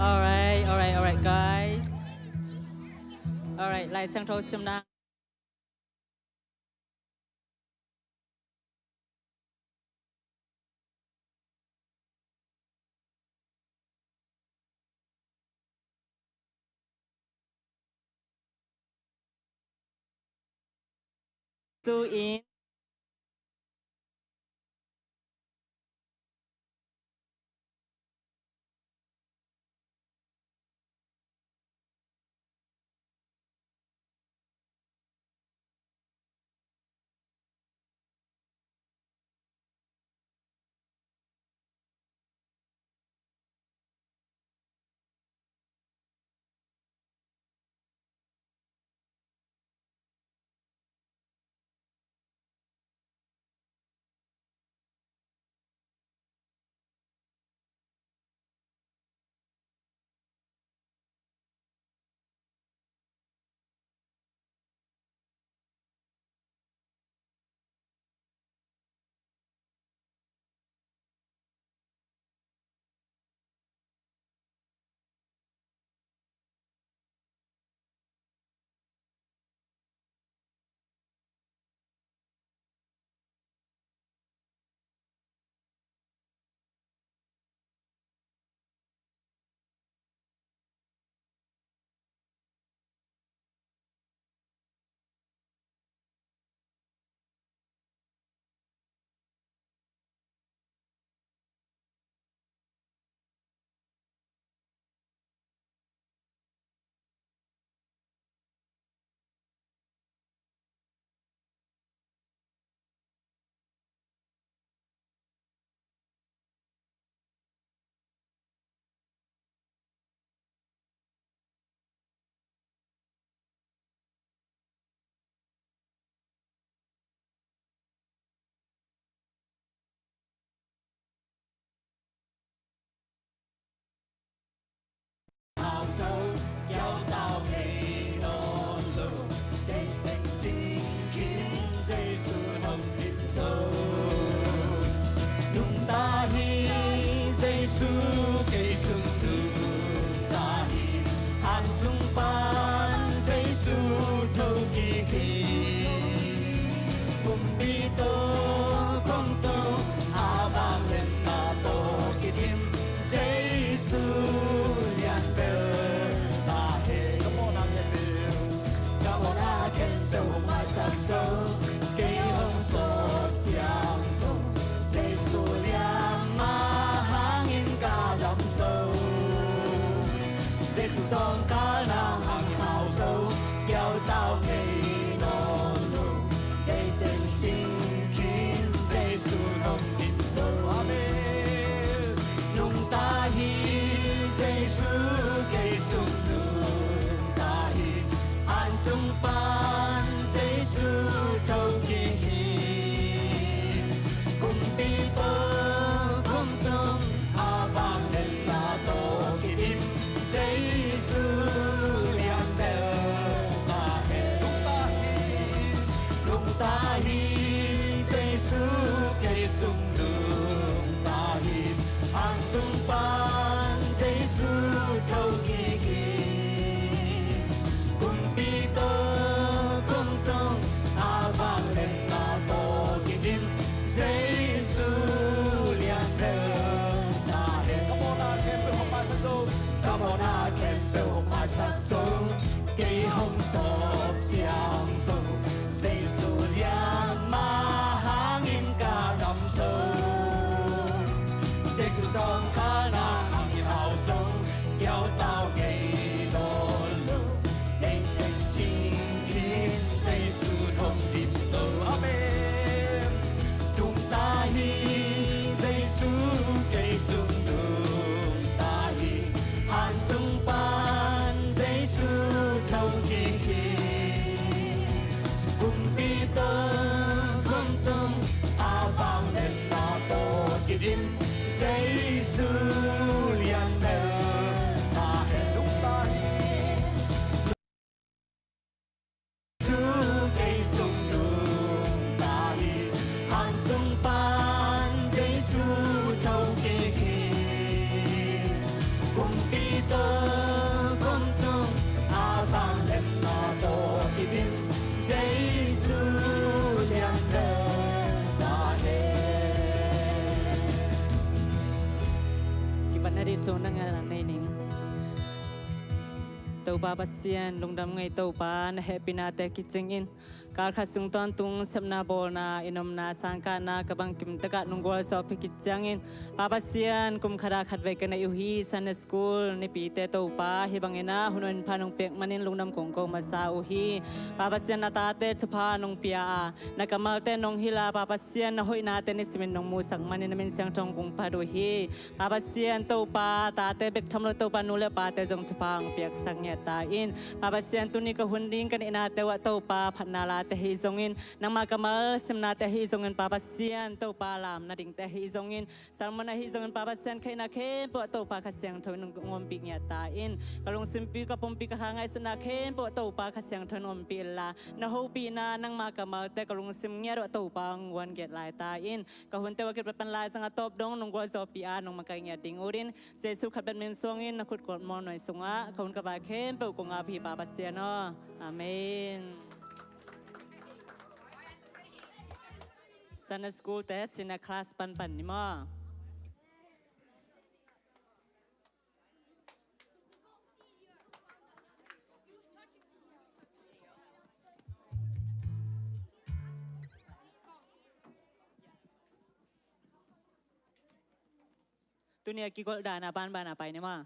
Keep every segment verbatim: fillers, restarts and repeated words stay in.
Alright, alright, alright, guys. Alright, Lai Siangtho simna. Tu in. Nungta hi Jesu, kei sung tu nungta hi. Hang sung pan Jesu tho kik hi. Kumpi tawh kong tawh, a vangliatna tawh kidim, Jesu lianbel ta hen. Ka mawhna khempeuh hong maisak zo, kei hong sawp siang zo, Jesu lian mah hangin ka dam zo. Jesu zawngkal nang hangin hau zo, kiautau ngei nawn lo, teitei cing khin Jesu nong dim zo. Amen. Nungta hi Jesu, kei sung nungta hi. Hang sung pan Jesu tho kik hi. Kumpi tawh kumtuang, a vangliatna tawh kidim, Jesu lianbel ta hen. Nungta hi, nungta hi Jesu, kei sung nungta hi. Hang sung pan Jesu tho kik hi. Kumpi tawh kumtuang, a vangliatna tawh kidim, Jesu lianbel ta hen. Ka mawhna khempeuh hong maisak zo, ka mawhna khempeuh hong maisak zo, kei hong sawp siang zo, Jesu lian mah hangin ka dam zo. Jesu zawngkal nang hangin hau zo, kiautau ngei nawn lo, teitei cing khin Jesu nong dim zo. Amen. Nungta hi Jesu, kei sung nungta hi. Hang sung pan Jesu tho kik hi. Topa Pasian, lungdam ngei Topa, na hehpihnate kicingin kal khat sung tawntung sepna bawlna, i nomna, sangkahna ka bangkim takah nong gualzawhpih khit ciangin, Pa Pasian, kum khatah khatvei ka neih uh hi. Sunday School nipite Topa, hih bangin ah hun hoih pha nong piak manin lungdam kong ko masa uh hi. Pa Pasian, na tate thupha nong pia a, na kammalte nong hilh a, Pa Pasian, na hoihnate nisimin nong musak manin na min siangtho kong phat uh hi. Pa Pasian, Topa, tate bek tham lo Topa, nu le pate zong thupha hong piaksak ngiat ta in. Pa Pasian, tuni ka hun ding ka neihnate uh ah Topa, phatna late ahi zongin, nangma kammal simnate ahi zongin, Pa Pasian, Topa, lamna dingte ahi zongin, sermon ahi zongin, Pa Pasian, khaihna khempeuh ah Topa Kha Siangtho in hong ompih ngiat ta in. Ka lungsimpi, ka pumpi, ka tha ngaihsutna khempeuh ah Topa Kha Siangtho in ompih inla, na hopihna, nangma kammalte ka lungsim ngiat uh ah Topa hong guan ngiat lai ta in. Ka hunte uh a kipat pan laizang a tawp dong nong gualzawhpih a, nong makaih ngiat ding utin, Jesu khat bek min suangin na khut kawtmuang nuai sungah ka hun ka vai khempeuh kong ap hi, Pa Pasian aw. Amen. Sunday School te senior class panpan ni maw. Tuni a kigoldahna banbana pai ni maw.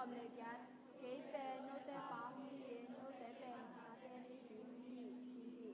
Sawm le giat. Kei pen note pa hong hi in, note pen ka tate hi ding hi, ci hi.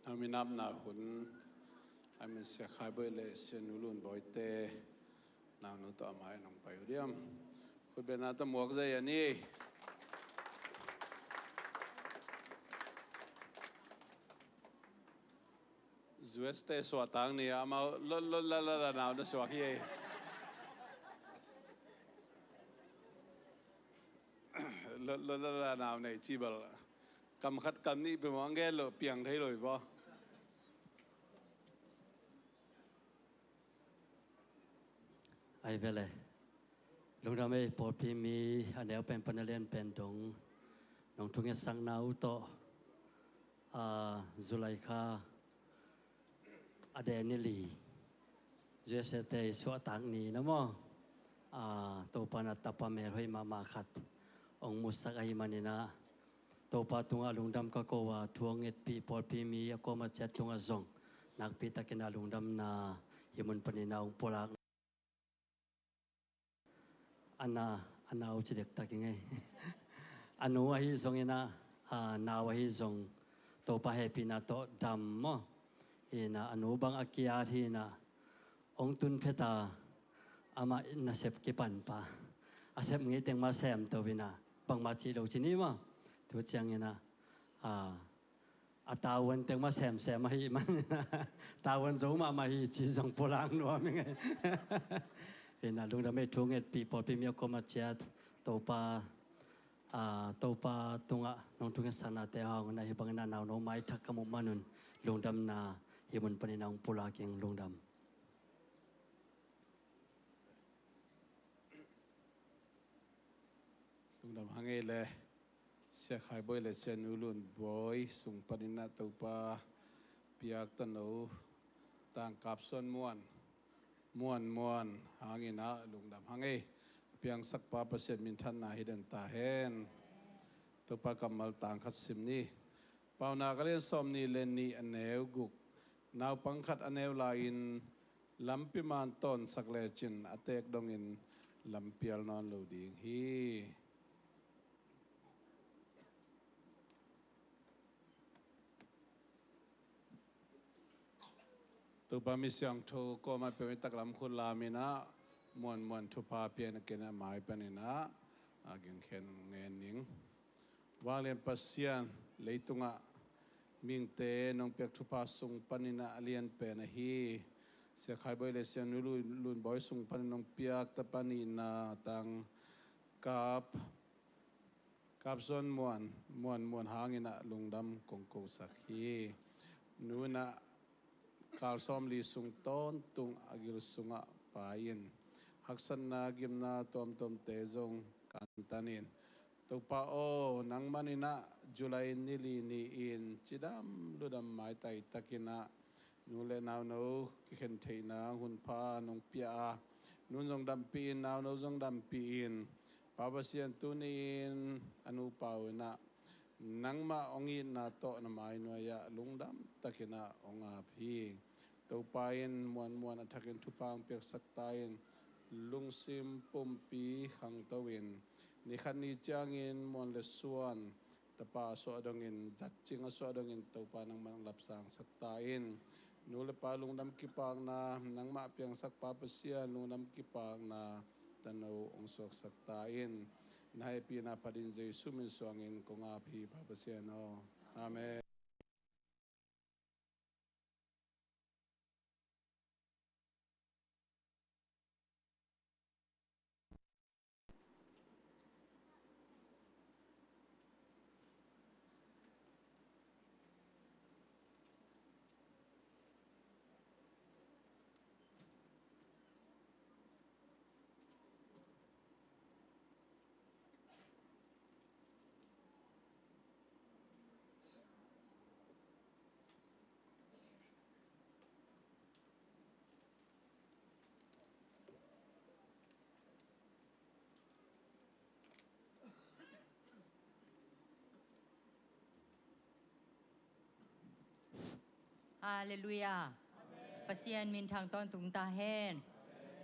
Nau minapna hun a min Sia Khai Bawi le Sia Nu Lun Bawite, naunu tawh a mai nong pai uh diam? Khutbetna tawh muak zai a ni. U S te suahtak ni a mau lot lot la la la nau na suak hi ei. Lot lot la la nau nei ci bal. Kam khat kam nih peuhmah ang gen lo piang thei lo hi baw. Ai vele. Lungdam ei, pawlpi mi a neu pen pan a lian pen dong nong thungetsakna uh tawh, a, July kha a de ni li, U S A te suahtak ni na maw, a, Topa na tapa melhoih mahmah khat ong musak ahi maninah, Topa tungah lungdam ka ko a, thu a ngetpih pawlpi mi a kawm a ciat tungah zong nakpi takin a lungdamna hih mun panin a hong pulak. A na, a nau ci dektak i ngei. A nu ahi zongin ah, a nau ahi zong Topa hehpihna tawh dam maw. Inah a nu bang a kiat hi inah hong tun phet a, amah nasep kipan pah. A sep ngei teng mah sem to inah bangmah cih lo ci ni maw. Tu ciangin ah, a, a tavuan teng mah semsem ahi man, tavuan zo mahmah hi ci zong pulak nuam i ngei. Inah lungdam ei, thu ngetpih pawlpi mi a kawm a ciat Topa, a, Topa tungah nong thungetsaknate hang inah hih bangin a nau no maithak ka muh manun lungdamna hih mun panin a hong pulak ing. Lungdam. Lungdam hang ei le, Sia Khai Bawi le Sia Nu Lun Bawi sung panin ah Topa piak tano tangkap suan muan, muan muan hangin ah lungdam hang ei. Piangsak pa Pasian minthanna hi den ta hen. Topa kammal tang khat sim ni. Paunak a lian sawm nih le nih a neu guk, naupang khat a neu lai-in lampi man tawnsak lecin a teek dongin lampial nawn lo ding hi. Topa mi siangtho kawmah pia mi taklam khut lam inah muanmuan thupha pia in a kin a mai panin ah a gingkhen ngen ning. Vanglian Pasian, leitungah mihingte nong piak thupha sung panin ah a lian pen ahi Sia Khai Bawi le Sia Nu Lun, Lun Bawi sung panin nong piak tapa nihna tangkap, kap suan muan, muan muan hangin ah lungdam kong kosak hi. Nu inah kal sawmli sung tawntung a gil sungah pai-in haksatna gimna tuamtuamte zong kantanin, Topa aw, nang manin ah July ni li ni-in cidam ludam maitai takin ah Nu le nauno kikhen theihna hunpha nong pia a, nu zong dampih in, nauno zong dampih in. Pa Pasian, tuni-in a nupa uh in ah nangmah hong itna tawh na mai nuai-ah lungdam takin ah hong ap hi. Topa in muanmuan a thakin thupha hong piaksak ta in, lungsim pumpi khangto in, ni khat ni ciangin muan le suan tapa a suah dongin, zatcing a suah dongin Topa nangmah hong lapsangsak ta in. Nu le pa lungdam kipakna nangmah piangsak, Pa Pasian, lungdam kipakna tano hong suaksak ta in. Na hehpihna phatin Jesu min suangin kong ap hi, Pa Pasian aw. Amen. Halleluiah. Pasian minthang tawntung ta hen.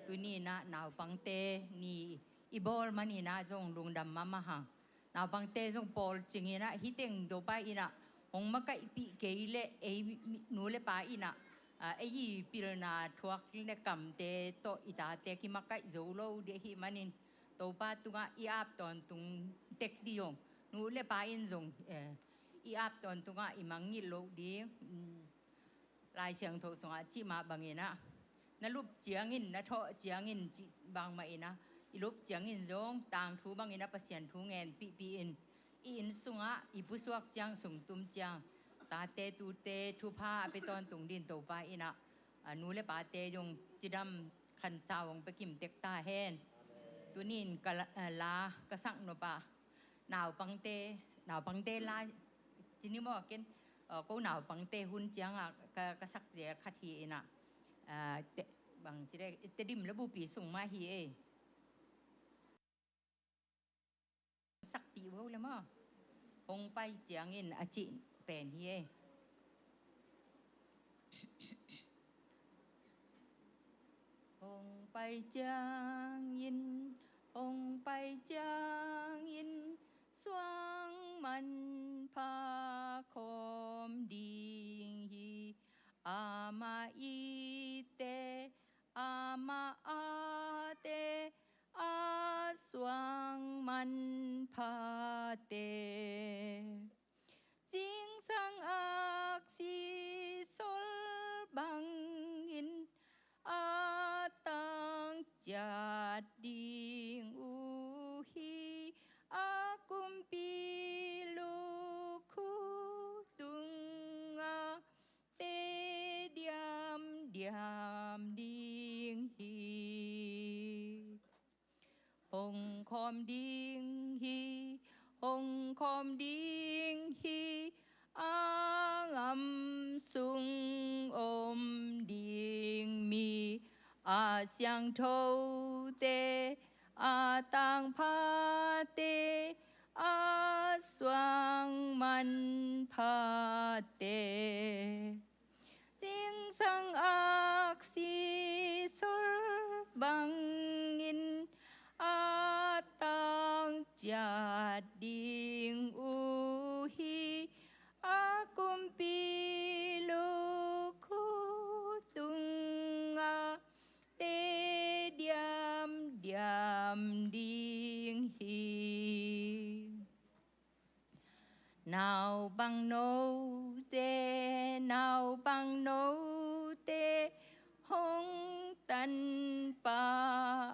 Tuni in ah naupangte ni i bawl manin ah zong lungdam mahmah hang. Naupangte zong pawlcing in ah, hih teng Topa in ah hong makaihpih kei leh ei mi-, nu le pa in ah, ah, ei pilna thuak le kamte tawh i tate kimakaih zo lo ding ahih manin, Topa tungah i ap tawntung tek ding ong. Nu le pa in zong, eh, i ap tawntungah i mangngilh loh ding. Mm. Lai Siangtho sungah cih mah bangin ah, na lup ciangin, na thawh ciangin cih bangmah in ah, i lup ciangin zong tangthu bangin ah Pasian thu ngenpihpih in, i inn sungah i pusuak ciang, sung tum ciang, tate tute thupha a pia tawntung dingin Topa in ah, a nu le pate zong cidam khansau hong pia kim tek ta hen. Tuni in ka la, a la ka sak nop ah, naupangte, naupangte la, cini maw ken, uh, ko naupangte hun ciangah ka, ka sak zel khat hi in ah, uh, te, bang ci le, Tedim le Bupi sung mah hi ei. Sakpih vo le maw. Hong pai ciangin a cih pen hi ei. Hong pai ciangin, hong pai ciangin, suang manpha khawm ding hi. Amah itte, amah ate, a suang manphate. Zingsang aksi sol bangin a tang ciat ding uh hi, a kumpi lukhu tungah te diamdiam ding hi. Hong khawm ding hi, hong khawm ding hi, a ngam sung om ding mi, a siangthote, a tangphate, a suang manphate. Zingsang aksi sol bangin a tang ciat ding uh hi, a kumpi lukhu tungah te diamdiam ding hi. Naupang note, naupang note, hong tanpa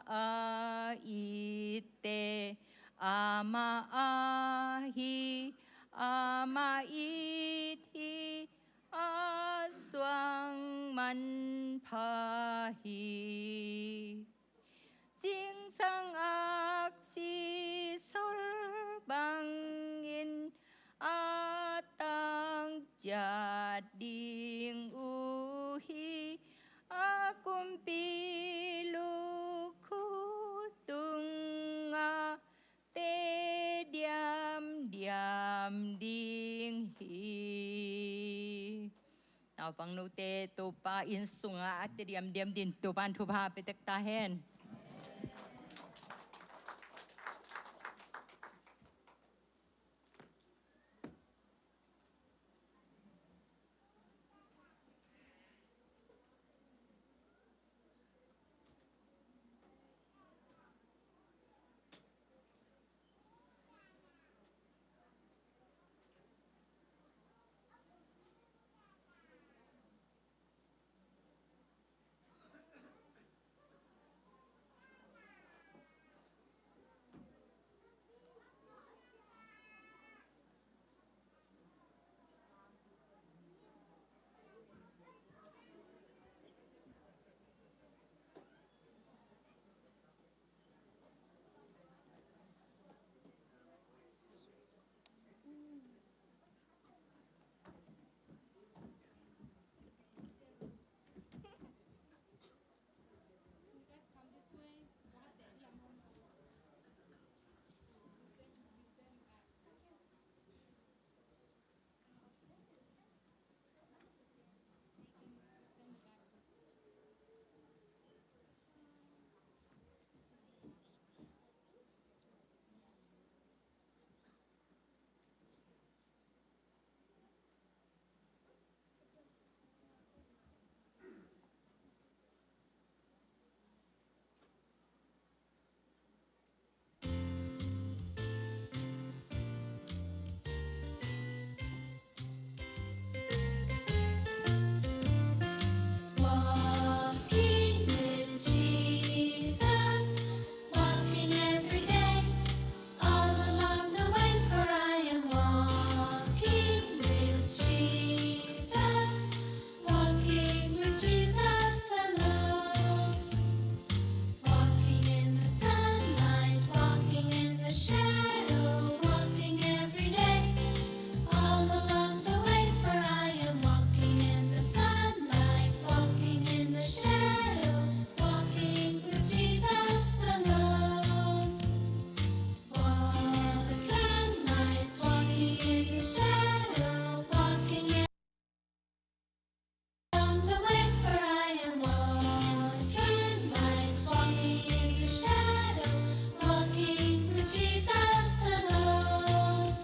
a itte, amah ahi, amah it hi, a suang manpha hi. Zingsang aksi sol bangin a tang ciat ding uh Naupang note Topa inn sungah a tediam diam din Topa'n thupha pia tek ta hen. Walking with Jesus, walking every day, all along the way, for I am walking with Jesus, walking with Jesus alone. Walking in the sunlight, walking in the shadow, walking every day. All along the way, for I am walking in the sunlight, walking in the shadow, walking with Jesus alone. Walking in the sunlight, walking in the shadow, walking on the way, for I am walking, like walking in the shadow, walking with Jesus alone.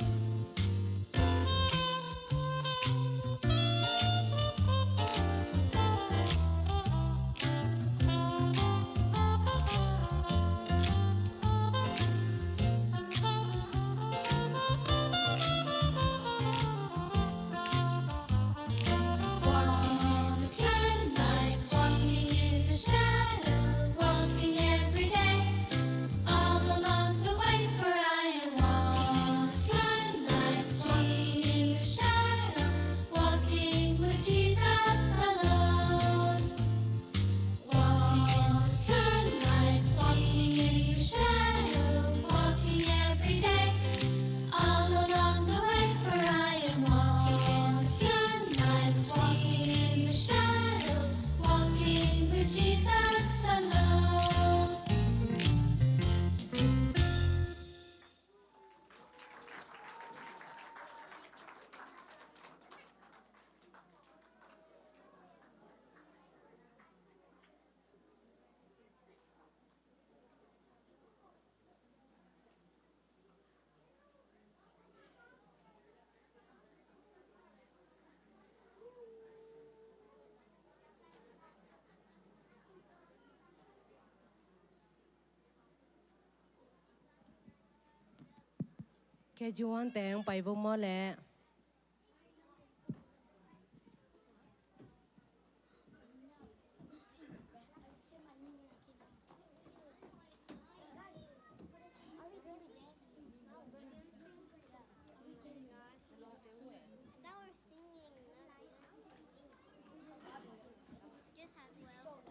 Walking in the sunlight, walking in the shadow, walking every day. All along the way, for I am walking in the sunlight, walking in the shadow, walking with Jesus alone. Walking in the sunlight, walking in the shadow, walking every day. All along the way, for I am walking in the sunlight, walking in the shadow, walking with Jesus alone. K G one teng pai vo maw leh. That was singing, not dancing. Just as well.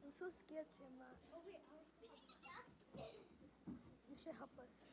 I'm so scared, Sema. You should help us.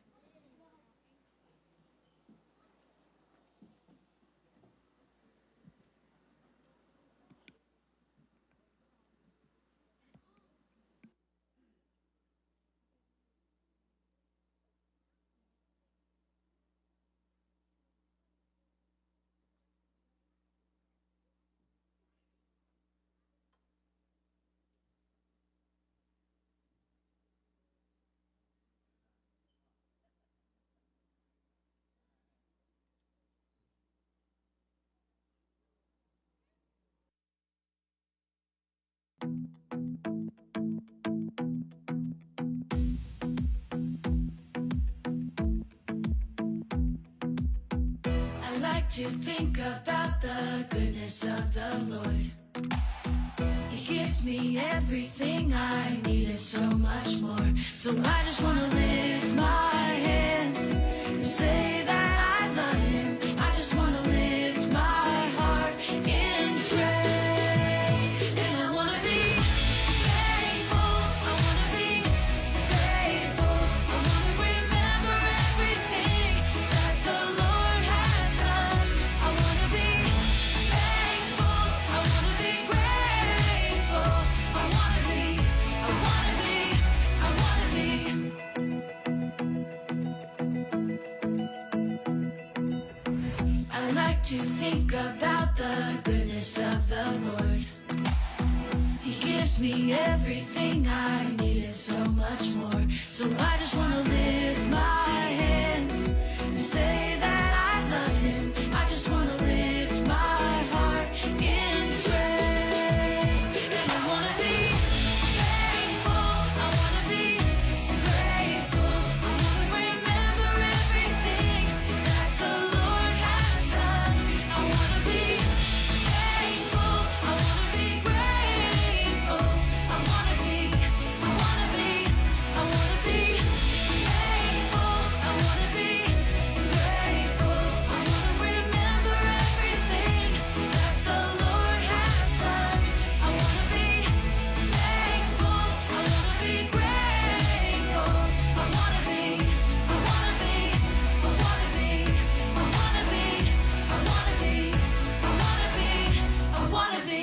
I like to think about the goodness of the Lord. He gives me everything I need and so much more. So I just wanna lift my hands and say that I love him. I just wanna lift my heart in praise. And I wanna be thankful. I wanna be grateful. I wanna remember everything that the Lord has done. I wanna be thankful. I wanna be grateful. I wanna be, I wanna be, I wanna be. I like to think about the goodness of the Lord. He gives me everything I need and so much more. So I just wanna lift my hands and say that I love him. I just wanna lift my heart in praise. And I wanna be thankful. I wanna be grateful. I wanna remember everything that the Lord has done. I wanna be thankful. I wanna be grateful. I wanna be, I wanna be, I wanna be thankful. I wanna be grateful. I wanna remember everything that the Lord has done. I wanna be thankful. I wanna be grateful. I wanna be, I wanna be, I wanna be, I wanna be, I wanna be, I wanna be, I wanna be.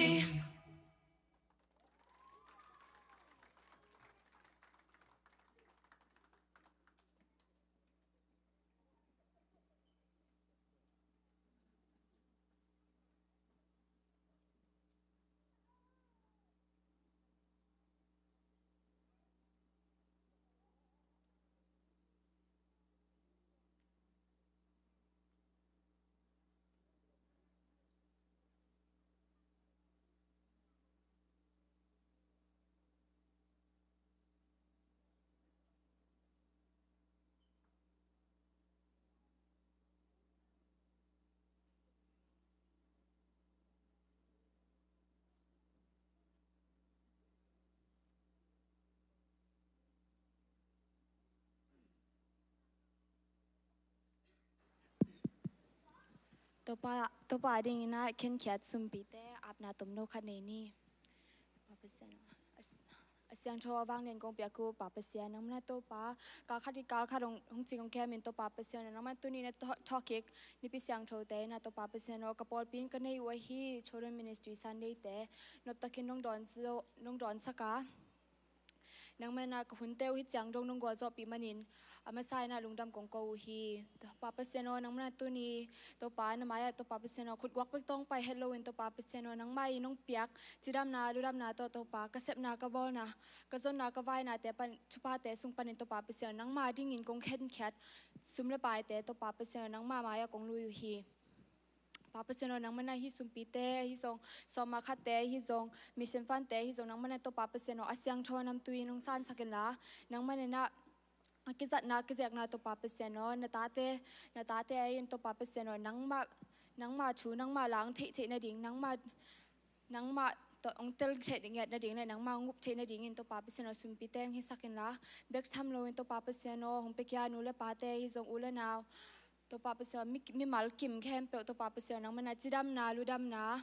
Topa, Topa dingin ah khenkhiat sumpite apna tomno khat nei ni. Pa Pasian aw, a, a siangtho a vang nen kong piak uh Pa Pasian, nangmah na Topa, kal khat i kal khat hong, hong cing hong khemin Topa Pasian aw, nangmah na tuni na tho-, thawhkik Nipi siangthote na Topa Pasian aw, ka pawlpi in ka nei uh ahi Children Ministry Sunday te noptakin nong dawn zo-, nong dawnsak a, nangmah na ka hunte uh hih ciang dong nong gualzawhpih manin a masa in ah lungdam kong ko uh hi. Pa Pasian aw, nangmah na tuni Topa na mai-ah Topa Pasian aw, khutguak bek tawh hong pai het loin Topa Pasian aw, nangmah in hong piak cidamna ludamna tawh Topa, ka sepna ka bawlna, ka zonna ka vainate pan, thuphate sung panin Topa Pasian aw, nangmah dingin kong khenkhiat sum le paite Topa Pasian aw, nangmah mai-ah kong lui uh hi. Pa Pasian aw, nangmah na hih sumpite ahi zong, sawma khatte ahi zong, mission fundte ahi zong, nangmah na Topa Pasian aw, a siangtho namtui in hong sansak inla, nangmah na a kizatna kizekna Topa Pasian aw, na tate, na tate ahi in Topa Pasian aw, nangmah, nangmah thu nangmah la hong theih theih nading, nangmah, nangmah tawh hong tel theih ngiat nading le nangmah hong up theih nadingin Topa Pasian aw, sumpite hong hisak inla, bek tham loin Topa Pasian aw, hong piakhia nu le pate ahi zong, u le nau, Topa Pasian aw, mi, mimal kim khempeuh Topa Pasian aw, nangmah na cidamna ludamna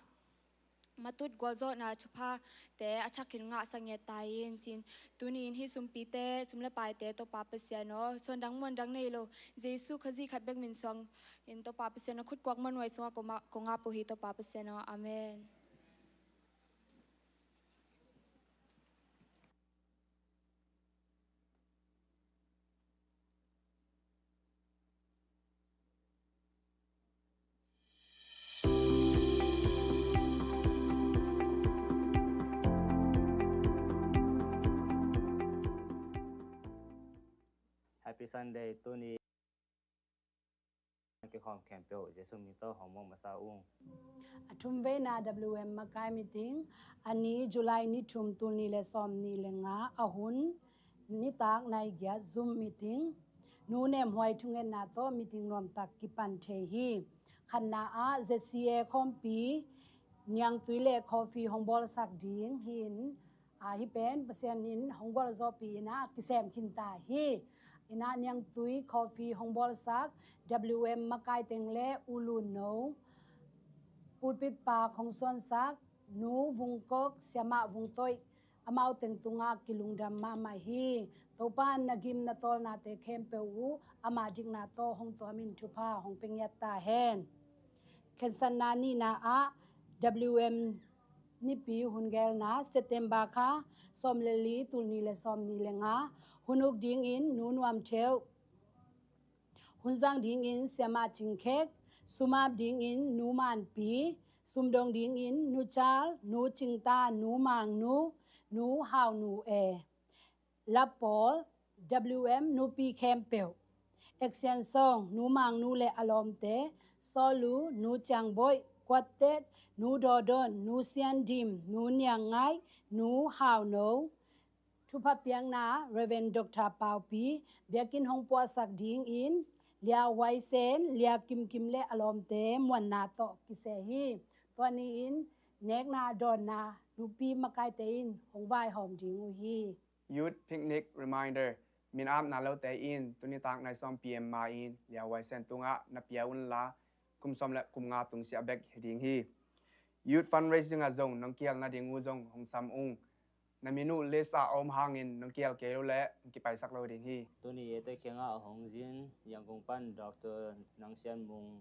matut gualzawhna thuphate a thakin ngahsak ngiat ta in cin. Tuni in hih sumpite, sum le paite Topa Pasian aw, suandang muandang nei lo Jesu Khazih khat bek min suang in Topa Pasian aw, khutkuak manuai sungah kong ngah, kong ngah peuh hi Topa Pasian aw. Amen. Happy Sunday, tuni kikhawm khempeuh Jesu min tawh hong muak masa ung. A thumveina W M makai meeting, a ni July ni thum, tul nih le sawm nih le nga, a hun nitak nai giat Zoom meeting. Nu Nemhuai thungetna tawh meeting nuamtak kipan thei hi. Khatna ah Z C A khawmpi niangtui le coffee hong bawlsak ding hi in, a, hih pen Pasian in hong gualzawhpih in ah kisem khin ta hi. In ah niangtui coffee hong bawlsak W M makai teng le U Lun No, pulpit pa hong suansak Nu Vung Kok, siamah Vung Toih, amau teng tungah kilungdam mahmah hi. Topa in na gim na tawlnate khempeuh uh ama dikna tawh hong tuamin thupha hong pia ngiat ta hen. Khensatna nihna ah W M Nipi hun gelna September kha sawm le li, tul nih le sawm nih le nga, hun uk dingin Nu Nuam Theuh, hun zang dingin Siamah Cing Khek, sum ap dingin Nu Manpi, sum dong dingin Nu Chal, Nu Cing Ta, Nu Mang Nu, Nu Hau Nu E. Lapawl, W M nupi khempeuh. Action song, Nu Mang Nu le a lawmte, Sawlu, Nu Ciang Boih, Kuat Tet, Nu Daw Don, Nu Sian Dim, Nu Niang Ngaih, Nu Hau No. Thupha piakna, Reverend Doctor Pau Pi, biakinn hong puahsak dingin Lia Huai Sen, Lia Kim Kim le a lawmte muanna tawh kiseh hi. Tua ni-in nekna dawnna nupi makaite in hong vaihawm ding uh hi. Youth Picnic Reminder, min apna lote in tuni tak nai sawm P M ma-in Lia Huai Sen tungah na pia unla, kum sawm le kum nga tungsiah bek hi ding hi. Youth Fundraising ah zong nong kial nading uh zong hong sam ung. Na min uh list ah a om hangin nong kial kei lo leh hong kipaisak lo ding hi. Tuni eite kiangah a hong zin Yangon pan Doctor Nang Sian Mung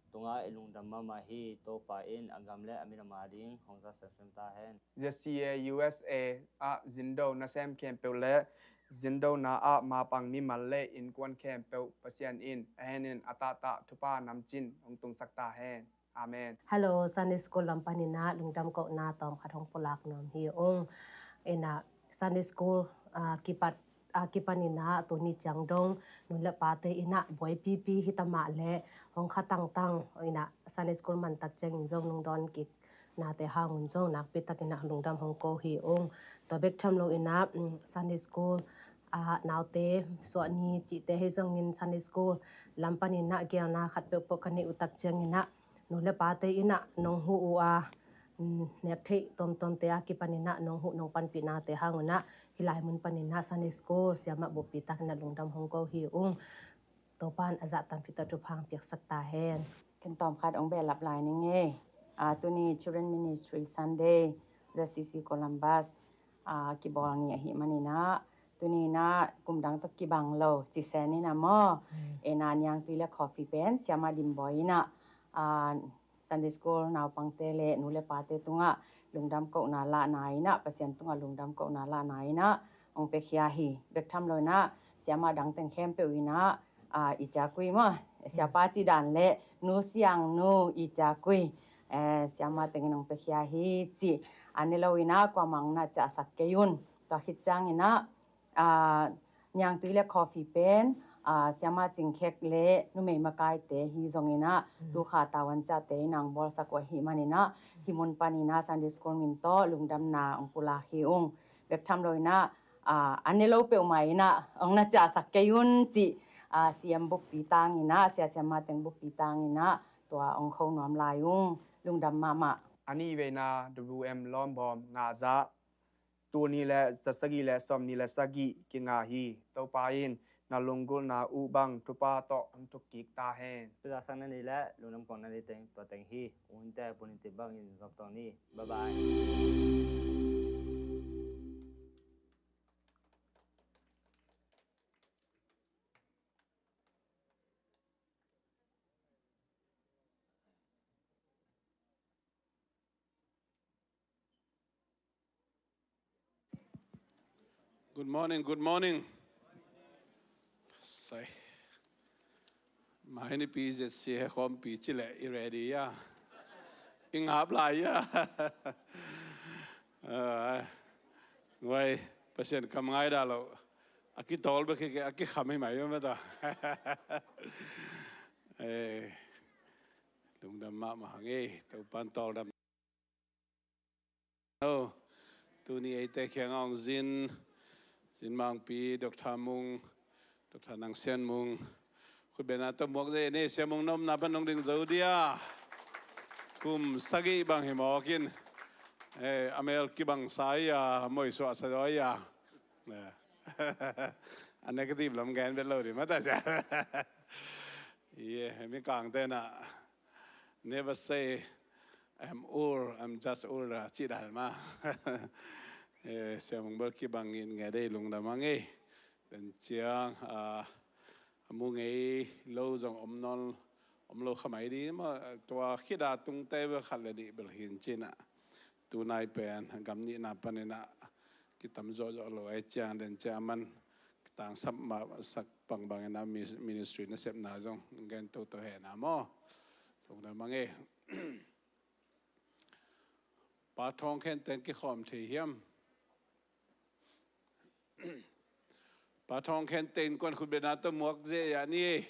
tungah i lungdam mahmah hi. Topa in a gam le a minam ading hong za semsem ta hen. Z C A U S A ah zindo nasem khempeuh le zindona ah mapang mimal le innkuan khempeuh Pasian in a henin a tahtah thupha namcin hong tungsak ta hen. Amen. Hello, Sunday School lam panin ah lungdam kohna tawm khat hong pulak nuam hi ung. In ah Sunday School, ah, kipat, ah, kipanin ah tuni ciang dong nu le pate in ah buai pipi hi ta mah leh hong kha tangtang in ah Sunday School man tak ciangin zong lungdawn kik nate hang un zong nakpi takin ah lungdam hong ko hi ung. Tua bek tham lo in ah, mm, Sunday School, ah, naute suah ni cihte hi zongin Sunday School lam panin ah gelna khat peuhpeuh ka neih uh tak ciangin ah nu le pate in ah nong huh uh a, mm, nek theih tuamtuamte a kipanin ah nong huh nong panpih nate hang un ah hih lai mun panin ah Sunday School siamah buppi takin ah lungdam hong ko hi ung. Topa in a zah tampi tawh thupha hong piaksak ta hen. Ken tawm khat hong behlap lai ning ei. Ah, tuni Children Ministry Sunday, Z C C Columbus, ah, kibawl ni ahih manin ah tuni in ah kum dang tawh kibang lo ci se ni na maw. Mm. In ah niangtui le coffee pen siamah Dim Bawi in ah, ah, Sunday School naupangte le nu le pate tungah lungdam kohna lahna in ah, Pasian tungah lungdam kohna lahna in ah hong piakhia hi. Bek tham lo in ah siamah dang teng khempeuh in ah, ah, i ciakui maw, siapa ci dan le nu siang nu i ciakui, eh, siamah teng in hong piakhia hi ci. A ni lo in ah kuamah hong na ciahsak kei un. Tua khit ciangin ah, ah, niangtui le coffee pen, ah, siamah Cing Khek le numei makaite hi zongin ah, mm, tu kha tavuan ciahte in ah hong bawlsak uh ahih manin ah, hih mun panin ah Sunday School min tawh lungdamna hong pulak hi ung. Bek tham lo in ah, ah, a ne lo peuhmah in ah hong na ciahsak kei un ci, ah, C M buppi tangin ah, sia siamah teng buppi tangin ah tua hong kho nuam lai ung. Lungdam mahmah. A nih veina W M lawmbawm ngahzah, tul nih le za sagih le sawm nih le sagih kingah hi. Topa in Na lunggulhna uh bang Topa tawh hong thuk kik ta hen. Pia sak na neih leh lungdam kong na neih teng tua teng hi. U Hun te, Pu Nin Tim bangin zop tawh ni. Bye bye. Good morning, good morning. Sai. Mai ni pi Z C he khawmpi ci leh i ready a. I ngap lai a. Ah, wai, Pasian kam ngai dah lo. A kitawl bek hi kei, a kikham hi mai om ta. Eh, lungdam mahmah hang ei, Topan tawldam. Oh, tuni eite kiangah hong zin, Zin Mangpi, Doctor Mung, Doctor Nang Sian Mung, khutbetna tawh muak zia ni, Sia Mung na omna pan hong ding zo dia. Kum sagih bang hi mawk in, eh, a mel kibang sa hi a, moi suah sa zaw hi a. Eh. A negative lam gen vet lo ding mah ta sia. Yeah, mi kang te na. Never say, "I'm old, I'm just old," ah, cih dan mah. Eh, Sia Mung bel kibang in nge dei lungdam hang ei. Den ciang, ah, a mu ngei lo zong om nawn, om lo kha mai ding maw, tua khit a tungte bel khat le nih bel hi in ci na. Tunai pen gam nihna panin a kitam zawhzawh lo ahih ciang den ciang a man kitangsap mah sak bangbang in a mi-, ministry nasepna zong gen toto hen a maw. Lungdam hang ei. Pa Thawng Khen teng kikhawm thei hiam? Pa Thawng Khen teng kuan khutbetna tawh muak zia ni.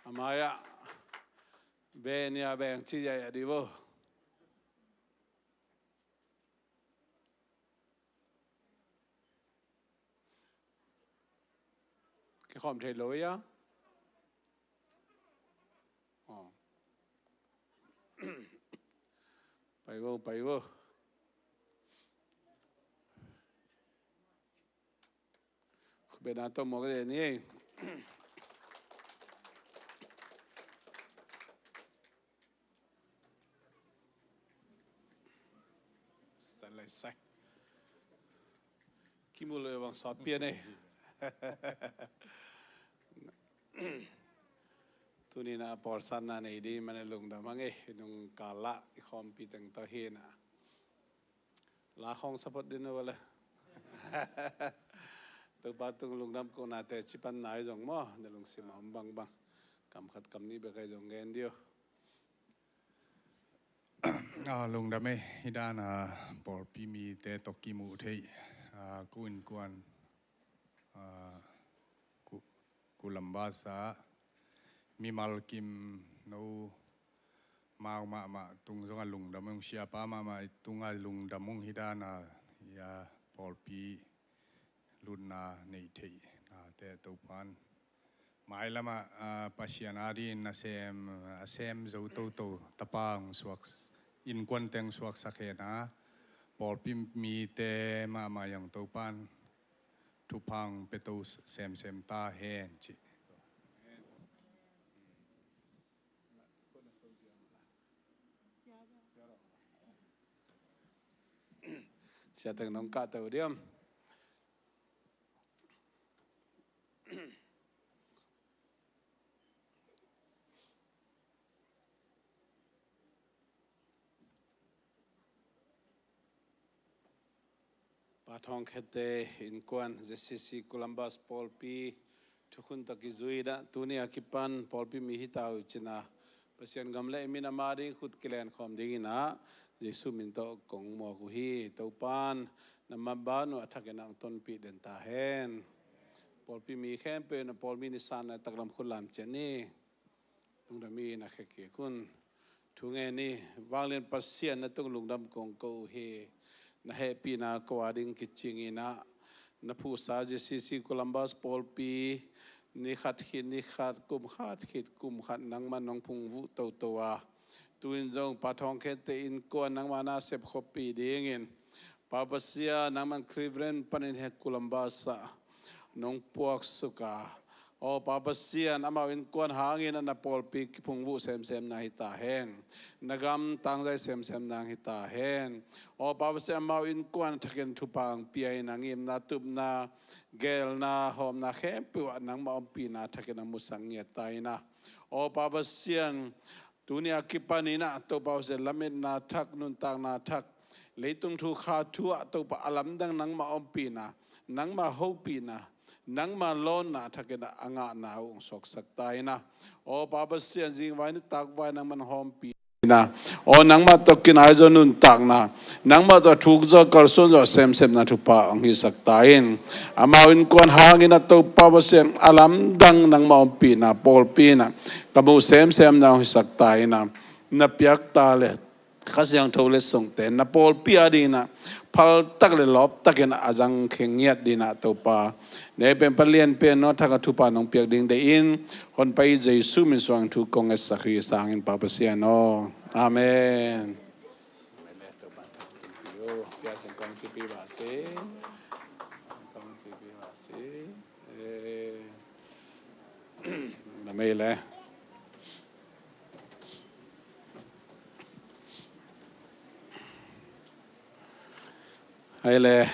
A mai-ah benia beng ci zia di bo. Kikhawm thei lo ia. Oh. Pai vo, pai vo. Khutbetna tawh muak zia ni. Sai lai sai. Kimu lo bang sawt pian ei. Tuni na pawlsatna nei ding man a lungdam hang ei, nung kal ah i khawmpi teng tawh hi na. La khawng support ding uh le. Topa tung lungdam kohnate ci pan nai zong maw, na lungsim a om bangbang. Kam khat kam nih bek ahi zong gen dih uh. Ah, lungdam ei, hi dan a pawlpi mite tawh kimuh theih, ah, ko innkuan, ah, ko, ko lambasa, mimal kim no mau mahmah tung zong a lungdam ung, siapa mahmah tung a lungdam ung hi dan a, ia pawlpi lutna nei theih nate Topan mailam ah, ah, Pasian adingin a sem, a sem zo toto tapa hong suak, innkuan teng suaksak hen a, pawlpi mite mahmah zong Topan thupha hong pia to semsem ta hen ci. Sia teng nong kahto diam. Pa Thawng Khen te innkuan, Z C C Columbus pawlpi thukhun tawh kizui in ah, tuni a kipan pawlpi mi hi ta uh cin a, Pasian gam le i min a ma ding khut kilen khawm dingin ah, Jesu min tawh kong muak uh hi. Topan na mabaan uh a thak in ah hong tonpih den ta hen. Pawlpi mi khempeuh in ah pawlpi ni san a taklam khut lam ciat ni. Lungdam in a khe kik un. Thu ngen ni. Vanglian Pasian, na tung lungdam kong ko uh hi. Na hehpihna ko a ding kicing in ah, na phuhsa Z C C Columbus pawlpi ni khat khit ni khat, kum khat khit kum khat nangman nong phungvuh toto a, tu-in zong Pa Thawng Khen te innkuan nangma na sep khopih dingin Pa Pasian, nangman Cleveland panin hih Columbus ah nong puaksuk a, aw Pa Pasian, amau innkuan hangin a na pawlpi kiphungvuh semsem nang hi ta hen. Na gam tangzai semsem nang hi ta hen. Aw Pa Pasian, amau innkuan thakin thupha hong pia in, a ngimna, tupna, gelna, hawmna khempeuh ah nangmah ompihna thakin a musak ngiat ta in a, aw Pa Pasian, tuni a kipan in a Topa Pasian, lametna thak, nuntakna thak, leitung thu kha thu ah Topa, a lamdang nangmah ompihna, nangmah hopihna, nangmah lawnna thakin a ngahna uh hong suaksak ta in a, aw Pa Pasian, zingvai nitakvai nangman hawmpih in a, aw nangmah tawh kinai zaw nuntakna, nangmah tawh thuk zaw kalsuan zaw semsemna thupha hong hisak ta in. Amau innkuan hangin a Topa Pasian, a lamdang nangmah ompihna, pawlpi in a ka muh semsemna hong hisak ta in a, na piak ta le Kha Siangtho letsongte na pawlpi a dingin a phaltak le lawptakin a zangkhia ngiat dingin a Topa, na pen palian pen nong thak a thupha nong piak ding deih in, Honpa Jesu min suang thu kong ngetsak hi. Sangin Pa Pasian aw. Amen. Na mei le. Hai le.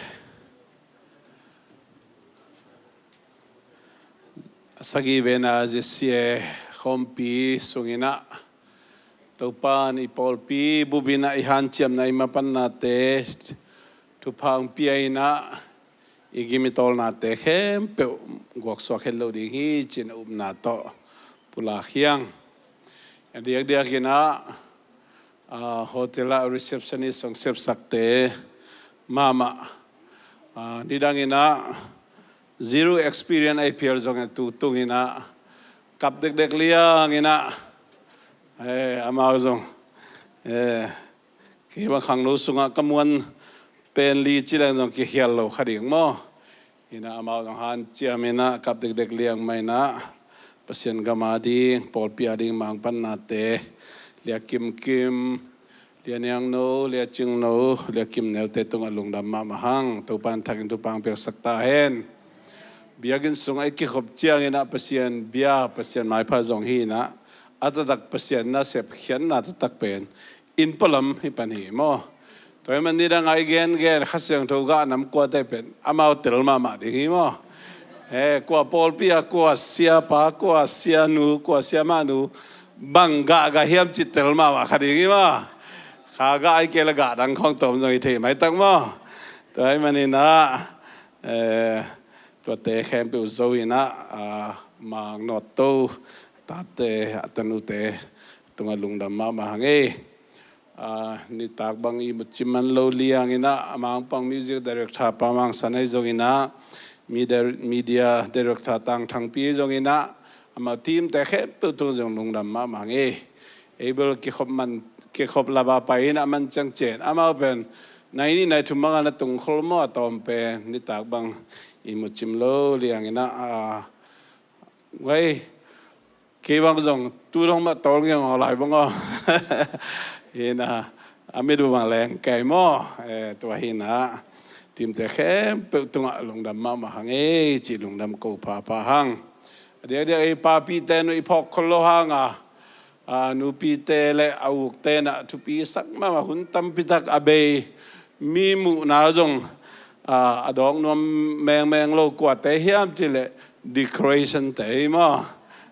Sagih vena Z C A khawmpi sungin a Topa in i pawlpi bup in a i hanciamna, i mapannate thupha hong pia in a i gim i tawlnate khempeuh guaksuak het lo ding hi ci-in a upna tawh pulak hi hang. A diakdiak in a, a, hotel ah receptionist hong sepsakte mahmah, a, nidang in a zero experience a i phial zong a tu tung in a kap dekdek liang in a, eh, amau zong, eh, kei bang khangno sungah ka muan pen li ci leng zong kikhial lo kha ding maw. In a amau zong hanciam in a kap dekdek liang mah in a Pasian gam a ding, pawlpi a ding mangpannate Lia Kim Kim, Lia Niang No, Lia Cing No, Lia Kim Neu te tungah lungdam mahmah hang. Topa in thakin thupha hong piaksak ta hen. Biakinn sungah i kikhop ciangin a Pasian bia, Pasian maipha zong hi in a, a taktak Pasian nasep khiatna taktak pen inn pualam hi pan hi maw. Tua hi man nidang a i gengen Kha Siangtho gah nam kuate pen amau tel mahmah ding hi maw. Eh, kua pawlpi a, kua siapa, kua sianu, kua siamahnu bang gah gah hiam ci tel mahmah kha ding hi maw. Kha gah a hi kei le gah dang khawng tawm zong hi thei maitak maw. Tua hi man in a, eh, tuate khempeuh zo in a, a, Mang Nawt To tate, a tanute tungah lungdam mahmah hang ei. A, nitak bang ihmut cim man lo liang in a, a Mangpang music director Pa Mang San ahi zong in a, media, media director Tang Thang Pi ahi zong in a, amau team te khempeuh tung zong lungdam mahmah hang ei. Ei bel kikhop man, kikhop laba pai in a man ciang ciang amau pen nai nih nai thum bang a na tung khol maw, a tawm pen nitak bang ihmut cim lo liang in a, a, wei, kei bang zong tu dong mah tawl ngiangaw lai bang aw. Hi in a, a mit uh bang leng kei maw. Eh, tua hi in a, team te khempeuh tungah lungdam mahmah hang ei ci lungdam ko phapha hang. A diakdiak ei papite nu i phawk khol lo hang a, a, nupite le a ukte na thupi sak mahmah, hun tampi tak a bei, mi muhna zong, a, a dawk nuam mengmeng lo. Kuate hiam cih leh decoration te hi maw.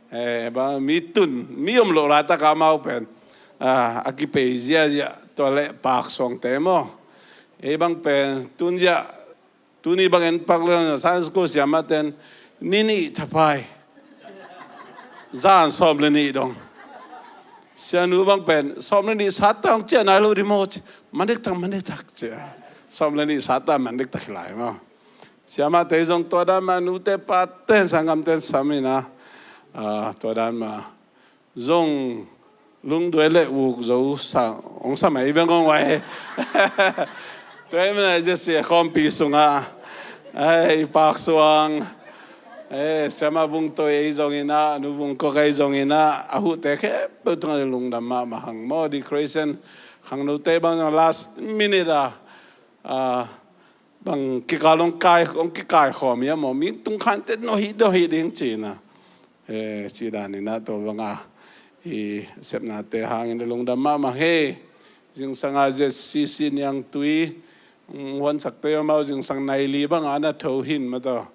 Eh, bang mi tun, mi om loh laitak a amau pen, a, a kipei ziazia, tua le paksuangte maw. Ei bang pen tun ziah, tuni bang en pak leng Sunday school siamah ten ni nih thapai, zan sawm le nih dong. Sianu bang pen sawm le nih sat ta hong ciah nai lo ding maw ci. Man dektak, man dektak ci. Sawm le nih sat ta man dektak hi lai maw. Siamahte zong tua dan mah, nute pate, sanggamte sam in a, a, tua dan mah zong lungduai le uk zo sa, hong sa mai veng hong vai. Tua hi man a Z C A khawmpi sungah, ai, i paksuang, eh, Siamah Vung Toi ahi zong in a, Nu Vung Kok ahi zong in a, a huhte khempeuh tungah lungdam mahmah hang maw. Decoration khangnote bang last minute a Ah, bang kikal hong kai, hong kikai khawm hiam maw, mi tung khan te no hi do hi ding cina. Eh, ci dan ina tua banga i sepnate hangin a lungdam mahmah hi. Zingsanga Z C C niangtui, mm, huansak te amau zingsang nai li banga na tho hin mataw.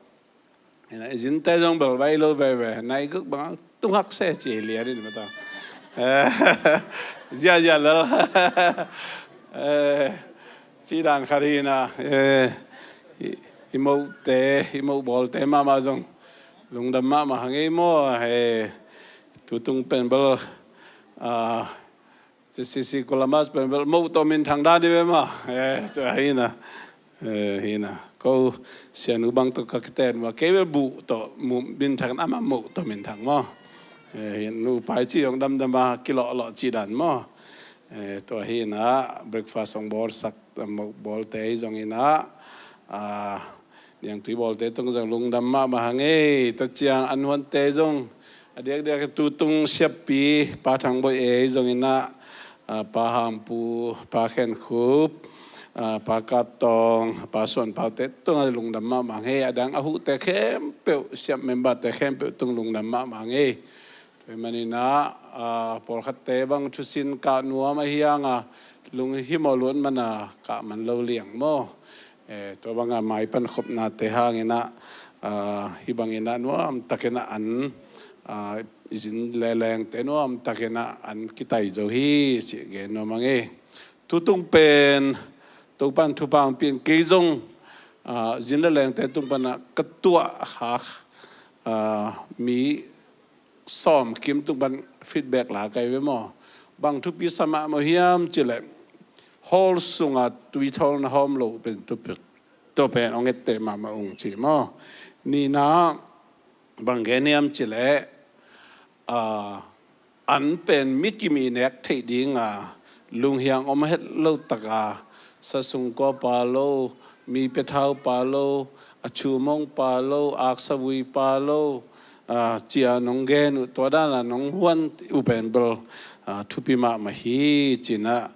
Ina, i zinte zong bel vai lo veve, nai guk bang tung hak se ci lian in mata. Eh, zia zia lel. Eh, ci dan khat hi na, eh, i, i mote, i mo bawlte mahmah zong lungdam mahmah hang ei maw, eh, tutung pen bel, ah, Sisi Kulamas pen bel mo tawh minthang dan di ve ma. Eh, tua hi na. Eh, hi na. Ko sianu bang tawh ka kiten ma. Kei bel bu tawh mu-, minthang ama mo tawh minthang maw. Eh, hi nu pai ci hong damdam a kilawhlawh ci dan maw. Eh, tua hi na breakfast hong bawlsak mo bawlte hi zong hi na. Ah, Niangtui bawlte tung zong lungdam mahmah hang ei, tua ciang an huante zong a diakdiak tutung siappi Pa Thang Bawi ei zong ina, ah, Pa Hangpu, Pa Khen Khup, ah, Pa Kap Tawng, Pa Suan Pau te tung a lungdam mahmah hang ei, a dang a huhte khempeuh, siap member te khempeuh tung lungdam mahmah hang ei. Tua hi maninah, ah, pawlkhatte bang thusin kah nuam ahi hanga lunghimawh luat mana kah man lo liang maw? Eh, tua banga maipan khopnate hanginah, ah, hih banginah nuamtakinah an, ah, i zin lelengte nuamtakinah an kitai zo hi cih gen nuam ang e. Tutung pen Topan thupha hong pia in kei zong, ah, zin lelengte tung panah ka tuah khak, ah, mi sawm kim tung pan feedback la kai ve maw? Bang thupi sa mah maw hiam cileh hall sunga tuithol na hawm lo pen thupi, tua pen hong etteh mahmah ung ci maw? Nina bang gen hiam cileh, ah, an pen mi kim i nek theih dinga lunghiang om het lo taka, sasungkua pa lo, mi pethau pa lo, a chumong pa lo, aksavui pa lo, ah, cia nong gen uh tua dana nong huan uh pen bel, ah, thupi mahmah hi cinah,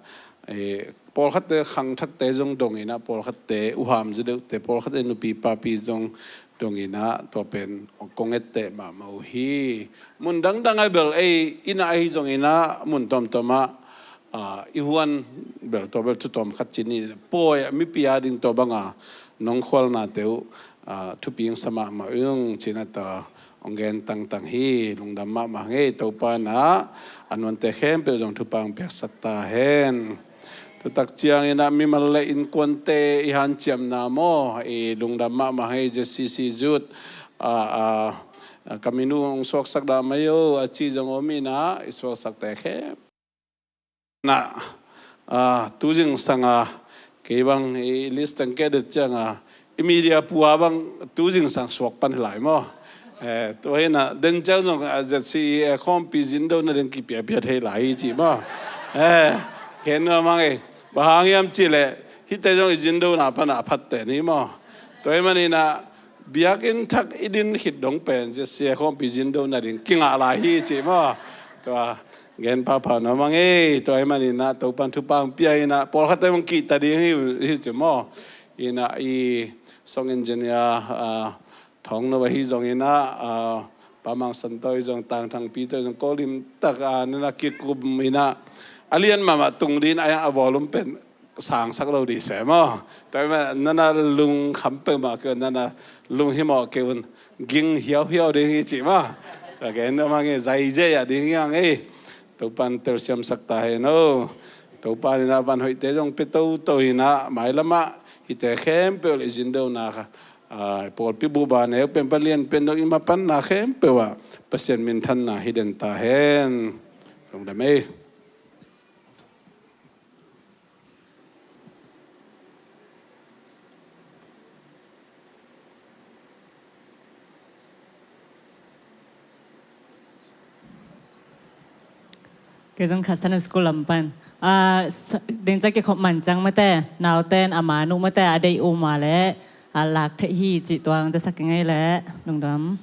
eh, pawlkhatte khangthakte zong donginah, pawlkhatte uham zudeuhte, pawlkhatte nupi papi zong donginah, tua pen kong etteh mahmah uh hi. Mun dangdang ai bel ei inah ahi zonginah mun tawmtawmah, ah, i huan bel tua bel thutawm khat cin i pawi mipi a ding tua banga nong khualnate uh, ah, thupi hong sa mahmah ung cinah tua hong gen tangtang hi. Lungdam mahmah hang ei. Topa inah a nuante khempeuh zong thupha hong piaksak ta hen. Tutak cianginah mimal le innkuante i hanciamna maw, i lungdam mahmah hang ei. Z C C Youth, ah, ah, ka min uh hong suaksak dah mai o a ci zong om inah i suaksakte khempeuh na, ah, tu zingsanga kei bang i list teng kei det cianga i media pua bang tu zingsang suak pan hi lai maw? Eh, tua hinah den ciang zong, ah, Z C E khawmpi zindo na ding kipiapia thei lai hi ci maw? Eh, khen nuam hang ei. Bang hang hiam cileh hihte zong i zindona panah a phatte ni maw? Tua hi maninah biakinn thak i din khit dong pen Z C E khawmpi zindo na ding kingah lai hi ci maw? Tua gen phapha nuam hang ei. Tua hi maninah Topan thupha hong pia inah pawlkhatte hong kihta ding hi, hi ci maw? Inah i song engineer, ah, Thawng no ahi zonginah, ah, Pa Mang San tawh hi zong, Tang Thang Pi tawh hi zong, ko limtak, ah, nana kikum inah a lian mahmah tung din a, a volume pen sangsak lo dih se maw? Tua hi mah nana lungkham peuhmah kei un, nana lunghimawh kei un, ging hiauhiau ding hi ci maw? Tua gen nuam hang ei. Zaizei ah ding hi hang ei. Topan telsiamsak ta hen o. Topa inah van hoihte zong pia toto inah mailamah hihte khempeuh le zindona kha, ah, pawlpi buba neu pen palian pen dong i mapanna khempeuh ah Pasian minthanna hi den ta hen. Lungdam ei. Kei zong khat Sunday school lam pan, ah, dingca kikhop man ciang mate, nauten a man uh mate a deih uh ma le, ah, lak theih hi cih tuang zasak i ngei le. Lungdam.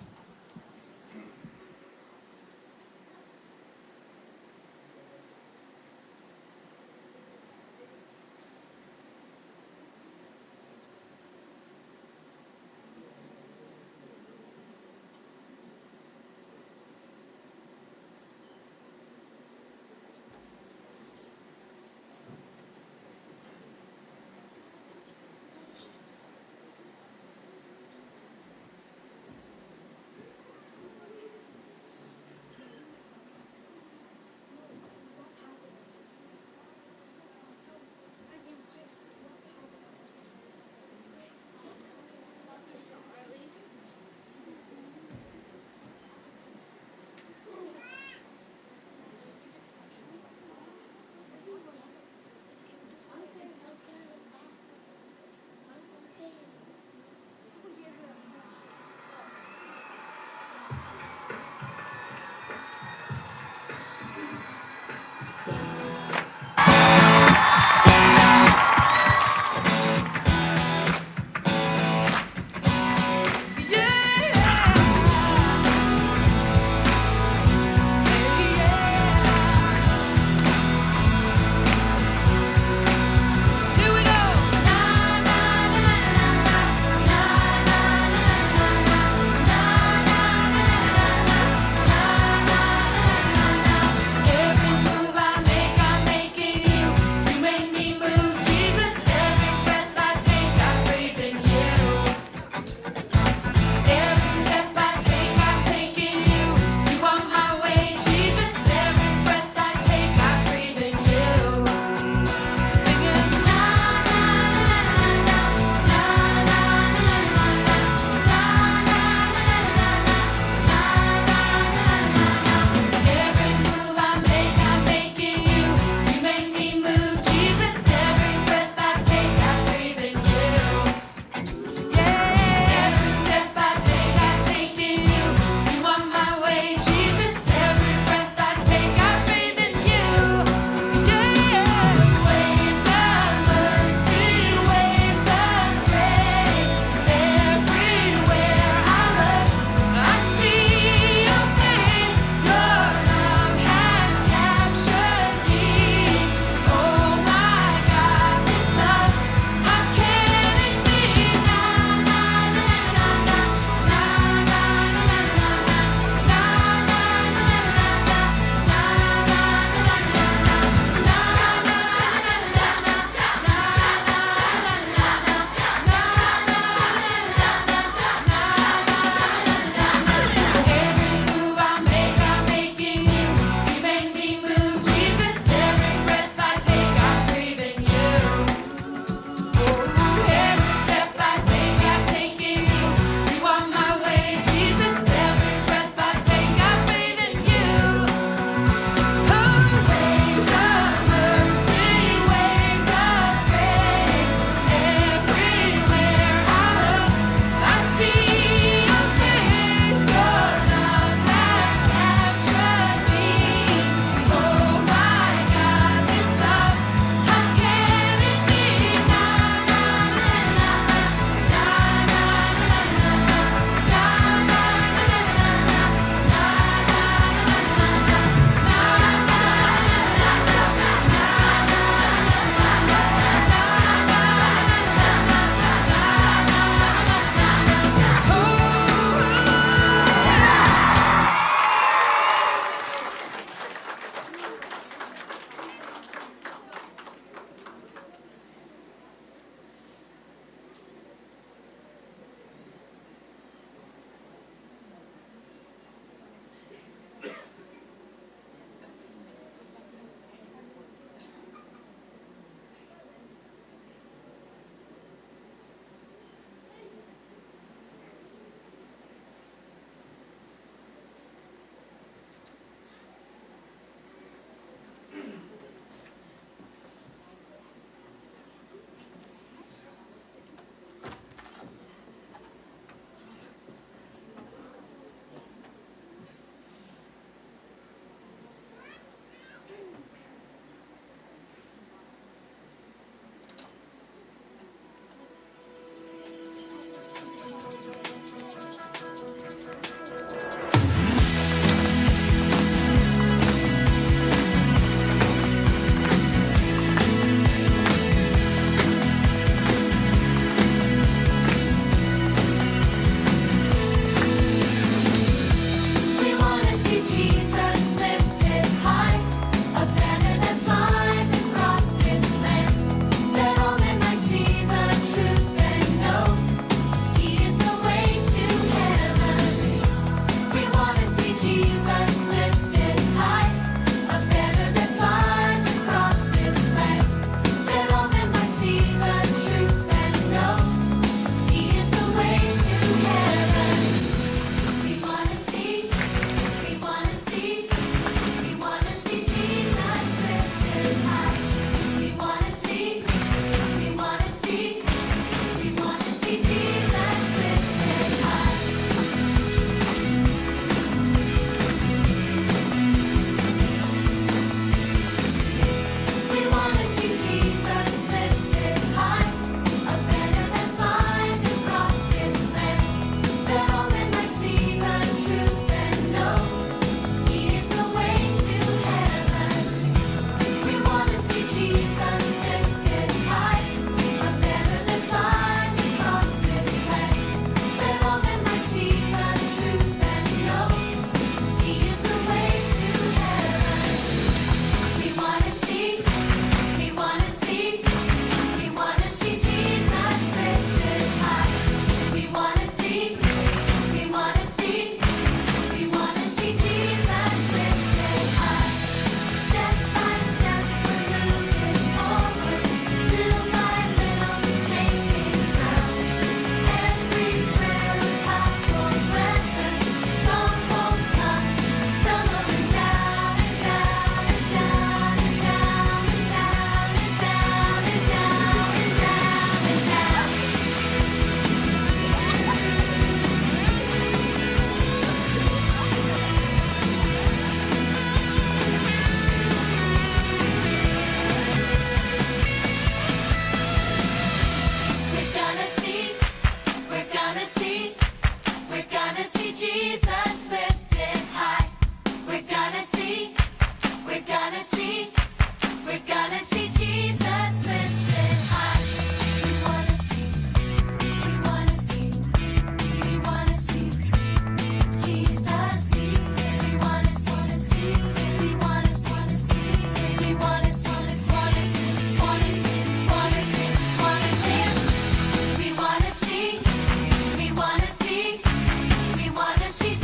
See Jesus lifted high. We're gonna see, we're gonna see, we're gonna see Jesus lifted high. We wanna see, we wanna see, we wanna see Jesus. We wanna see, we wanna see, we wanna see, wanna see, wanna see, wanna see, wanna see. We wanna see, we wanna see, we wanna see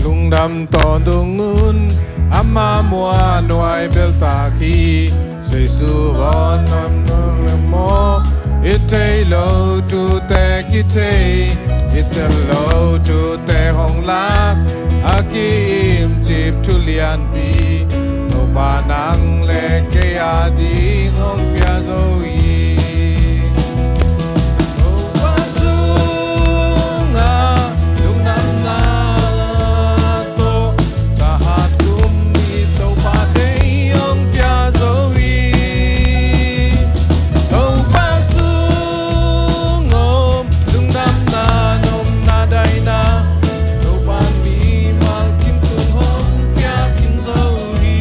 Lungdam tawntung un, ama muanhuai beltak hi. Jesu vawng nam nang leng maw, i thei lo thute kithei, i tel lo thute hong lak, a ki-imcip thu lianpi, Topa nang le kei a ding hong pia zo hi. Topa sungah lungdamna tawh, thahat kum i Topa ei hong pia zo hi. Topa sung om, lungdamna nopna daihna, Topa mimal kim tung hong pia kim zo hi.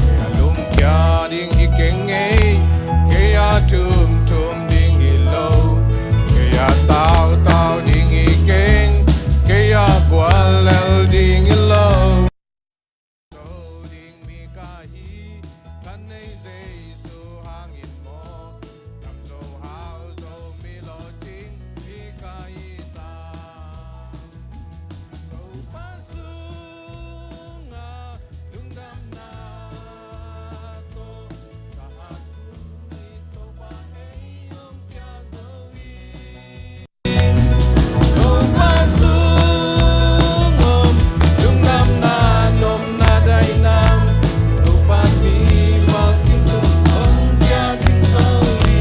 Kei a lungkia ding hi keng ei, kei a thumthum ding hi lo, kei a tautau ding hi keng, kei a guallel ding hi lo. Zo ding mi ka hi, khat nei Jesu hangin maw, nam zo hau zo mi lawh ding mi ka hi ta. Topa sungah lungdamna tawh, thahat kum i Topa ei hong pia zo hi. Topa sung om, lungdamna nopna daihna, Topa mimal kim tung hong pia kim zo hi.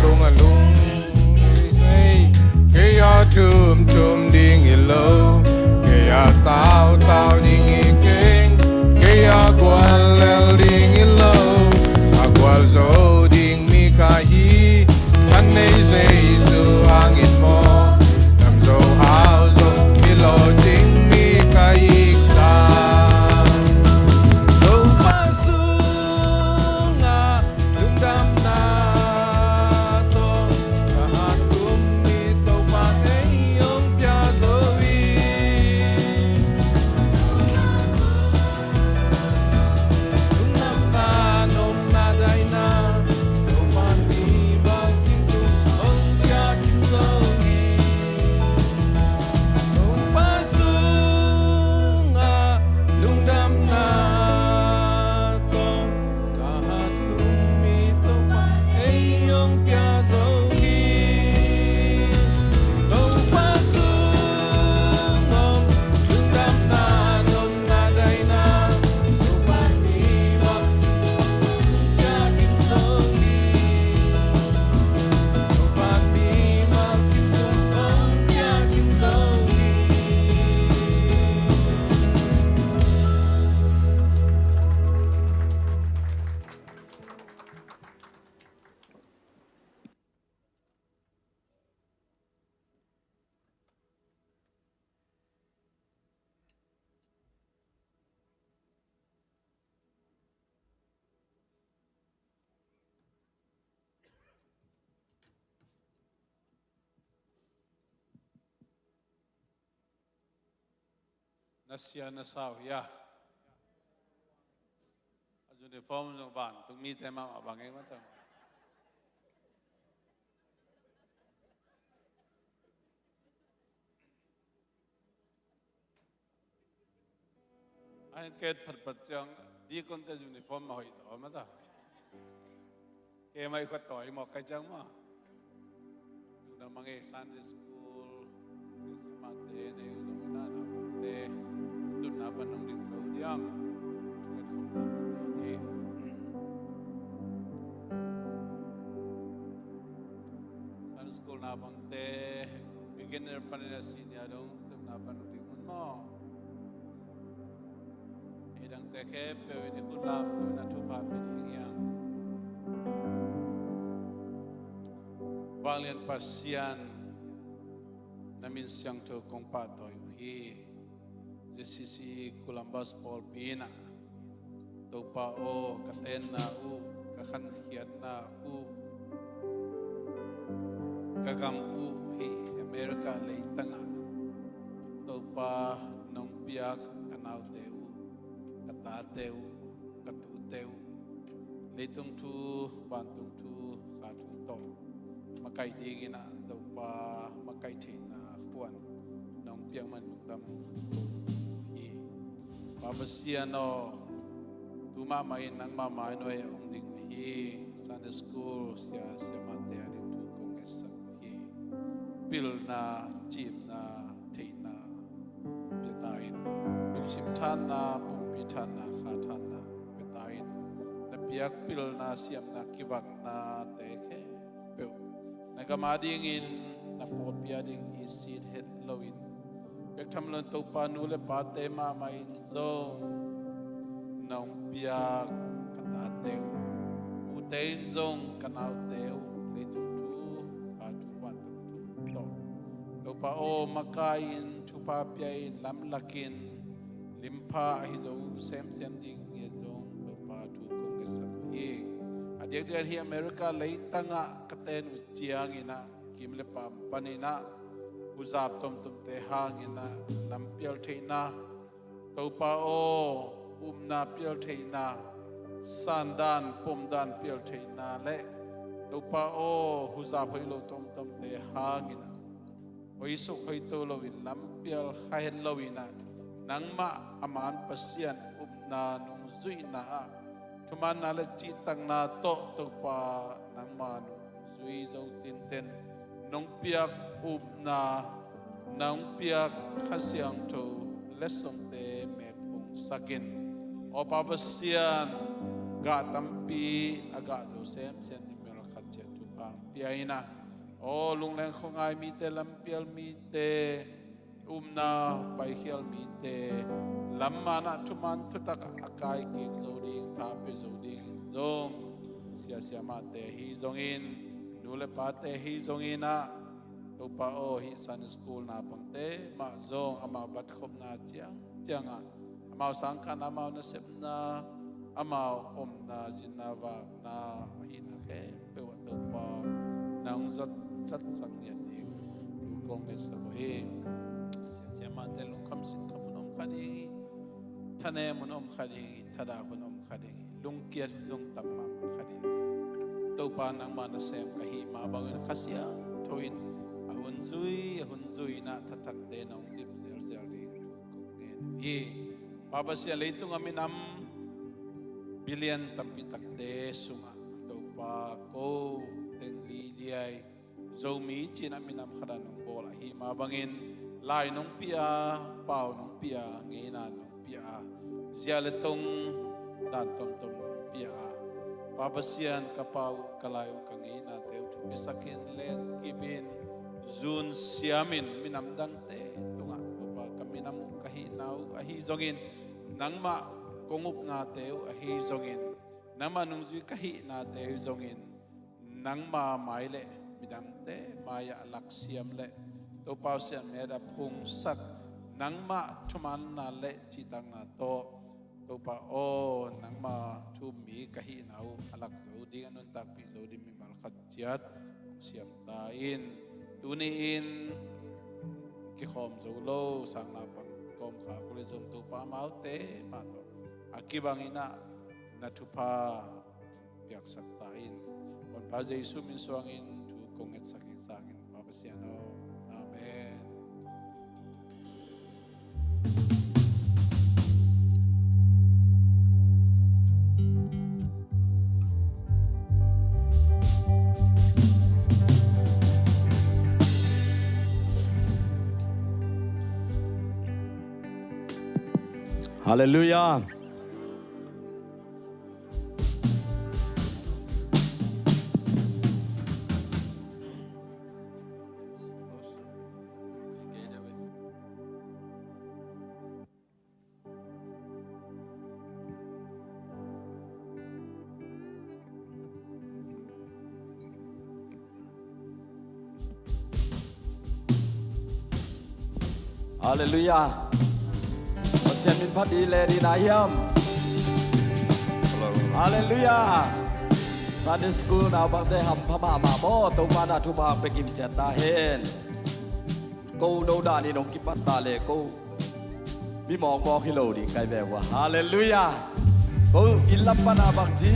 Sungah lungdam, kei a thumthum ding hi lo, kei a tautau ding hi keng, kei a guallel ding hi lo, a gualzo ding mi ka hi. Khat nei Jesu hangin maw, nam zo hau zo mi lawh ding mi ka hi ta. Topa sungah lungdamna tawh, thahat kum i Topa ei hong pia zo hi. Lungdamna nopna daihna, Topa mimal kim tung hong pia kim zo hi. Topa sungah lungdamna tawh, thahat kum i Topa ei hong pia zo hi. Topa sung om, lungdamna nopna daihna, Topa mimal kim tung hong pia kim zo hi. Topa mimal kim tung hong pia kim zo hi. Na sia na sau hia? A uniform zong vantung mite mahmah bang ei mata. A hin ket phatphat ciang deacon te uniform mah hoih zaw mata. Kei mah i khuat tawi mawk kai ciang maw. Lungdam mange Sunday school, Christmas te, nei uh zong i na na te, tunna pan nong ding zo diam. Ket khong na zo ding. Bangte beginner panin a senior dong tutna pan ding hun maw? Ei dangte khempeuh in i hun lamto in a thupha pia ding hiam? Vanglian Pasian, na min siangtho kong pahtawi uh hi. J C C Columbus pawlpi in ah, Topa aw, ka tenna uh, ka khankhiatna uh, ka gam uh hih America leitangah Topa nong piak ka naute uh, ka tate uh, ka tute uh, leitung thu, vantung thu, kha thu tawh makaih dingin ah Topa makaih theihna khuan nong piak man lungdam hi. Pa Pasian aw, tu mahmah in nangmah mai nuai a hong ding ahi Sunday school sia, siamahte a ding thu kong ngetsak hi. Pilna, cimna, theihna pia ta in, lungsim thanna, pumpi thanna, kha thanna pia ta in, na piak pilna, siamna, kivaknate khempeuh na gam a dingin, na pawlpi a ding i sit het loin, bek tham loin Topa nu le pate mahmah in zong nong piak ka tate uh, ute in zong ka naute uh, leitung thu, kha thu, vantung thu tawh Topa aw, makai in, thupha pia in, lamlak in, limpha ahi zo semsem ding ngiat zong Topa thu kong ngetsak hi. A diakdiak hi America leitangah ka ten uh ciangin ah, kim le pam panin ah, huzap tomtomte hangin ah, lampial theihna, Topa aw, upna pial theihna, sandan, pomdan pial theihna le Topa aw, huzap hoih lo tomtomte hangin ah, hoih suk hoih to loin, lampial kha het loin ah, nangmah a man Pasian upna nungzuihna ah, thumanna le cihtakna tawh Topa nangma nungzui zo tinten, nong piak upna, nong piak Kha Siangtho letsongte mekpungsak in. Aw Pa Pasian, gah tampi a gah zo semsem ni mel khat ciat thupha pia in ah, aw lungleng khuangai mite, lampial mite, upna paikhial mite lam man ah thuman thutak a kai kik zo ding, tha pia zo ding zong, sia siamahte ahi zongin, nu le pate ahi zongin ah, Topa aw, hih Sunday school naupangte mah zong amau batkhopna ciang ciangah, amau sangkahna, amau nasepna, amau omna, zinna vakna ahihna khempeuh ah Topa nang zot satsak ngiat ding thu kong ngetsak uh hi. Sia siamahte lungkham sinkham hun om kha ding hi. Thanem hun om kha ding hi. Thadah hun om kha ding hi. Lungkiat zong tam mahmah kha ding hi. Topa nangmah nasem ka hih mah bangin Kha Siangtho in a hun zui, a hun zui in ah thathakte nong dim zelzel ding thu kong ngen uh hi. Pa Pasian, leitung a minam billion tampi takte sungah Topa ko teng liliai Zomi ci-in ah minam khat a nong bawl ahi mah bangin, lai nong pia, pau nong pia, ngeina nong pia, zia le tong dan tomtom nong pia. Pa Pasian, ka pau uh, ka lai uh, ka ngeinate uh thupisak in, letkip in, zun siam in, minam dangte tungah Topa ka minam uh, ka hihna uh ahi zongin, nangmah kong upnate uh ahi zongin, nangmah nungzui ka hihnate uh zongin, nangma mai le midangte mai-ah a laksiam le Topa uh siatmet a pungsak, nangmah thumanna le cihtakna tawh Topa aw, nangma thu-um mi ka hihna uh a lak zo ding, a nuntakpih zo ding mimal khat ciat hong siam ta in. Tuni-in kikhawm zo lo sang naupang kawmkal uh le zong Topa amaute mah tawh a kibangin ah na thupha piaksak ta in. Honpa Jesu min suangin thu kong ngetsak hi sangin, Pa Pasian aw. Amen. Halleluiah. Halleluiah. Pasian min phat dih le dih na hiam? Halleluiah. Sunday school naupangte hampha mahmah maw, Topa na thupha pia kim ciat ta hen. Ko no danin hong kipat ta le ko mi mawkmawk hi lo ding kai ve ua. Halleluiah. Ko inn lam pana bang ci,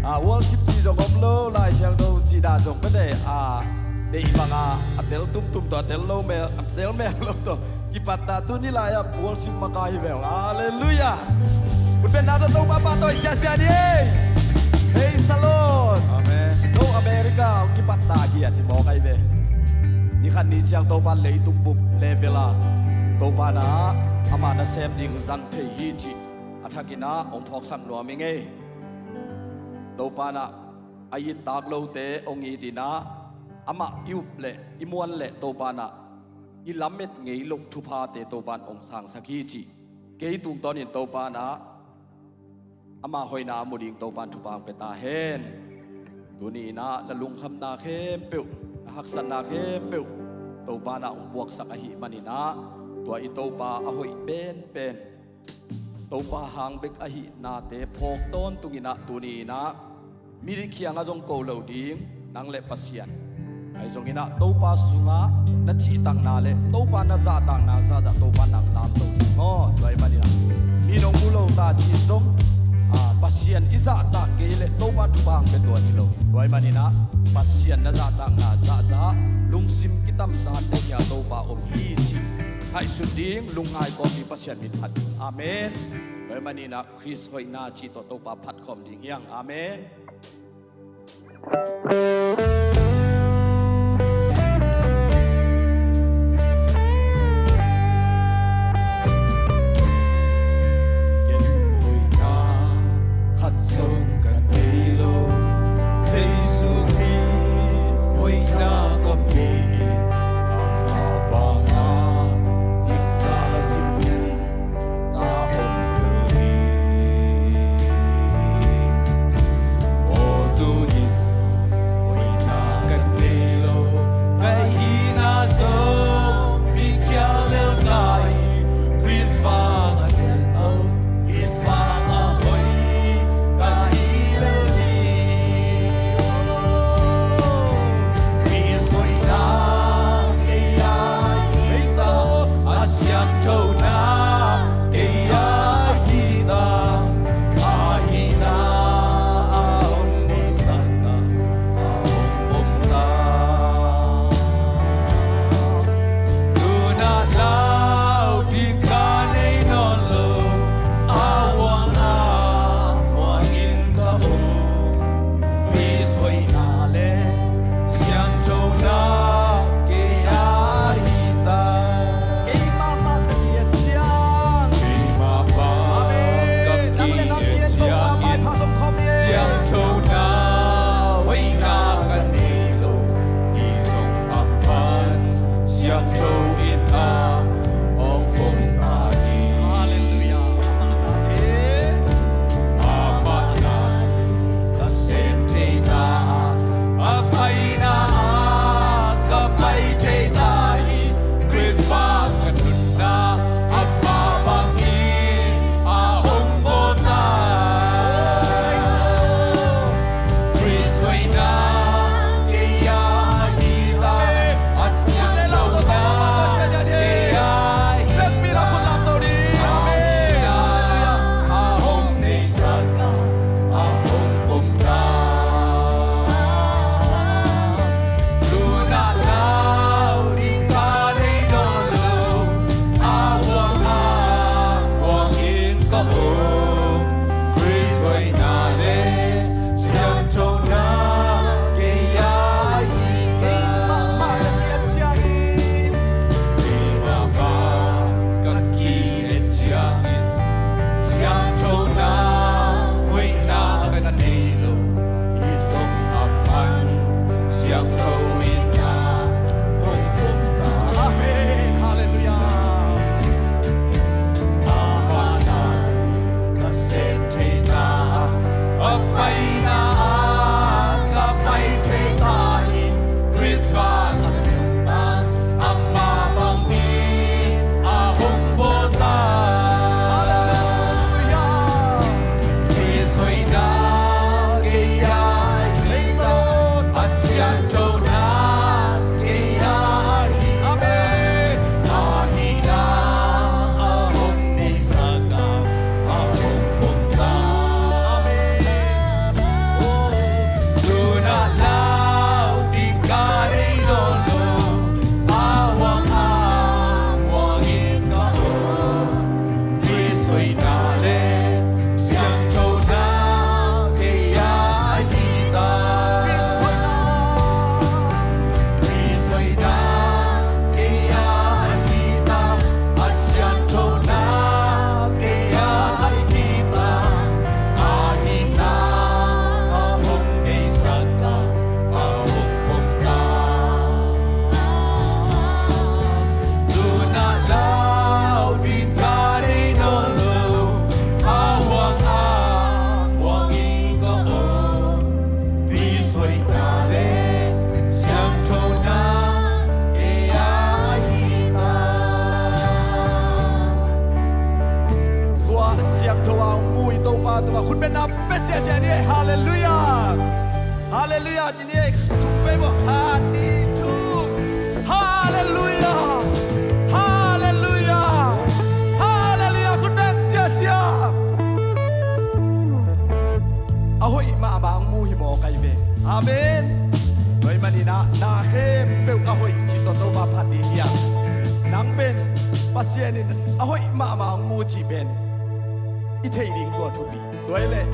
a, worship ci zong om lo, Lai Siangtho ci dan zong pete, a, deih banga a tel tumtum tawh a tel lo mel, a tel mel lo tawh kipat ta, tuni lai-ah worship maka hi ve ua. Halleluiah. Khutbetna tawh Topa pahtawi siasia ni ei. Praise the Lord. Amen. No America hong kipat ta giat hi mawk ai ve. Ni khat ni ciang Topa leitung bup level a Topa na ama nasem ding zang thei hi cih a thakin ah hong phawksak nuam i ngei. Topa na a it tak lote hong it in ah amah i up le i muan le Topa na i lamet ngei lo thuphate Topan hong sangsak hi cih kei tungtawnin Topa na ama hoihna a mu ding Topan thupha hong pia ta hen. Tuni in ah na lungkhamna khempeuh, na haksatna khempeuh Topa na hong puaksak ahih manin ah tua i Topa a hoih penpen, Topa hang bek ahihnate phawk tawntungin ah tuni in ah mi kiangah zong ko lo ding nang le Pasian. Ahi zongin ah Topa sungah na cihtakna le Topa na zahtakna zahzah Topa nang lam lo ding maw. Tua ahih manin ah mi nong mu lo ta cih zong, a, Pasian i zahtak kei le Topa thupha hong pia tuan hi lo. Tua ahih manin ah Pasian na zahtakna zahzah lungsim kitamzan ding hi a Topa om hi cih ngaihsut ding, lungngai kawm ding, Pasian min phat ding. Amen. Tua ahih manin ah Khrist hoihna cih tawh Topa phat khawm ding hi hang. Amen. Ken hoihna khat zong ka nei lo, Jesu Khrist hoihna ka pe in, ama vanga dik ka zim in, ka om kul hi. Aw, tu in zong hoihna ka nei lo, ka hihna zong pikial lel ka hi, Khrist vang a siangtho, Khrist vang a hoih ka hi lel hi. Khrist hoihna kei a hi ta, a siangthona kei a hi ta, a hihna a hong musak ta, a hong pom ta. Tuna lau ding ka nei nawn lo, a huang a muang in ka om. Khrist hoihna le siangthona kei a hi ta. Kei mahmah ka hi a cia. Tho a hong mu i Topa tungah khutbetna pia siasia ni ei. Halleluiah. Halleluiah ci ni ei. Thum vei maw? Khat, nih, thum. Halleluiah. Halleluiah. Halleluiah. Khutbeng siasia. A hoih mahmah hong mu hi mawk ai ve. Amen. Tua ahih manin ah na khempeuh a hoih cih tawh Topa phat ding hi a. Nang pen Pasian in a hoih mahmah hong mu cih pen i theih ding tua thupi. Tua hi leh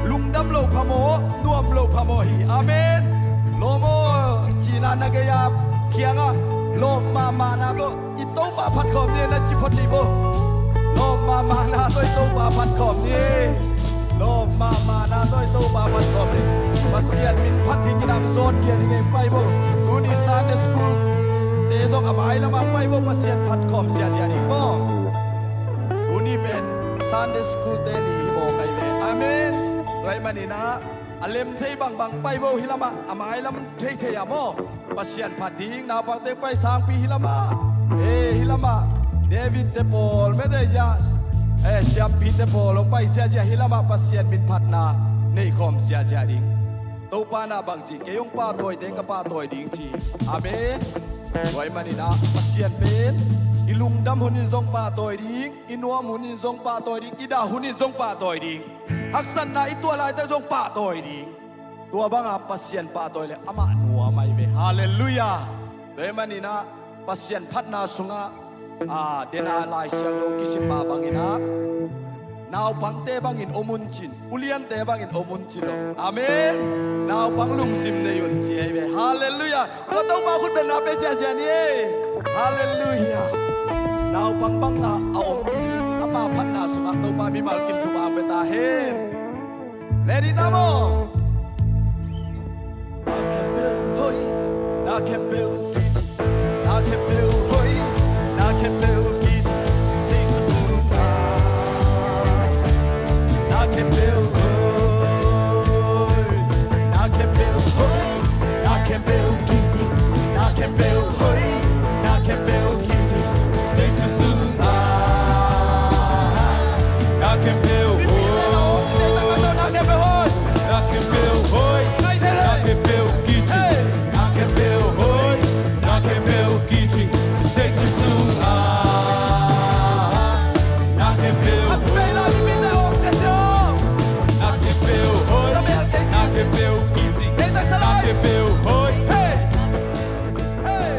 lungdam loh phamawh, nuam loh phamawh hi. Amen. Lawm aw cihna na gei-a kiangah lawm mahmahna tawh i Topa phat khawm ni na ci phot dih bo. Lawm mahmahna tawh i Topa phat khawm ni. Lawm mahmahna tawh i Topa phat khawm ni. Pasian min phat dingin a hong zawn kia ding ei, pai bo. Tuni Sunday school te zong a mailam ah pai bo, Pasian phat khawm siasia ding maw. Tuni pen Sunday school te ni hi mawk ai ve. Amen. Tua ahih manin ah a lem thei bangbang pai bo, hih lamah a mailam theithei ah maw. Pasian phat ding, naupangte pai sangpi hih lamah. Eh, hih lamah David te pawl, mete ya, eh, siampite pawl hong pai siasia, hih lamah Pasian min phatna neih khawm siasia ding. Topa in ah bang ci, kei hong pahtawite ka pahtawi ding ci. Amen. Tua ahih manin ah Pasian pen i lungdam hunin zong pahtawi ding, i nuam hunin zong pahtawi ding, i dah hunin zong pahtawi ding. Haksatna i tuah laitak zong pahtawi ding. Tua banga Pasian pahtawi leh amah nuam ai ve. Halleluiah. Tua ahih manin ah Pasian phatna sungah, a, dena Lai Siangtho kisim mah bangin ah naupangte bangin om un cin, uliante bangin om un cin lo. Amen. Naupang lungsim nei un ci ai ve. Halleluiah. Tua Topa khutbetna pia siasia ni ei. Halleluiah. Naupang bangin ah a om ding, ama phatna sungah Topa mimal kim thupha pia ta hen. Ready ta maw? Na khempeuh hoih, na khempeuh kici, na khempeuh hoih, na khempeuh kici, Jesu sungah. Na khempeuh hoih, na khempeuh hoih, na khempeuh kici, na khempeuh hoih, na khempeuh kici, Jesu sungah. Na khempeuh hoih, na khempeuh hoih, na khempeuh kici, na khempeuh hoih, na khempeuh kici, Jesu sungah. Na khempeuh hoih, na khempeuh hoih, na khempeuh kici, na khempeuh hoih. Hey! Hey!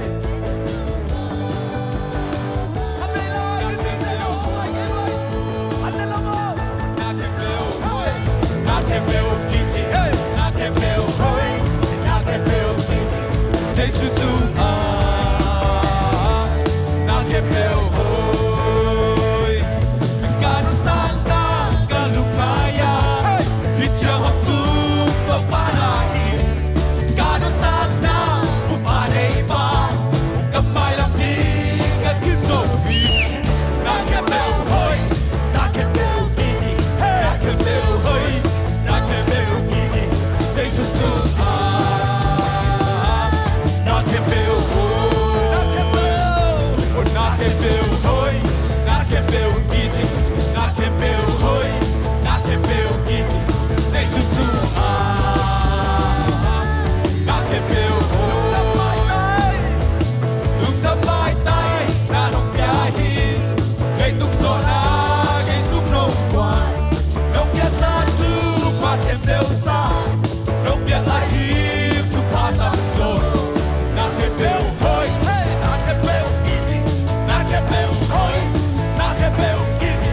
Ka nuntakna, Topa nei pa, ka mailam ding ka gil zo hi. Na khempeuh hoih, na khempeuh kici, na khempeuh hoih, na khempeuh kici, Jesu sungah. Na khempeuh hoih, na khempeuh, na khempeuh hoih, na khempeuh kici, na khempeuh hoih, na khempeuh kici, Jesu sungah. Na khempeuh hoih, lungdam maitai, na nong pia hi. Leitung zawhna gei sung nong kuan, nong piaksa thupha khempeuh sa, nong piak lai hi thupha tamzaw. Na khempeuh hoih, na khempeuh kici, na khempeuh hoih, na khempeuh kici,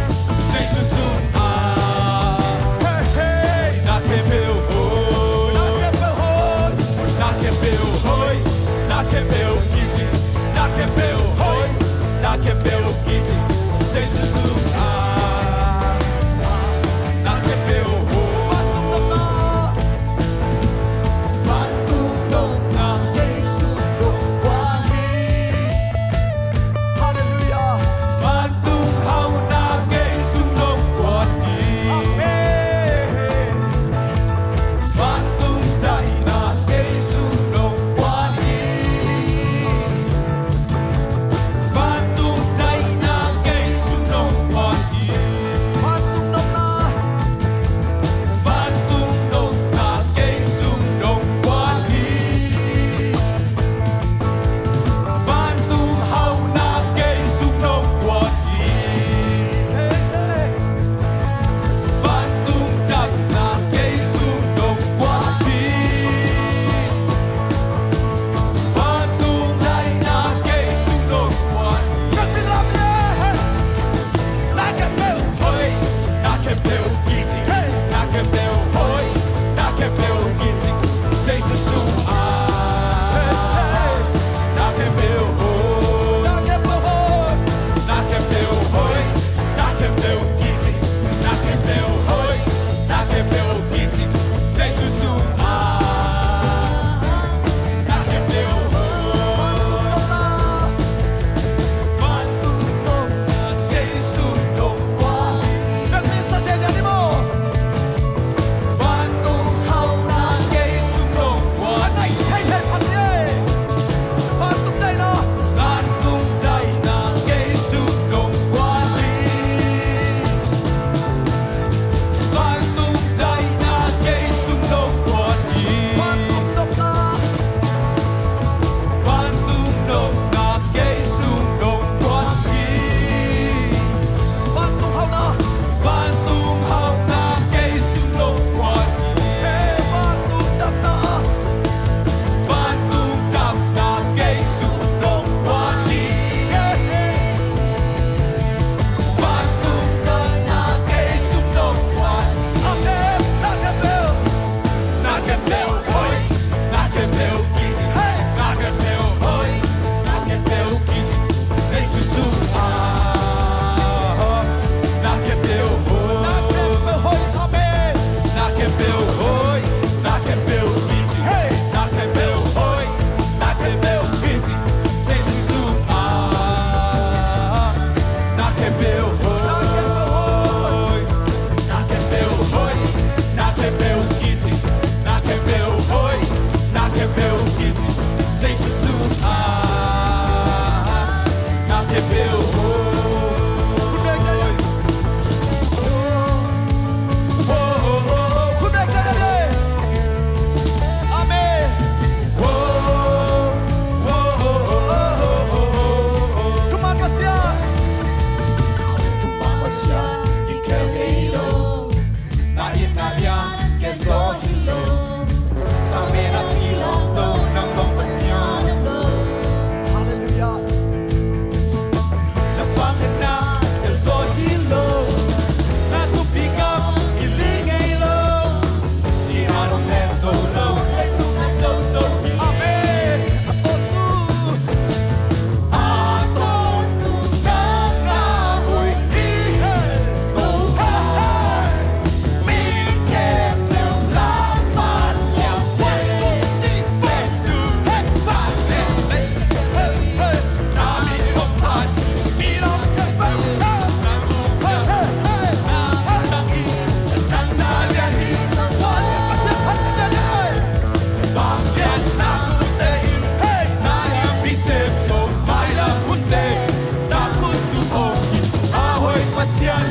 Sian,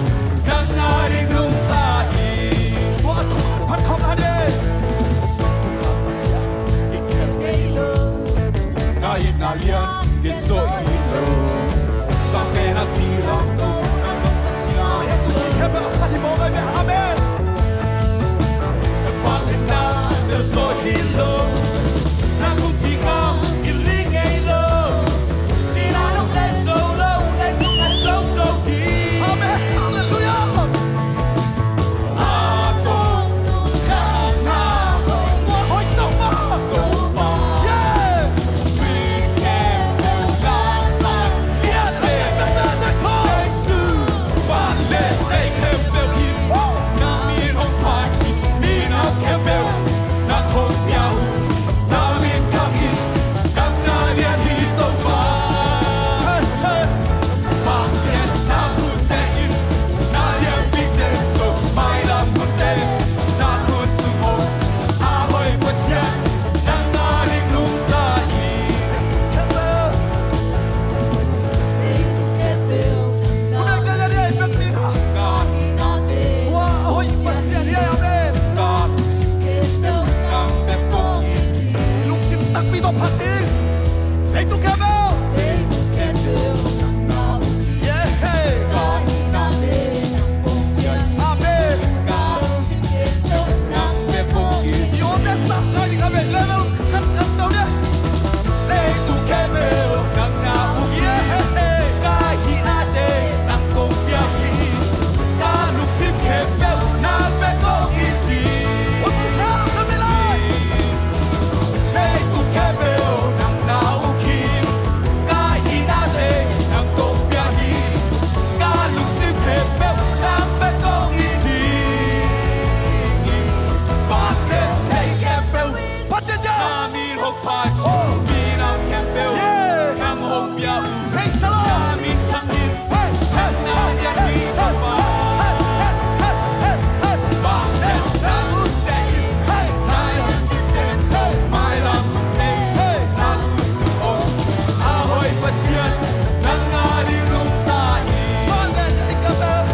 nang na ding nungta hi. Tua a thuman phat khawm la ding. Thuman Pasian i khem ngei lo. Na it na lian gen zo hi lo. Sa pen a kilam to nang Pasian. Tua i khem a phat hi mawk ai ve. Amen. Fa pen na del zo hi lo. Na kumpi ngam i ling ngei lo. Sina nong leng zo lo, leng nong leng zo zo hi. Amen. Halleluiah. A kong nang na. Tua hoih tawh mah. Topa. Yeah. Mi khempeuh lampan. Yeah, yeah, yeah, yeah, yeah. Jesu. Van le lei khempeuh in. Oh. Na min hong phat hi. Mi nau khempeuh. Nang hong pia uh. Na min thang in. Nang na lian hi Topa. Hey, hey. Vangliatna khutte'n na lianpi sem zo. Mailam khutte'n na khut sung hong a hoih Pasian. Nang na ding nungta hi. Leitung khempeuh. Leitung khempeuh. Unai jaya dia i pek ni na. Ka hi na te. Tua a hoih Pasian hi, amen. Ka lungsim khempeuh nang bek kong it hi. Lungsim takpi tawh phat ding. Leitung khempeuh. Leitung khempeuh nang na uk hi. Yeah. Ka hi na te nang kong pia hi. Amen. Ka lungsim khempeuh nang bek kong it hi. I om le sa ngai ding, amen. Level khat khat tawh le. Leitung khempeuh nang na uk hi. Ka hihna te nang kong pia hi. Ka lungsim khempeuh nang bek kong it hi. Leitung khempeuh nang na uk hi. Ka hihna te nang kong pia hi. Ka lungsim khempeuh nang bek kong it hi. Van le lei khempeuh. Phat ciat ciat. Na min hong phat. Oh. Minam khempeuh. Yeah. Nang hong pia uh. Praise the Lord. Na min thang in. Hey, hey, na lian hi Topa. Hey, hey, hey, hey, hey. Vangliatna khutte'n na lianpi sem zo. Mailam khutte'n na khut sung hong a hoih Pasian. Nang na ding nungta hi. Van le lei khempeuh.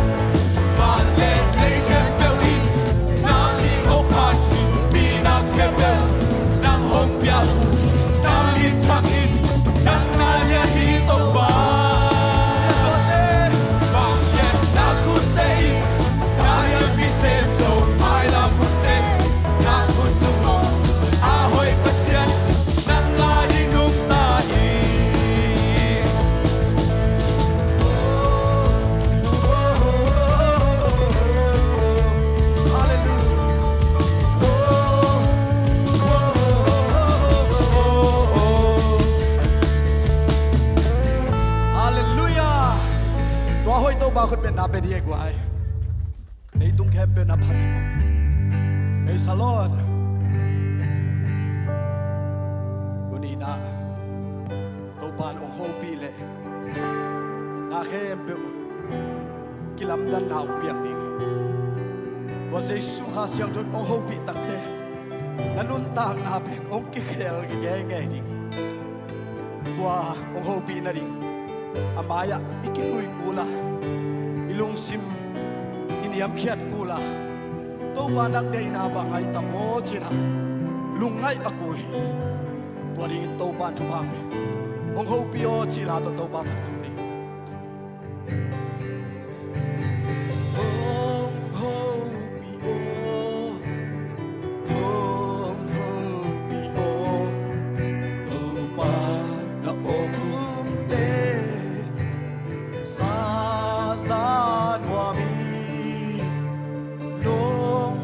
Van le lei khempeuh in. Na min hong phat hi. Minam khempeuh nang hong pia uh. Na min thang in. Nang na lian hi Topa. Vangliatna khutte'n na lianpi sem zo. Mailam khutte'n na khut sung hong a hoih Pasian. Nang na ding nungta hi. Halleluiah. Halleluiah. Tua hoih Topa khut beng na pen hi e guai. Leitung khempeuh na phat hi maw. Praise the Lord. Tuni-in ah Topa'n hong hopih leh na khempeuh kilamdanna hong piang ding hi. Tua Jesu Kha Siangtho in hong hopih takteh na nuntakna pen hong kikhel ngeingei ding hi. Tua hong hopih nading a mai-ah i kilui kul a, i lungsim i niamkhiat kul a, Topa nang deihna bang ahi tam aw ci-in ah lungngaih a kul hi. Tua dingin Topa in thupha pe. Hong hopih aw cih la tawh Topa phat khawm ding. Hong hopih aw, hong hopih aw, Topa na awkhumte, saza nuam hi. Nong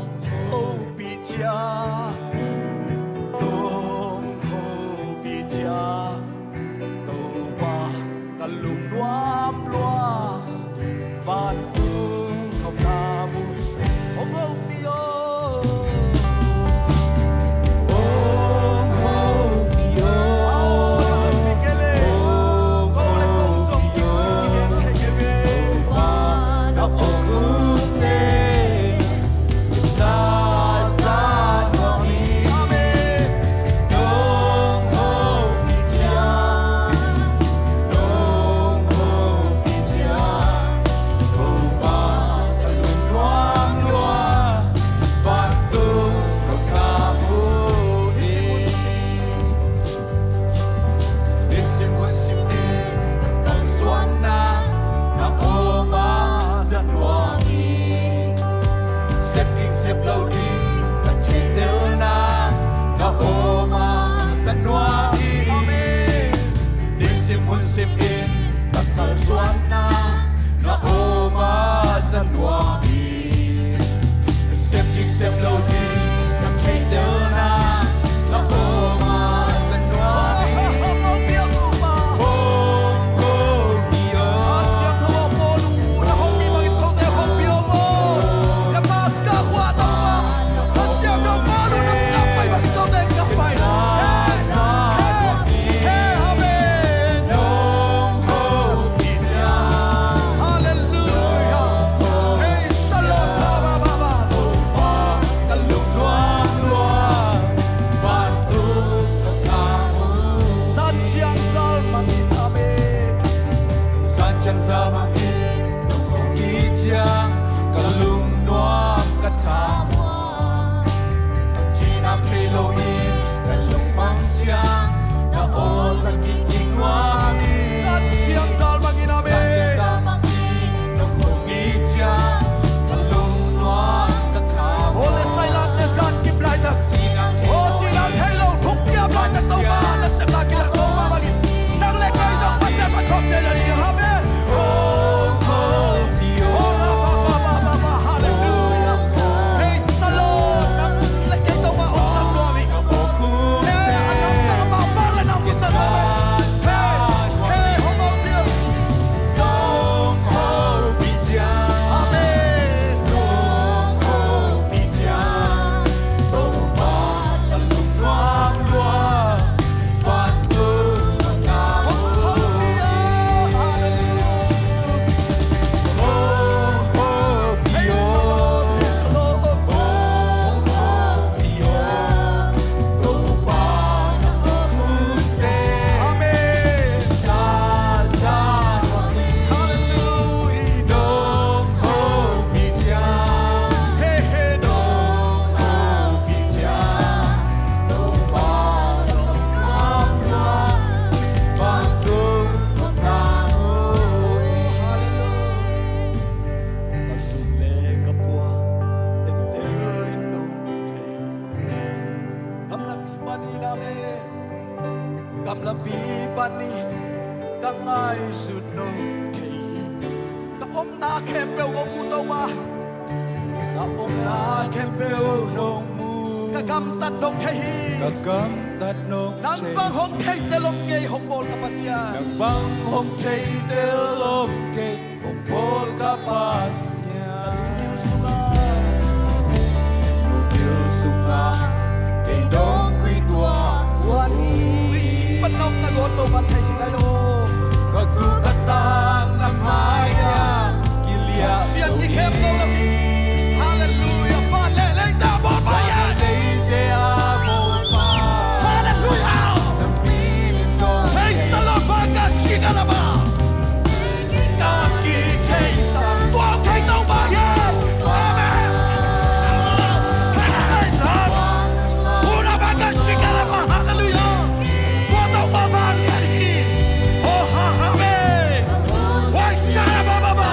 hopih ciang, nong hopih ciang, Topa ka lung Panin ka ngaihsut nop thei hi. Ka omna khempeuh hong mu, Topa. Ka omna khempeuh hong mu. Ka gamtat nop thei hi. Ka gamtat nop thei. Nang bang hong theitel om kei, hong bawl ka Pasian. Nang bang hong theitel om kei, hong bawl ka Pasian. Ka lungkim sungah, lungkim sungah kei dong khuituak. Wan, tuisik pan omna gawt Topa'n thei khin lai lo. Ka guk ka tang na mai-ah kiliah. Pasian kikhem lo lo hi. Halleluiah. Van le leite a bawl Pa-in. Leite a bawl Pa. Halleluiah. Na min in dong. Praise the Lord, Baga Shigaraba. Ka kitheihsa tua thei Topa hi. Amen. Hallelujah. Tua Topa vanglian hi. Oh, ha, ha, amen. Wai, sha, ba, ba, ba.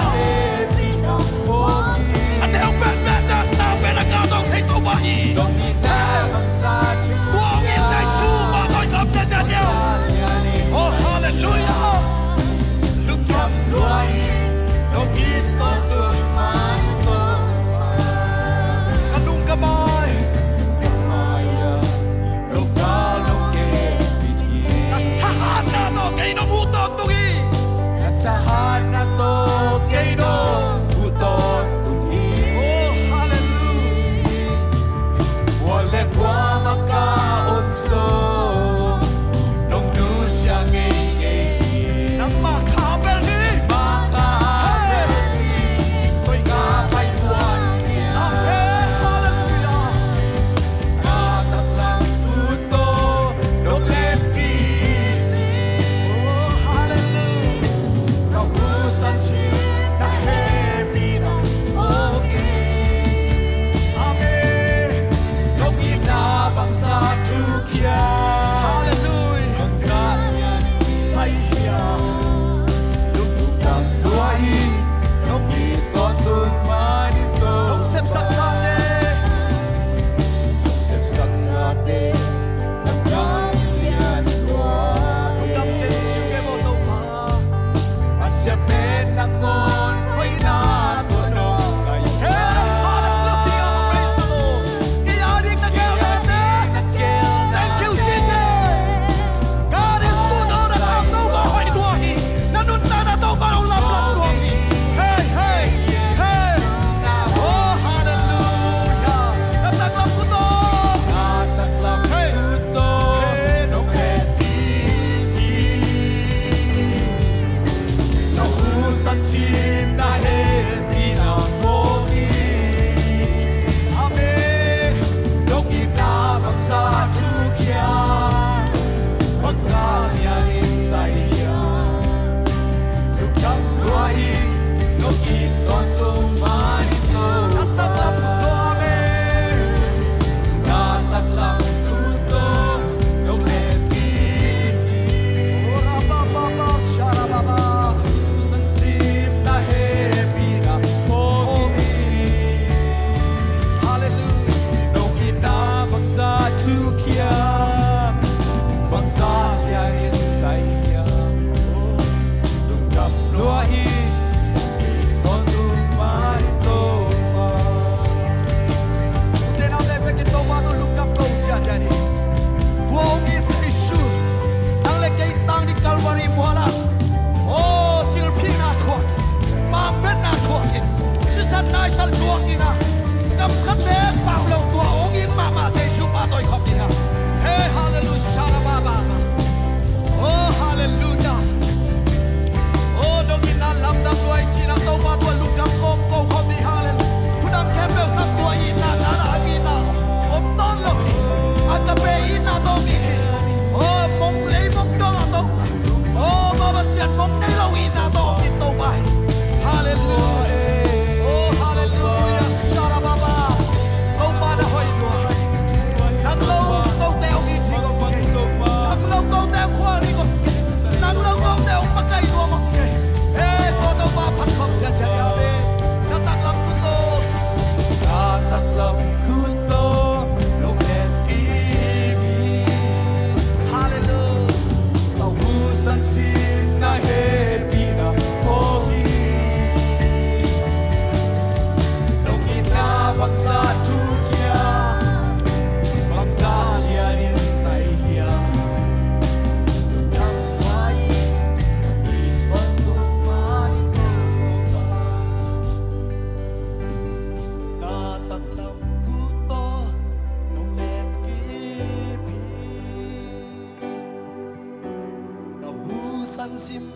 Zim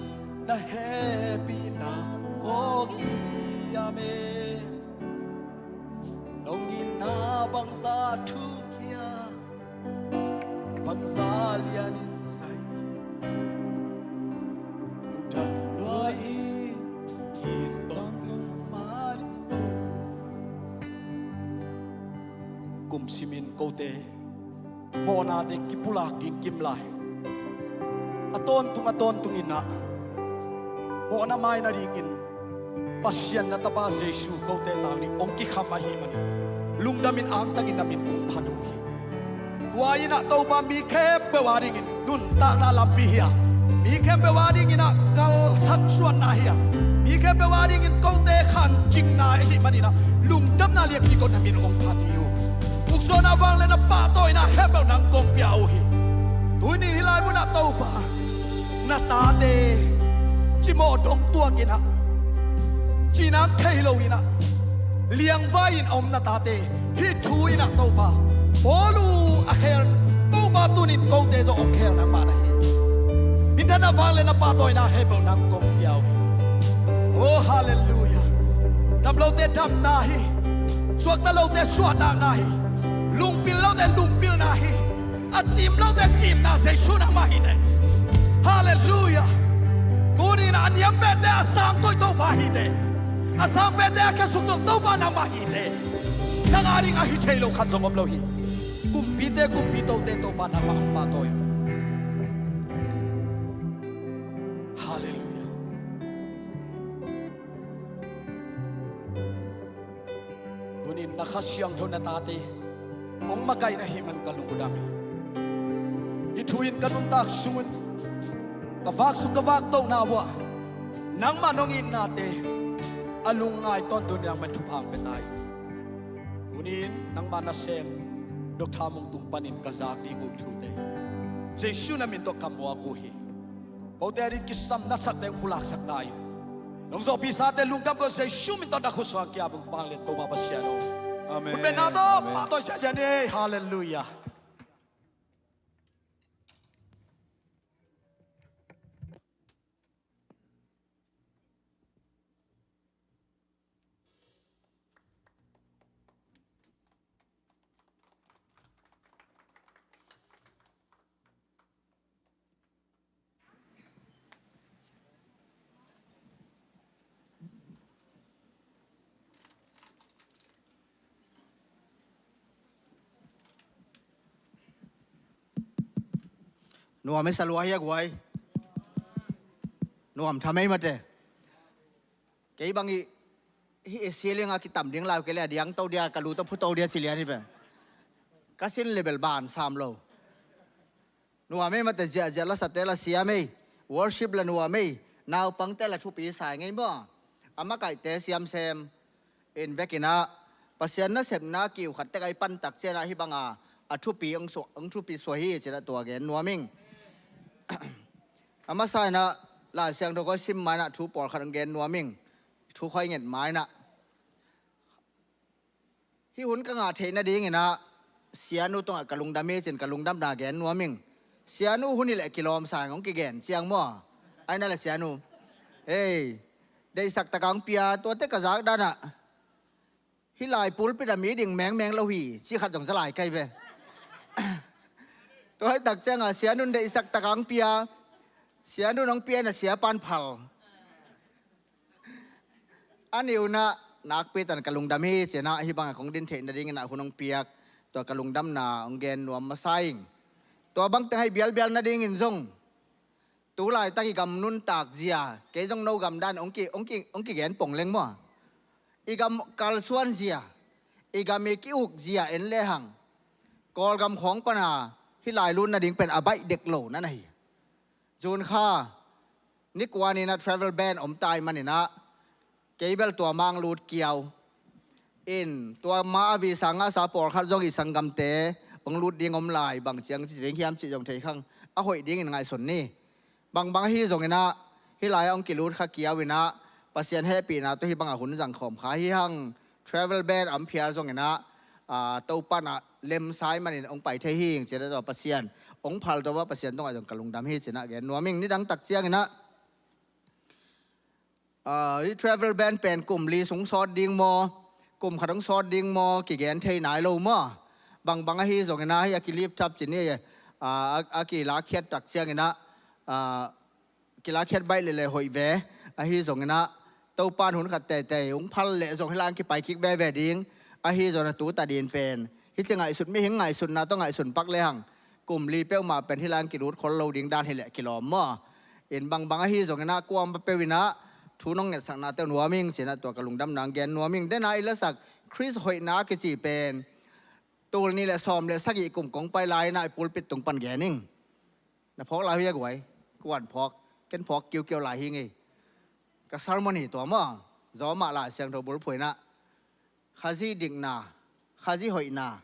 na hehpihna phawk hiam e. Nong itna bangzah thuk hiam, bangzah lianin zai lungdam lua hi. Kik tawntung mah in. Kum simin kote mawhnate kipulak ding kim lai. A tawntung a tawntung in ah mawhna mai nadingin Pasian na Tapa Jesu kote tangin hong kikham ahih manin lungdamin angtangin na min kong phat uh hi. Tua in ah Topa, mi khempeuh a dingin nuntakna lampi hi a, mi khempeuh a dingin ah kalsuanna hi a, mi khempeuh a dingin kote khancingna ahih manin ah lungdamna lianpi kong na min hong phat hi uh. Ukzawhna, vangliatna, pahtawina khempeuh nang kong pia uh hi. Tuni in hih lai munah Topa, na tate cimawh dong tuakin ah, cih nang thei loin ah liangvai-in a om na tate, hih thu in ah Topa, Paul uh a khel, Topa, tuni in kote zong hong khel nangmah na hi. Minthanna, vangliatna, pahtawina khempeuh nang kong pia uh hi. Oh, halleluiah. Dam lote damna hi. Suakta lote suahtakna hi. Lungpil lote lungpilna hi. A cim lote cimna Jesu nangmah hi teh. Halleluiah. Tuni in a niam pente a sang toi Topa hi teh. A sang pente a khesuk zong Topa nangmah hi teh. Nang a ding a hi thei lo khat zong om lo hi. Kumpite kumpi, tote Topa nangmah hong pahtawi. Halleluiah. Tuni in na Kha Siangtho na tate hong makaihna ahih man ka lungdam hi. Hih thu in ka nuntak sungin ka vaksuk ka vaktohna uh ah nangmah nong itnate a lungngai tawntung in nangmah in thupha hong pia ta hi. Tuni in nangmah nasem Doctor Mung tung panin ka zak ding uh thute Jesu na min tawh ka muak uh hi. Kote a ding kisam na sakte hong pulaksak ta in. Nong zawhpih sate lungdam ko, Jesu min tawh na khut suang kiap ung. Vanglian Topa Pasian aw. Amen. Khut bengna tawh, amen, pahtawi siasia ni. Halleluiah. Nuam e, sa lua hi a guai. Nuam tham ei mate. Kei bang i, hih i ceiling a kitam ding lau kei le a diang to dia, ka lu to phu to dia ci lian hi ve. Ka sin level ban sam lo. Nuam ei mate, ziahziah la sate la siam ei. Worship la nuam ei. Naupangte la thupi sa ngei maw. A makaihte siam sem. In vekin ah Pasian nasepna kiu khat tek a i pan tak ciangin ah hih banga a thupi hong suah, hong thupi suah hi ci-in ah tua gen nuam ing. A masa in ah Lai Siangtho kong sim ma-in ah thu pawlkhat hong gen nuam ing. Thu kong nget ma-in ah hih hun ka ngah theih nadingin ah Sianu tungah ka lungdam hi ci-in ka lungdamna gen nuam ing. Sianu hun hi leh kilawm sa ing, hong kigen ciang maw. Ai na le Sianu. Ei, deihsak tak a hong pia, tuate ka zak dan ah hih lai pulpit ah mi ding mengmeng lo hi, ci khat zong za lai kai ve. Tua hi tak ciangah Sianu in deihsak tak a hong pia, Sianu in hong pia in ah siapa in phal. A nih un ah nakpi takin ka lungdam hi ci-in ah hih bangah kong din theih nadingin ah hun hong piak, tua ka lungdamna hong gen nuam masa ing. Tua bangteng ah i bialbial nadingin zong tu laitak i gam nuntak zia, kei zong no gam dan hong ki, hong ki, hong kigen pong leng maw. I gam kalsuan zia, i gam i ki-uk zia en lehang Kawlgam khawng pana hih lai lut nading pen a baih dek lo na na hi. June kha ni kua ni-in ah travel ban om ta ahih manin ah kei bel tua ma-in lut kiau. In tua ma-a visa ngahsa pawlkhat zong i sanggamte hong lut ding om lai, bang ciang ci ding hiam cih zong thei khang, a hoih dingin ngaihsun ni. Bangbang ahi zongin ah hih lai-ah hong kilut kha kiau in ah Pasian hehpihna tawh hih bangah hun zang khawm kha hi hang. Travel ban a hong phial zongin ah, aa, Topa in ah lemsa ahih manin hong pai thei hi ing ci-in ah tua Pasian hong phal tua Pasian tungah zong ka lungdam hi ci-in ah gen nuam ing. Nidang tak ciangin ah Ah, hih travel ban pen kum li sung sawt ding maw, kum khat hong sawt ding maw, kigen thei nai lo maw. Bangbang ahi zongin ah, hih a ki lift up cin hi, ah, a, a kilakhiat tak ciangin ah, ah, kilakhiat baih leh leh hoih ve. Ahi zongin ah, Topa'n hun khat teitei hong phal leh zong hih lai-ah kipai kik veve ding. Ahi zongin ah tu ta ding pen, hih ci ngaihsut mihing ngaihsutna tawh ngaihsun pak lehang, kum li peuhmah pen hih lai-ah kilut khol lo ding dan hi leh kilawm maw. In bangbang ahi zongin ah, kuamah peuh in ah thu nong ngetsaknate uh nuam ing ci-in ah, tua ka lungdamna hong gen nuam ing. Dena i lasak Khrist hoihna kici pen, tul nih leh sawm leh sagih kum kong pai lai-in ah i pulpit tung pan gen ing. Na phawk lai uh hia guai? Kua'n phawk? Ken phawk kiukiau lai hi ing ei. Ka sermon hi tua maw. Zawmah Lai Siangtho bulphuh in ah, Khazih dikna, Khazih hoihna.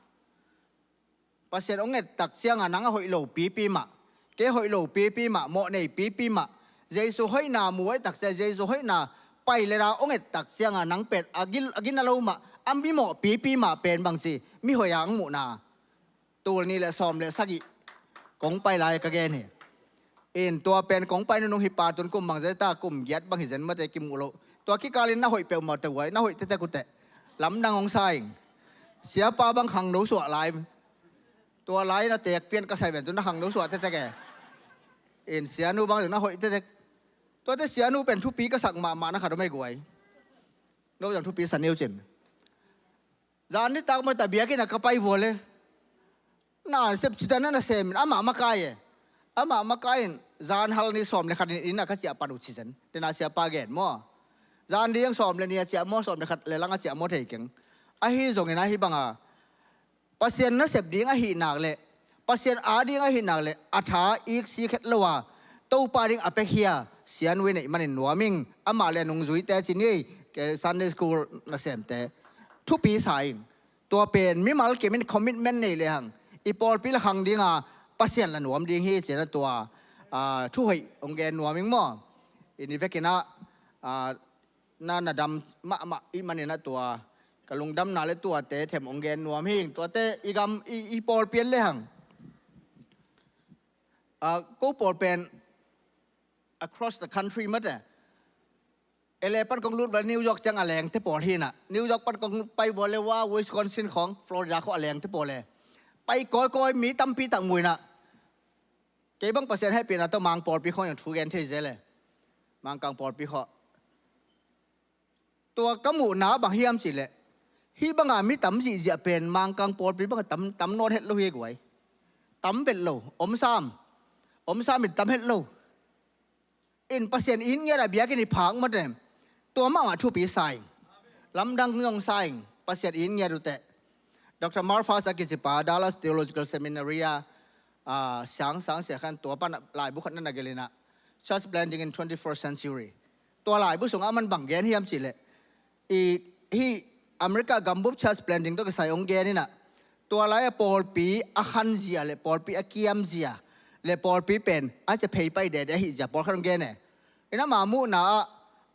Pasian hong et tak ciangah nang a hoih lo pipi mah, kei hoih lo pipi mah, mawh nei pipi mah, Jesu hoihna mu ahih tak ciang, Jesu hoihna pai leh na hong et tak ciangah nang pen a gil, a gina lo mah, a mimawh pipi mah pen bangci, mihoih a hong muhna. Tul nih leh sawm leh sagih kong pai lai ka gen hi. In tua pen kong pai nunung hi pah, tun kum bang zen ta, kum giat bang hi zen mate, kimuh lo. Tua kikalin na hoih peuhmah teh guai, na hoih tektek uh teh. Lamdang hong sa ing. Siapa bang khangno suah lai. Tua lai-in a teek pian ka sai ven, tu na khangno suah tektek e. In sianu bang tu na hoih tektek. Tuate sianu pen thupi ka sak mahmah na khat om ei guai. No zong thupi sa ni uh cin. Zan nitak mah ta biakinn ah ka pai vua leh, na sep cita na na sem in, amah makai e. Amah makai in, zan hal ni sawm leh khat in inn ah ka ciah pan uh ci zen. Dena siapa gen maw. Zan ding sawm leh nih a ciah maw, sawm leh khat leh lang a ciah maw thei keng. Ahi zongin ah hih banga Pasian nasep ding ahih nak leh, Pasian a ding ahih nak leh, a tha iksik het lo a, Topa ding a piakhia sianu i neih manin nuam ing. Amah leh a nungzuite ci ni ei, kei Sunday school nasemte. Thupi sa ing. Tua pen mimal kim in commitment nei lehang, i pawlpi la khang ding a, Pasian la nuam ding hi ci-in ah tua, ah, thuhoih hong gen nuam ing maw. In i vekin ah, ah, na na dam mahmah i hih manin ah tua ka lungdamna leh tuate them hong gen nuam hi ing. Tuate i gam, i, i pawlpi en lehang, ah, ko pawl pen across the country mate. L A pan kong lut vua leh New York ciang a lengte pawl hi in ah. New York pan kong pai vua leh, wa, Wisconsin khawng, Florida khawng a lengte pawl e. Pai kawikawi mi tampi tak mu in ah. Kei bang Pasian hehpihna tawh Mang pawlpi khawng zong thu gen thei zel e. Mangkang pawlpi khawng. Tua ka muhna bang hiam cih leh, hih banga mi tam zihziah pen Mangkang pawlpi bangah tam, tam nawn het lo hi guai. Tam vet lo, om sam. Om sam in tam het lo. In Pasian inn ngiat ah biakinn i phak mate, tua mahmah thupi sa ing. Lamdang zong sa ing, Pasian inn ngiat uh teh. Doctor Marfas a kicipa, Dallas Theological Seminary a, ah, siangsang sia khan, tua pan laibu khat na na gelh in ah, Church Planting in Twenty-First Century. Tua laibu sungah aman bang gen hiam cih leh, i, hih America gambup church planting tawh kisai hong gen in ah, tua lai-a pawlpi a khanzia leh pawlpi a kiamzia leh pawlpi pen a cia pheipai dede ahihzia pawlkhat hong gen e. In ama muhna ah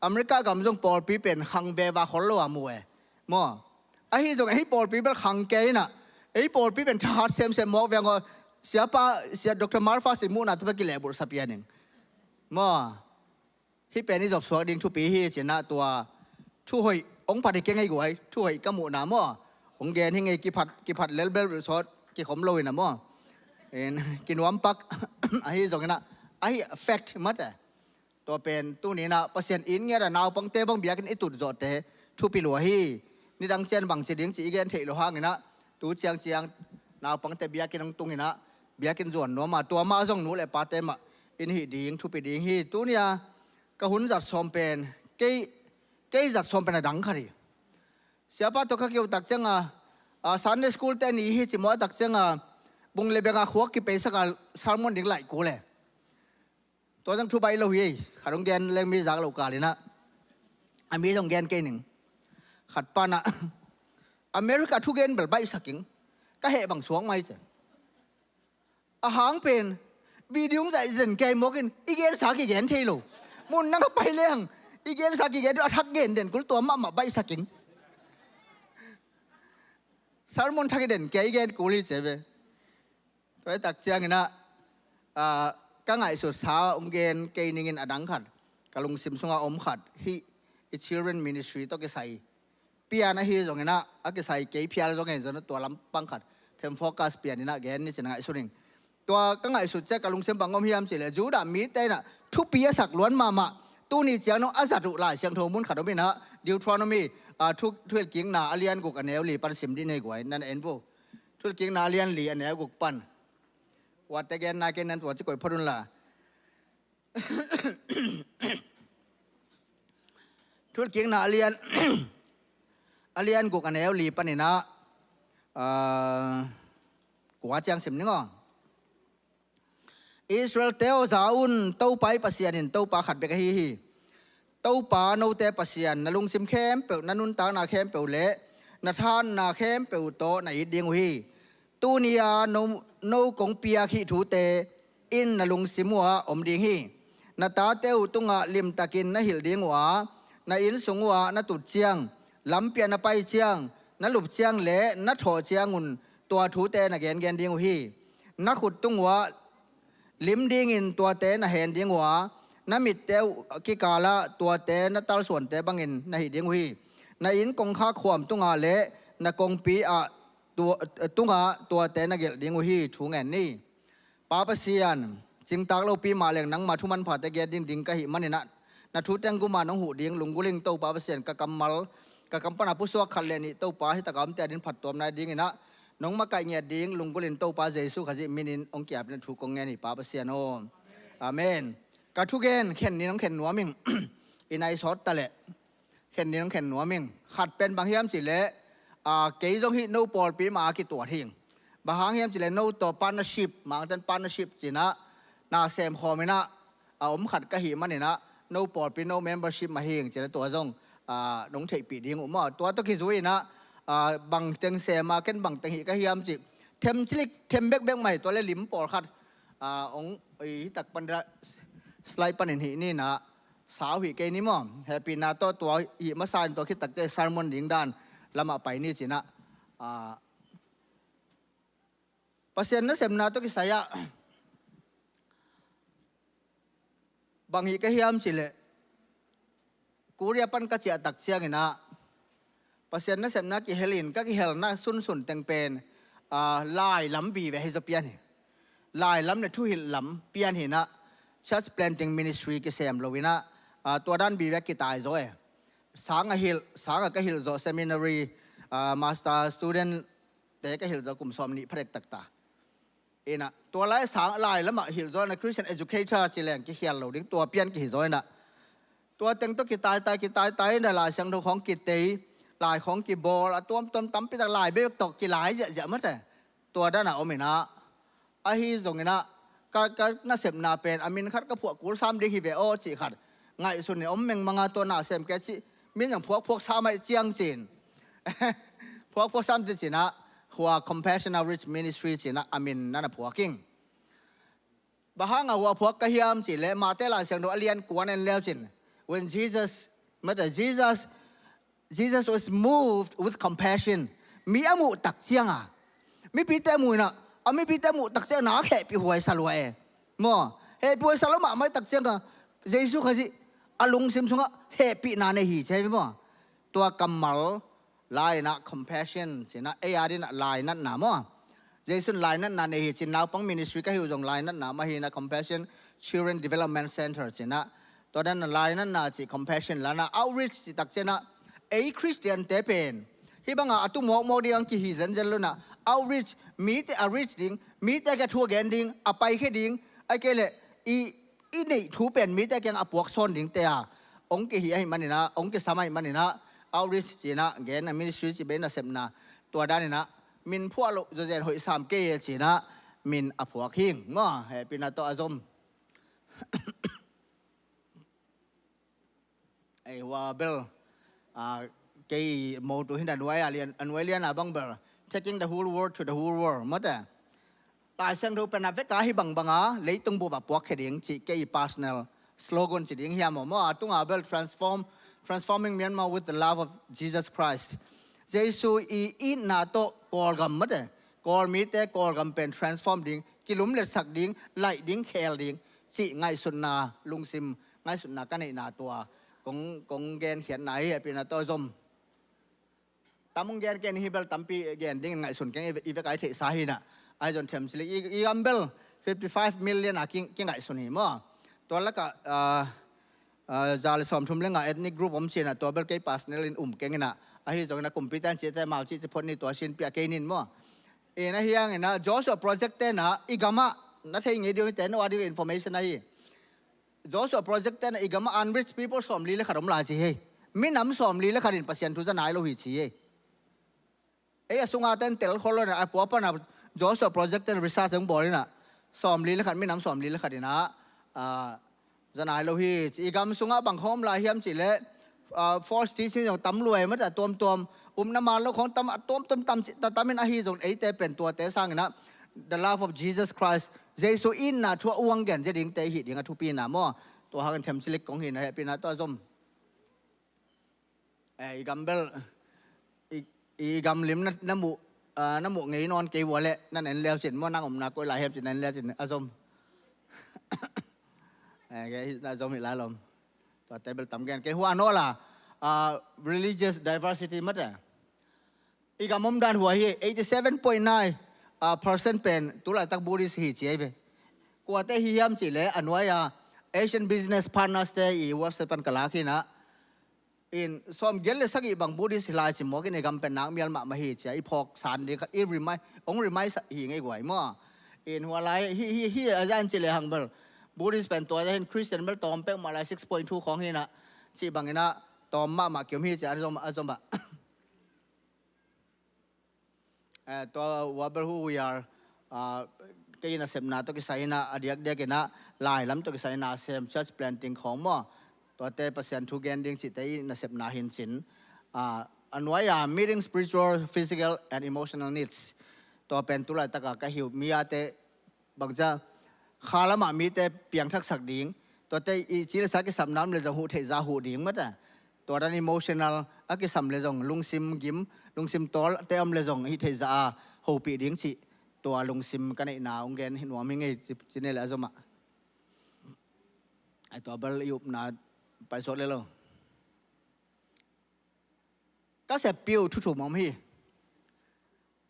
America gam zong pawlpi pen khang veva khol lo a mu e. Maw. Ahi zong ei pawlpi bel khang kei in ah, ei pawlpi pen thahat semsem mawk veng aw. Siapa, Sia Doctor Marfas i muhna tawh bel kilehbulhsa pian ing. Maw. Hih pen i zopsuak ding thupi hi ci-in ah tua thuhoih hong phat hi keng ei guai, thuhoih ka muhna maw. Hong gen hi ing ei, kiphat, kiphat lelbel sawt kikhom lo in ah maw. In, kinuampak ahi zongin ah, ahi fact mate. Tua pen tuni in ah Pasian inn ngiat ah naupangte bang biakinn i tut zawhte thupi lua hi. Nidang ciang bangci ding cih i gen theih loh hangin ah, tu ciangciang naupangte biakinn hong tung in ah, biakinn zuan nuam a, tua mah zong nu leh pate mah in hih ding thupi ding hi. Tuni a ka hun zat sawm pen, kei, kei zat sawm pen a dang khat hi. Siapa tawh ka keu tak ciang a, a, Sunday school te ni hi ci maw, tak ciang a, bung leh beng a khuak kipeisak a, sermon ding laih kul e. Tua zong thu baih lo hi ei, khat hong gen leng mi zak loh kal in ah, a mi zong gen kei ning. Khat pan ah, America thugen bel baihsak ing, ka heh bang suak mai ci. A hang pen, video hong zaih zen kei mawk in, i gensa kigen thei lo. Mun nang a pai lehang, i gensa kigen thei lo, a thak gen den kul, tua mahmah baihsak ing. Sermon thak i den kei, i gen kul hi ci ve. Tua hi tak ciangin ah, ah, ka ngaihsutsa hong gen kei ning in a dang khat, ka lungsim sungah om khat, hih i children ministry tawh kisai pian ahi zongin ah, a kisai kei phial zongin zong tua lampang khat them focus pian in ah gen ni cin ngaihsun ing. Tua ka ngaihsut ciang ka lungsim bang om hiam cih leh Judah mite in ah thupi a sak luan mahmah, tuni ciang nong a zat uh Lai Siangtho mun khat om in ah, Deuteronomy, ah, thu, Thuhilhkikna a lian guk a neu li pan sim dih ni guai, nan en vo. Thuhilhkikna a lian li a neu guk pan. Uatte gen nai kei, nan tua ci koih phot un la. Thuhilhkikna a lian, a lian guk a neu li panin ah, ah, kua ciang sim ning aw. Israel-te aw, za un, Topa i Pasian in Topa khat bek ahi hi. Topa note Pasian, na lungsim khempeuh, na nuntakna khempeuh le na thahatna khempeuh tawh na it ding uh hi. Tuni-a no, no kong piak hih thute in na lungsim uhah om ding hi. Na tate uh tungah limtakin na hilh ding uh a, na inn sung uhah na tut ciang, lampi-ah na pai ciang, na lup ciang le na thawh ciangun tua thute na gengen ding uh hi. Na khut tung uhah lim dingin tuate na hen ding uh a, na mitte uh kikalah tuate na talsuante bangin na hih ding uh hi. Na inn kongkhak khuam tungah le na kongpi ah tua, tungah tuate na gelh ding uh hi. Thu ngen ni. Pa Pasian, cingtak lopi mah leng nangma thu manphate gen ding ding ka hih manin ah, na thu teng guma nong huh ding lunggulh ing Topa Pasian, ka kammal, ka kam pana pusuak khat le nih Topa, hi taka omte adin phattuamna dingin ah nong makaih ngiat ding lunggulh in Topa Jesu Khazih minin hong ki-ap in thu kong ngen hi Pa Pasian aw. Amen. Ka thugen khen ni nong khen nuam ing. I nai sawt ta leh khen ni nong khen nuam ing. Khat pen bang hiam cih leh, ah, kei zong hih no pawlpi mah a kituat hing. Bang hang hiam cih leh no tawh partnership, Mangten partnership cin ah na sem khawm in ah, a om khat ka hih manin ah, no pawlpi, no membership mah hing cin ah tua zong, ah, nong theihpih ding uh maw. Tua tawh kizui in ah, ah, bang teng sem a, ken bang teng hih ka hiam cih them cilik, them bekbek mai, tua le lim pawlkhat, ah, hong, i, hi tak pan da, slide panin hih ni in ah, sau hih kei ni maw. Hehpihna tawh tua hih masa in tua khit tak ciang sermon ding dan lamah pai ni cin ah, ah, Pasian nasepna tawh kisai ah bang hih ka hiam cih leh, Korea pan ka ciah tak ciangin ah Pasian nasepna kihel in, ka kihelna sunsun teng pen, ah, lai lam vive hi zaw pian hi. Lai lam le thuhilh lam pian hi in ah, church planting ministry kisem lo in ah, ah, tua dan vive kitai zaw e. Sang a hilh, sang a ka hilh zaw seminary, ah, master student te ka hilh zaw kum sawm nih pha dek taktak. In ah, tua lai sang lai lamah hilh zaw in ah Christian educator ci leng kikhial lo ding, tua pian kihi zaw in ah. Tua teng tawh kitaitai, kitaitai in ah Lai Siangtho khawng kitei, lai khawng kibawl, a tuamtuam tampi tak lai bek tawh kilai ziahziah mate. Tua dan a om in ah, ahi zongin ah, ka, ka nasepna pen a min khat ka phuah kul sam ding hi ve aw cih khat ngaihsun in om mengmang a, tua nasem kei cih min zong phuakphuak sam ahih ciang cin. Phuakphuak sam cih cin ah, hua Compassion Outreach Ministry cin ah a min na na phuak ing. Bang hang a hua phuak ka hiam cih leh, Mate Lai Siangtho a lian kua na en leu cin, when Jesus, mate, Jesus, Jesus was moved with compassion. Mi a muh tak ciang a, mipite a muh in ah, a mipite a muh tak ciang na hehpih huai sa lua e. Maw, hehpih huai sa lua mahmah tak ciang a, Jesu Khazih a lungsim sungah hehpihna nei hi ci hi maw. Tua kammal, lai in ah compassion cin ah, ei a dingin ah lainatna maw. Jesu in lainatna nei hi cin, naupang ministry ka hih uh zong lainatna mah hi in ah, Compassion Children Development Center cin ah. Tua dan a lainatna cih compassion la in ah, outreach cih tak ciang ah, ei Christian te pen hih bang a a tu mawkmawk ding hong kihi zenzen lo in ah, outreach, mite a reach ding, mite kiang thu a gen ding, a paikhia ding, ahih kei leh i, i neih thu pen mite kiang a puak sawn dingte a hong kihi ahih manin ah, hong kisam ahih manin ah, outreach cih in ah gen a, ministry cih bek nasepna, tua dan in ah min phuah loh zawzen hoih sam kei e cih in ah min a phuak hi ing maw. Hehpihna tawh a zom. Ei, hua bel, ah, kei motu hi in ah, a nuai a lian, a nuai lian a bang bel, Taking the Whole World to the Whole World, mate. Lai Siangtho pen a vek a hih bangbang a leitung bup ah puakkhia ding cih kei personal slogan ci ding hiam aw maw. A tung a bel transform, Transforming Myanmar with the Love of Jesus Christ. Jesu i itna tawh Kawlgam, mate, Kawl mite Kawlgam pen transform ding, kilumletsak ding, laih ding, khel ding cih ngaihsutna, lungsim ngaihsutna ka neihna tua Kong, kong genkhiatna hi, hehpihna tawh zom. Tam hong gen ken hi bel tampi gen dingin ngaihsun keng, i ve-, i vek a i theihsa hi na. Ahi zong themcik i, i gam bel fifty five million a ki, kingaihsun hi maw. Tua lakah, ah, ah, za le sawmthum le nga ethnic group om ci na, tua bel kei personal in um keng ina. Ahi zongin a kumpi tan ci te mau ci ci phot ni, tua sin pia kei nin maw. Ina hi ang ina Joshua Project te na i gam ah na thei ngei ding hi te, no a ding information ahi. Joshua Project te na i gam ah unreached people sawmli le khat om lai ci hi. Minam sawmli le khat in Pasian thu za nai lo hi ci hi. Ei a sunga ten tel khol lo na, a pua pan a Joshua Project ten research hong bawl ina sawmli le khat, minam sawmli le khat ina, ah, za nai lo hi ci. I gam sungah bang khawm lai hiam cih leh, ah, false teaching zong tam luai mah ta, tuamtuam, upna man lo khawng tam, a tuamtuam tam ci, ta tam in ahi zong eite pen tuate sang ina the love of Jesus Christ, Jesu itna thu a uang gen zia dingte hi ding a thupi na maw. Tua hangin themcik kong hi na, hehpihna tawh zom. Eh, i gam bel, i, i gam lim na, na muh, ah, na muh ngei nawn kei vua leh, na en leu cin maw, nang omna koi lai hiam cin na en leu cin a zom. Eh, ke, na zom hi lai lom. Tua te bel tam gen. Kei hua naw la, ah, religious diversity mate. I gam om dan hua hi, eighty seven point nine, ah, percent pen tu laitak Buddhist hi ci ei ve. Kuate hi hiam cih leh a nuai a Asian Business Partners te i website pan ka lak hi na. In sawmgiat le sagih bang Buddhist hi lai ci mawk in, i gam pen nak mial mahmah hi ci a, i phawk san ding khat, i remind, hong remind sa hi ngei guai maw. In hua lai hi, hi, hi a zan ci le hang bel Buddhist pen tua za hin Christian bel tawm pek mah lai, six point two khawng hi na. Ci bang ina tawm mahmah kiom hi ci a zom, a zom ah. Eh, tua Wabel Who We Are, ah, kei nasepna tawh kisai ina, a diakdiak ina, lai lam tawh kisai ina sem church planting khawng maw. Tuate Pasian thu gen ding cihte i nasepna hin cin. Ah, a nuai a meeting spiritual, physical and emotional needs. Tua pen tu laitak a ka hiu mi a te bangcia kha lamah mite piangthaksak ding, tuate i ci le sa kisapna om le zong huh theih zah huh ding mate. Tua dan emotional a kisam le zong lungsim gim, lungsim tawl te om le zong hih theih zah a hopih ding cih, tua lungsim ka neihna hong gen hi nuam hi ngei ci, ci ne le a zomah. Ai tua bel i upna paisuak le lo. Ka seppih uh thu thum om hi.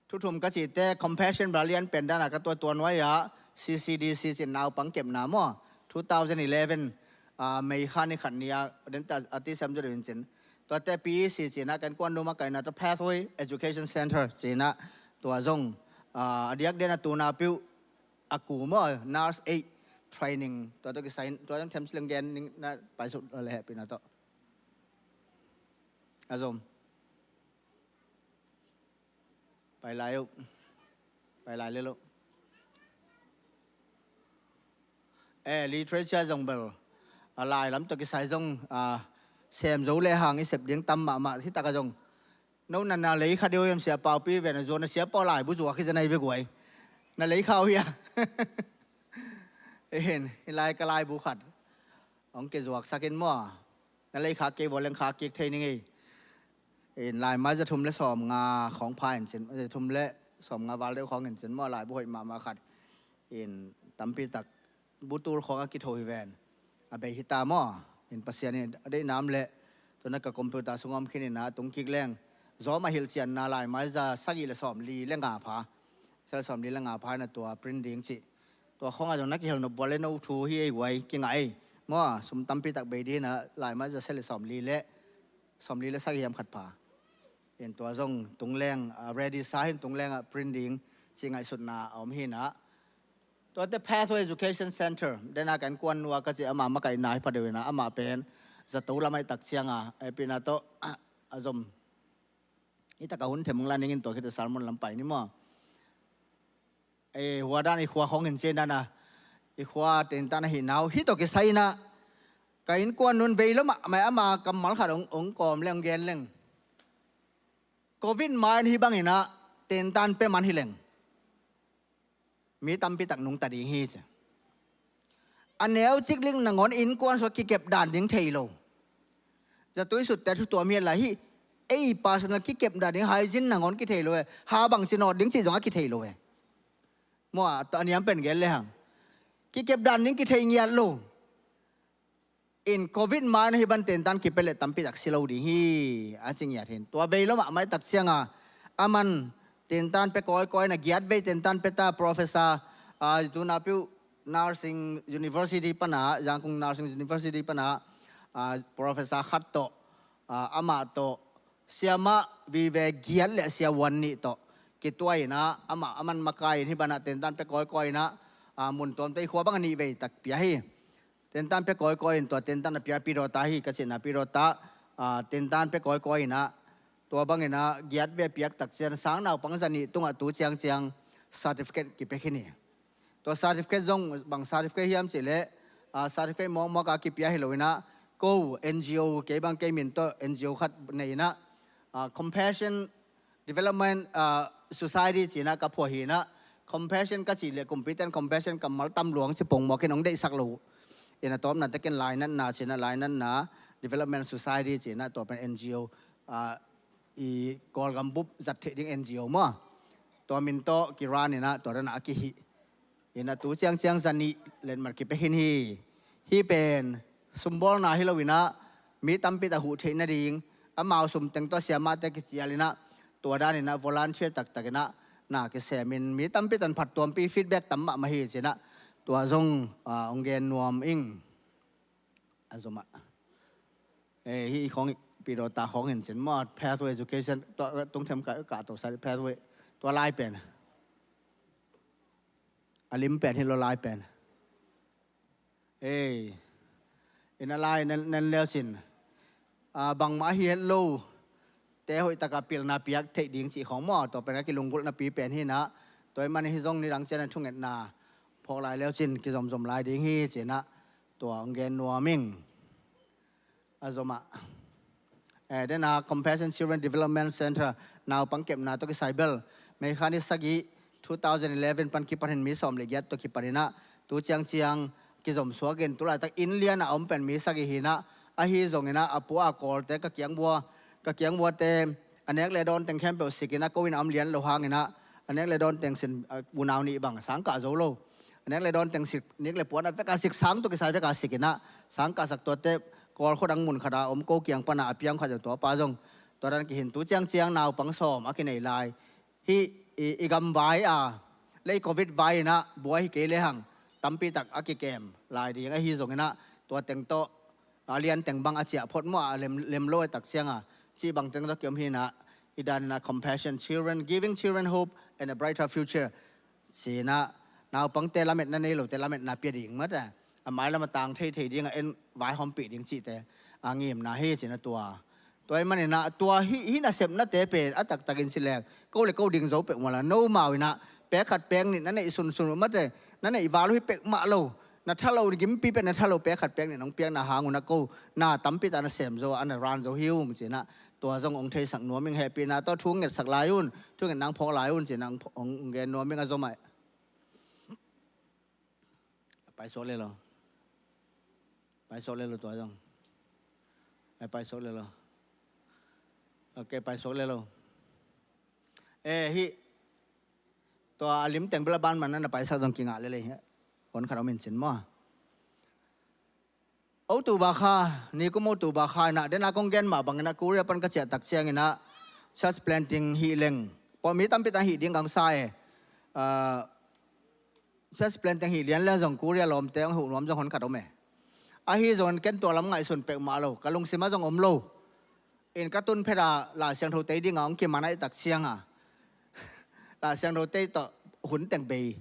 Thu thum ka cihte, Compassion Battalion pen dana ka tua, tua nuai-ah C C D C cin naupang kepna maw, two thousand eleven, ah, May kha ni khat ni-a den ta a ti sem zaw deuh in cin. Tuate P E C cin ah ka innkuan numa ka inn ah tua Pathway Education Center cin ah tua zong, ah, a diak den a tuna piuh a ku maw, Nurse eight training tua tawh kisai, tua zong them sileng gen ning na paisuk le hehpihna tawh. A zom. Pai lai uh. Pai lai lel uh. Eh, literature zong bel a lai lam tawh kisai zong, ah, sem zo le hang i sep ding tam mahmah. Hi tak a zong no na na lei kha deuh hiam, Sia Pau Pi ven a zuan a, Sia Pau laibu zuak hi zen a i ve guai. Na lei kha uh hia? Ehin, hi lai ka laibu khat hong kizuaksak in maw. Na lei khak kei vua leng khak kik thei ning ei. In laimai za thum le sawm nga khawng pha in cin, za thum le sawm nga val deuh khawng in cin maw, laibu hoih mahmah khat. In tampi tak butul khawng a kitho hi ven. A bei hi ta maw. In Pasian in a deih nam le tuna ka computer sung om khin in a tung kik leng. Zawm a hilhcianna laimai za sagih le sawm li le nga pha. Sagih le sawm li le nga pha in a tua print ding cih. Tua khawngah zong na kihel nop vua le no thu hi ei guai, kingah ei. Maw, sum tampi tak bei ding a, laimai za sagih le sawm li le, sawm li le sagih hiam khat pha. In tua zong tung leng, ah, ready sa hin tung leng ah print ding cih ngaihsutna a om hi na. Tuate Pathway Education Center, den a ka innkuan nua ka cih ama makaihna hi pha deuh in a, ama pen zato lam aih tak ciang a, hehpihna tawh, a zom. Hi tak a hun them hong la ning in tua khit a sermon lam pai ni maw. Eh, hua dan i khua khawng in cian dan a, i khua ten tan a hi nau, hi tawh kisai in a, ka innkuan nun vei lo mahmah, ama kammal khat hong, hong kawm leng, hong gen leng. Covid ma in hi bang in a, ten tan pia man hi leng. Mi tampi tak nungta ding hi ci. A neu ciklik nangawn innkuan sua kikep dan ding thei lo. Zatui sutte thu tuam hi a lai hi, ei personal kikep dan ding hygiene nangawn kithei lo e. Ha bang ci nawt ding cih zong a kithei lo e. Maw a, a niam pen gen le hang. Kikep dan ding kithei ngiat lo. In covid ma-in ahi ban tentan kipia leh tampi tak si lo ding hi, a ci ngiat hi. Tua vei lo mahmah i tak cianga aman tentan pia kawikawi in a, giat vei tentan pia ta. Professor, ah, tu na piu Nursing University pana, Yangon Nursing University pana, ah, professor khat tawh, ah, amah tawh siamah vive giat le siavuan nih tawh kituah in a, amah, aman makai in hih banah tentan pia kawikawi in a, ah, mun tuamte i khua bang a nih vei tak pia hi. Tentan pia kawikawi in tua tentan a pia Pi Dawta hi, ka cihna Pi Dawta, ah, tentan pia kawikawi in a, tua bangin a giat vei a piak tak ciang sang naupang za nih tungah tu ciangciang certificate kipia khin hi. Tua certificate zong bang certificate hiam cih leh, ah, certificate mawkmawk a kipia hi lo in a, ko N G O, kei bang kei min tawh N G O khat nei in a, ah, Compassion Development, ah, Society ci in a ka phuah hi in a, compassion ka cih leh kumpitan compassion kammal tam luang ci pongmawk in hong deihsak lo. In a tawpna takin lainatna ci in a, lainatna Development Society ci in a, tua pen N G O, ah, i Kawlgam bup zat theih ding N G O maw. Tua min tawh ki run in a, tua dan a kihih. In a tu ciangciang za nih letmat kipia khin hi. Hih pen sumbawlna hi lo in a, mi tampi tak huh theih nading, amau sum teng tawh siamahte kicial in a, tua dan in a volunteer taktak in a na kisem in mi tampi tak phattuampi feedback tam mahmah hi ci in a, tua zong, ah, hong gen nuam ing. A zom ah. Eh, hih khawng, Pi Dawta khawng hi in cin maw, pathway education, tua, tungthem ka, ka to sa pathway, tua lai pen. A lim pen hi lo lai pen. Eh, in a lai nen, nen leu cin. Ah, bangmah hi het lo. Te hoih taka pilna piak theih ding cih khawng maw, tua pen a kilunggulhna pi pen hi in a, tua ahih manin hih zong nidang ciang a thungetna phawk lai leu cin kizomzom lai ding hi ci in a, tua hong gen nuam ing. A zom ah. Eh, den a Compassion Children Development Center naupang kepna tawh kisai bel May kha ni sagih two thousand eleven pan kipan in mi sawm le giat tawh kipan in a, tu ciangciang kizom suak in tu laitak inn lian a om pen mi sagih hi in a, ahi zongin a, a pu a kawlte ka kiang vua, ka kiang vuate a nek le dawn teng khempeuh sik in a, ko in a om lian lo hangin a, a nek le dawn teng sin, a, unau nih bang sang kah zo lo. A nek le dawn teng sik, nek le puan a vek a sik, sang tawh kisai vek a sik in a, sang kahsak tuate Kawl khua dang mun khat a om ko kiang pan a a piang khat zong tua pa zong. Tua dan kihin tu ciangciang naupang sawm a kinei lai. Hih i, i gam vai a, le i covid vai in a, buai hi kei lehang tampi tak a kikem lai ding ahi zongin a, tua teng tawh a lian teng bang a ciah phot maw, a lem, lem lo a tak ciang a, cih bang teng tawh kiom hi in a, i dan in a Compassion Children, Giving Children Hope and a Brighter Future ci in a, naupangte lametna nei lote lametna pia ding mate, a mailam a tang theithei ding a en vaihawnpih ding cihte a ngimna hi ci in a tua. Tua ahih manin a tua hih, hih nasepnate pen a taktakin ci leng, ko le ko ding zo peuhmah la, nomau in a pek khat pek nih na neih sunsun uh mate, na neih val uh hi peuhmah lo, na tha lo, gimpi pen na tha lo, pek khat pek nih nong piakna hang un a ko na tampi tak na sem zo a, na ran zo hi ung ci in a, tua zong hong theisak nuam ing. Hehpihna tawh thu ngetsak lai un, thu ngetna hong phawk lai un ci in a hong, hong gen nuam ing a zom ah. Pai suak le lo. Pai suak le lo tua zong. Eh, pai suak le lo. Ok, pai suak le lo. Eh, hih. Tua a lim teng bel a ban man na na paisak zong kingah lel ei. Hon khat om in cin maw. October kha, nikum October kha in a, den a kong gen mah bangin a Korea pan ka ciah tak ciangin a, church planting hih leng, pawh mi tampi tak hih ding kang sa e. Ah, church planting hih lian leng zong Korea lawmte hong huh nuam zong hon khat om e. Ahi zongin ken tua lam ngaihsun peuhmah lo, ka lungsim ah zong om lo. In ka tun phet a Lai Siangtho tei ding a hong kiman ahih tak ciang a, Lai Siangtho tei tawh hun teng bei,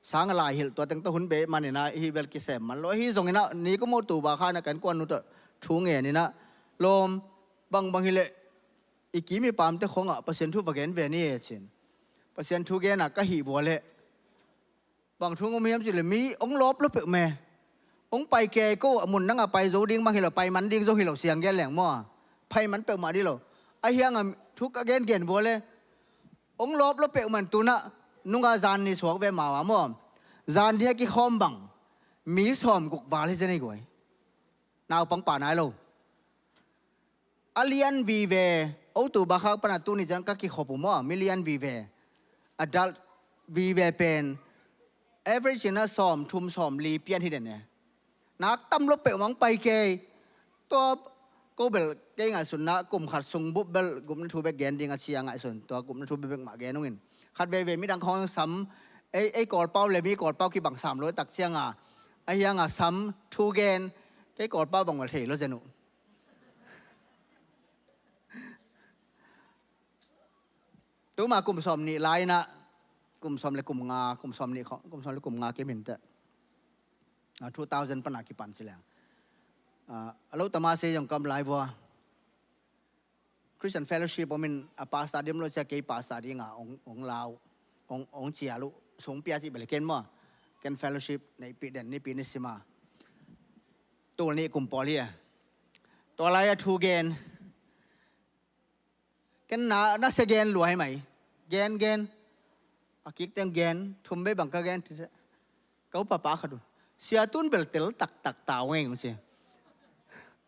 sang a lai hilh tua teng tawh hun bei manin a, hih bel kisem man lo. Ahi zongin a nikum October kha in a kan kuan nu tawh thu ngen in a, lawm, bangbang hi leh i kim i pamte khawng ah Pasian thu va gen ve ni e cin. Pasian thu gen a ka hih vua leh bang thu ngom hiam cih leh mi hong lawp lo peuhmah e. Hong pai kei ko a mun nang a pai zo ding bang hi lo, pai man ding zo hi lo, siang gen leng maw. Pai man peuhmah ding lo. Ahi hang a thu ka gengen vua leh hong lawp lo peuhmah in tu in a nung a zan ni suak ve mau a maw. Zan ni a kikhawm bang mi sawm guk val hi zen ei guai. Naupang pa nai lo. A lian vive, October kha pan a tuni ciang ka kikhop uh maw, mi lian vive. Adult vive pen average in a sawm thum sawm li pian hi den e. Nak tam lo peuhmah hong pai kei. Tua ko bel kei ngaihsutna kum khat sung bup bel gupna thu bek gen ding a sia ngaihsun. Tua gupna thu bek mah gen ung in. Khat veivei midang khawng sam ei, ei Kawlpau le mi Kawlpau kibang sam lo tak cianga a hianga sam thu gen. Kei Kawlpau bang vel thei lo zen uh. Tuma kum sawm nih lai-inah kum sawm le kum nga, kum sawm nih khawng, kum sawm le kum nga kim hinteh. A two thousand pana kipan ci leng a lo tama sei zong kam lai vua. Christian Fellowship om in a pastor dim lo cia kei pastor dinga ong, ong lau, ong, ong cial uh sung pia cih bel ken maw. Ken fellowship neihpih den nipi ni sima. Tul nih kum pawl hi a. Tua lai a thu gen. Ken na, na sia gen lua hi mai. Gen, gen. A kik teng gen, thum bei bang ka gen. Ka upa pa khat uh. Sia tun bel tel taktak tau ngei kong ci.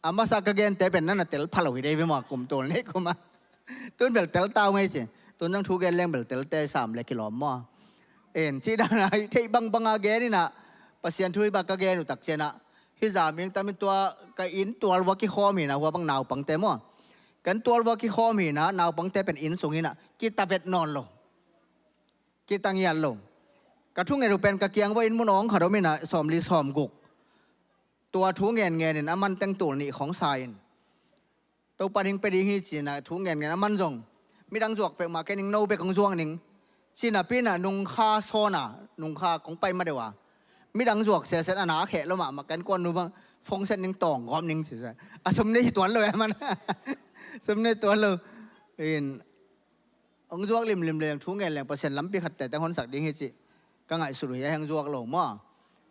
A masa ka gen te pen na na tel phalo hi dei ve maw kum tul nei kuma. Tun bel tel tau ngei ci. Tun zang thu gen leng bel tel te sam le kilawm maw. En ci dan a hi thei bangbang a gen inah Pasian thu hi bak ka gen uh tak cianah. Hi za ming tamin tua ka inn tual vua kikhawm hinah hua bang naupangte maw. Kan tual vua kikhawm hinah naupangte pen inn sung hinah kita vet nawn lo. Kita ngiat lo. Ka thunget uh pen ka kiang vua inn mun awng khat om inah sawmli sawmguk. Tua thu ngen ngen in a man teng tul nih khawng sa in. Topa ning pe ding hi cinah thu ngen ngen a man zong. Midang zuak peuhmah ken ning no bek hong zuak ning. Cinapinah nungkha sawna, nungkha kong pai ma deuh a. Midang zuak siaset a na kheh lo mahmah kan kuan nu bang fongset ning tawng gawm ning sisa. A sum nei hi tuan lo e man. Sum nei tuan lo. In hong zuak limlim leng thu ngen leng Pasian lampi khat tete honsak ding hi cih ka ngaihsut uh hi a heng zuak lo maw.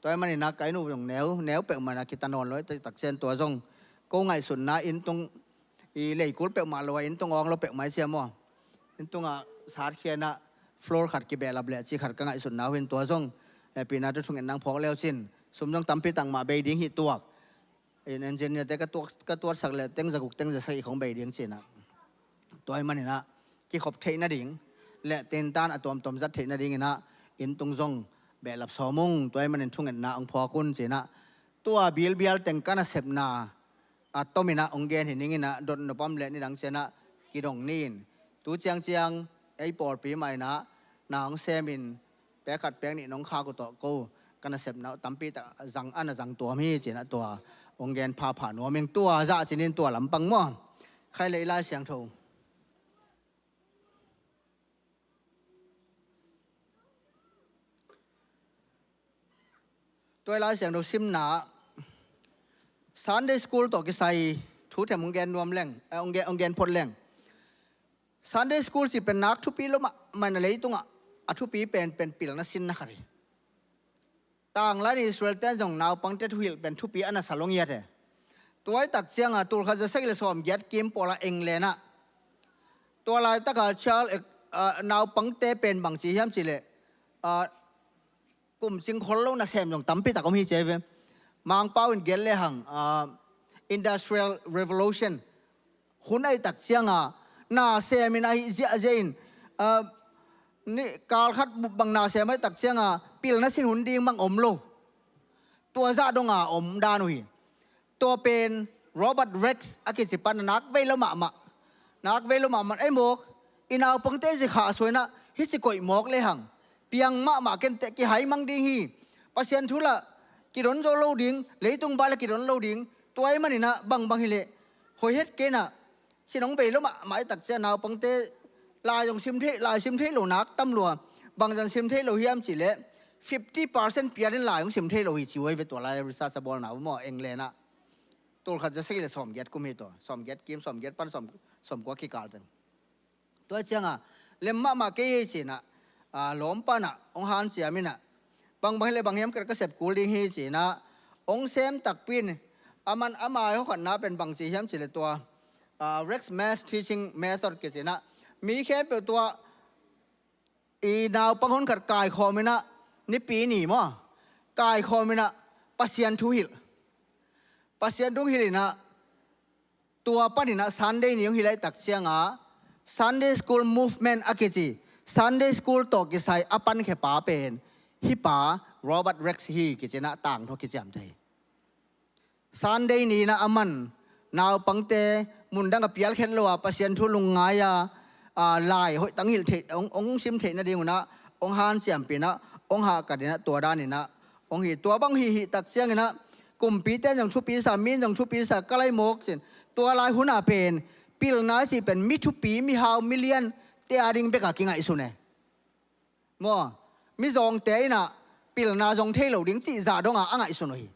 Tua hi maninah ka inn uh zong neu, neu peuhmah inah kita nawn lo hi takcian tua zong. Ko ngaihsutna inn tung i leikul peuhmah lo a inn tung awng lo peuhmah hi cia maw. Inn tungah sat khianah floor khat kibehlap leh cih khat ka ngaihsutna uh hin tua zong. Hehpihna tu thungetna hong phawk leu cin sum zong tampi tak mah bei ding hi tuak. In engineer te ka tuak, ka tuatsak leh teng zaguk teng zasak i khong bei ding cinah. Tua hi maninah kikhop theih nading leh tentan a tuamtuam zat theih nadinginah inn tung zong behlap sawm ung. Tua hi manin thungetna hong phawk un cinah. Tua bilbial teng ka nasepna a tominah hong gen hi ninginah dot nopam leh nidang cianah kidong ni in. Tu ciangciang ei pawlpi mah inah na hong semin pek khat pek nih nong khak uh tawh ko ka nasepna uh tampi tak zang a na zang tuam hi cinah tua hong gen phapha nuam ing tua zah cinin tua lampang maw. Khai le i Lai Siangtho. Tua i Lai Siangtho simna Sunday school tawh kisai thu them hong gen nuam leng, eh, hong gen, hong gen phot leng. Sunday school cih pen nak thupi lo mahmah in a leitungah a thupi penpen pilna sinna khat hi. Tanglan Israel ten zong naupangte thuhilh pen thupi a na sa lo ngiat he. Tua i tak cianga tul khat za sagih le sawm giat kim pawlah England ah tua laitaka child, eh, ah, naupangte pen bang ci hiam cihleh, ah, kum cing khol lo nasem zong tampi tak om hi ci hi ve. Mangpau in gen lehang, ah, Industrial Revolution hun ahi tak cianga nasemin ahi ziahziah in, ah, ni kal khat bup bang nasem ahi tak cianga pilna sin hun ding bang om lo. Tua zah donga om dan uh hi. Tua pen Robert Rex a kici pan a nak vei lo mahmah. Nak vei lo mahmah ei mawk i naupangte zi khah suainah hici koih mawk lehang piang mahmah kenteh kihaimang ding hi. Pasian thu lah kidon zo lo ding, leitung bai lah kidon lo ding. Tua i maninah bangbang hileh hoih het kenah Sin hong bei lo mahmah i tak ciang naupangte lai zong sim thei, lai sim thei lo nak tam lua. Bangzan sim thei lo hiam cihleh fifty percent pianin lai hong sim thei lo hi ci uh hi ve tua lai research a bawlna uh maw England ah. Tul khat za sagih le sawm giat kum hi tua. Sawm giat kim, sawm giat pan, sawm, sawm kua kikal teng. Tua cianga lem mahmah kei hi cinah, a, lawm panah hong hanciam inah bangbang hileh bang hiam ka sep kul ding hi cinah hong sem takpi in a man ama hawkhatna pen bang ci hiam cihleh tua, a, Rex Mass Teaching Method kicinah mi khempeuh tua i naupang honkhat kaikhawm inah nipi ni maw kaikhawm inah Pasian thu hilh. Pasian thu hilh inah tua paninah Sunday ni hong hilh ahi tak cianga Sunday School Movement a kici Sunday School tawh kisai a pankhia pa pen hih pa Robert Rex hi kicinah tangthu a kiciamteh hi. Sunday ni-in ah a man naupangte mundang a pial khet lo a Pasian thu lungngai a, a, lai hoih tang hilh theih, hong, hong sim theih nading un ah, hong hanciampih in ah, hong hahkat in ah, tua dan in ah hong hi. Tua bang hih hih tak ciangin ah kumpite in zong thupi sa, mi in zong thupi sa, ka lai mawk cin. Tua lai hun ah pen pilna cih pen mi thupi, mi hau, mi liante a ding bek a kingaihsun e. Maw, mi zawngte in ah pilna zong thei lo ding cih zah dong a a ngaihsun uh hi.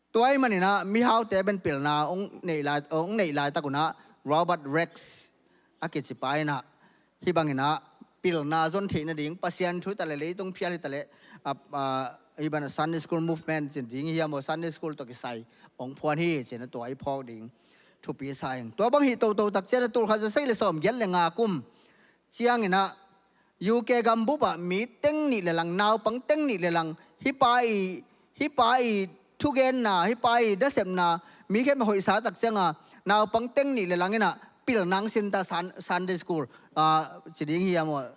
Tua ahih manin ah mihaute pen pilna hong neih lai, hong neih laitak un ah Robert Raikes a kici pa in ah hih bangin ah pilna zon theih nading, Pasian thu hi ta leh, leitung phial hi ta leh, a, a, hih bang Sunday School Movement ci ding hiam aw, Sunday School tawh kisai hong phuan hi ci-in ah tua i phawk ding thupi sa ing. Tua bang hih toto tak ciangin ah tul khat za sagih le sawm giat le nga kum ciangin ah U K gambup ah mi teng nih le lang, naupang teng nih le lang, hih pa i, hih pa i thugenna, hih pa i nasepna mi khempeuh hoihsa tak ciang a, naupang teng nih le lang in ah pilna hong sin ta, Sun-, Sunday School, a, ci ding hiam aw,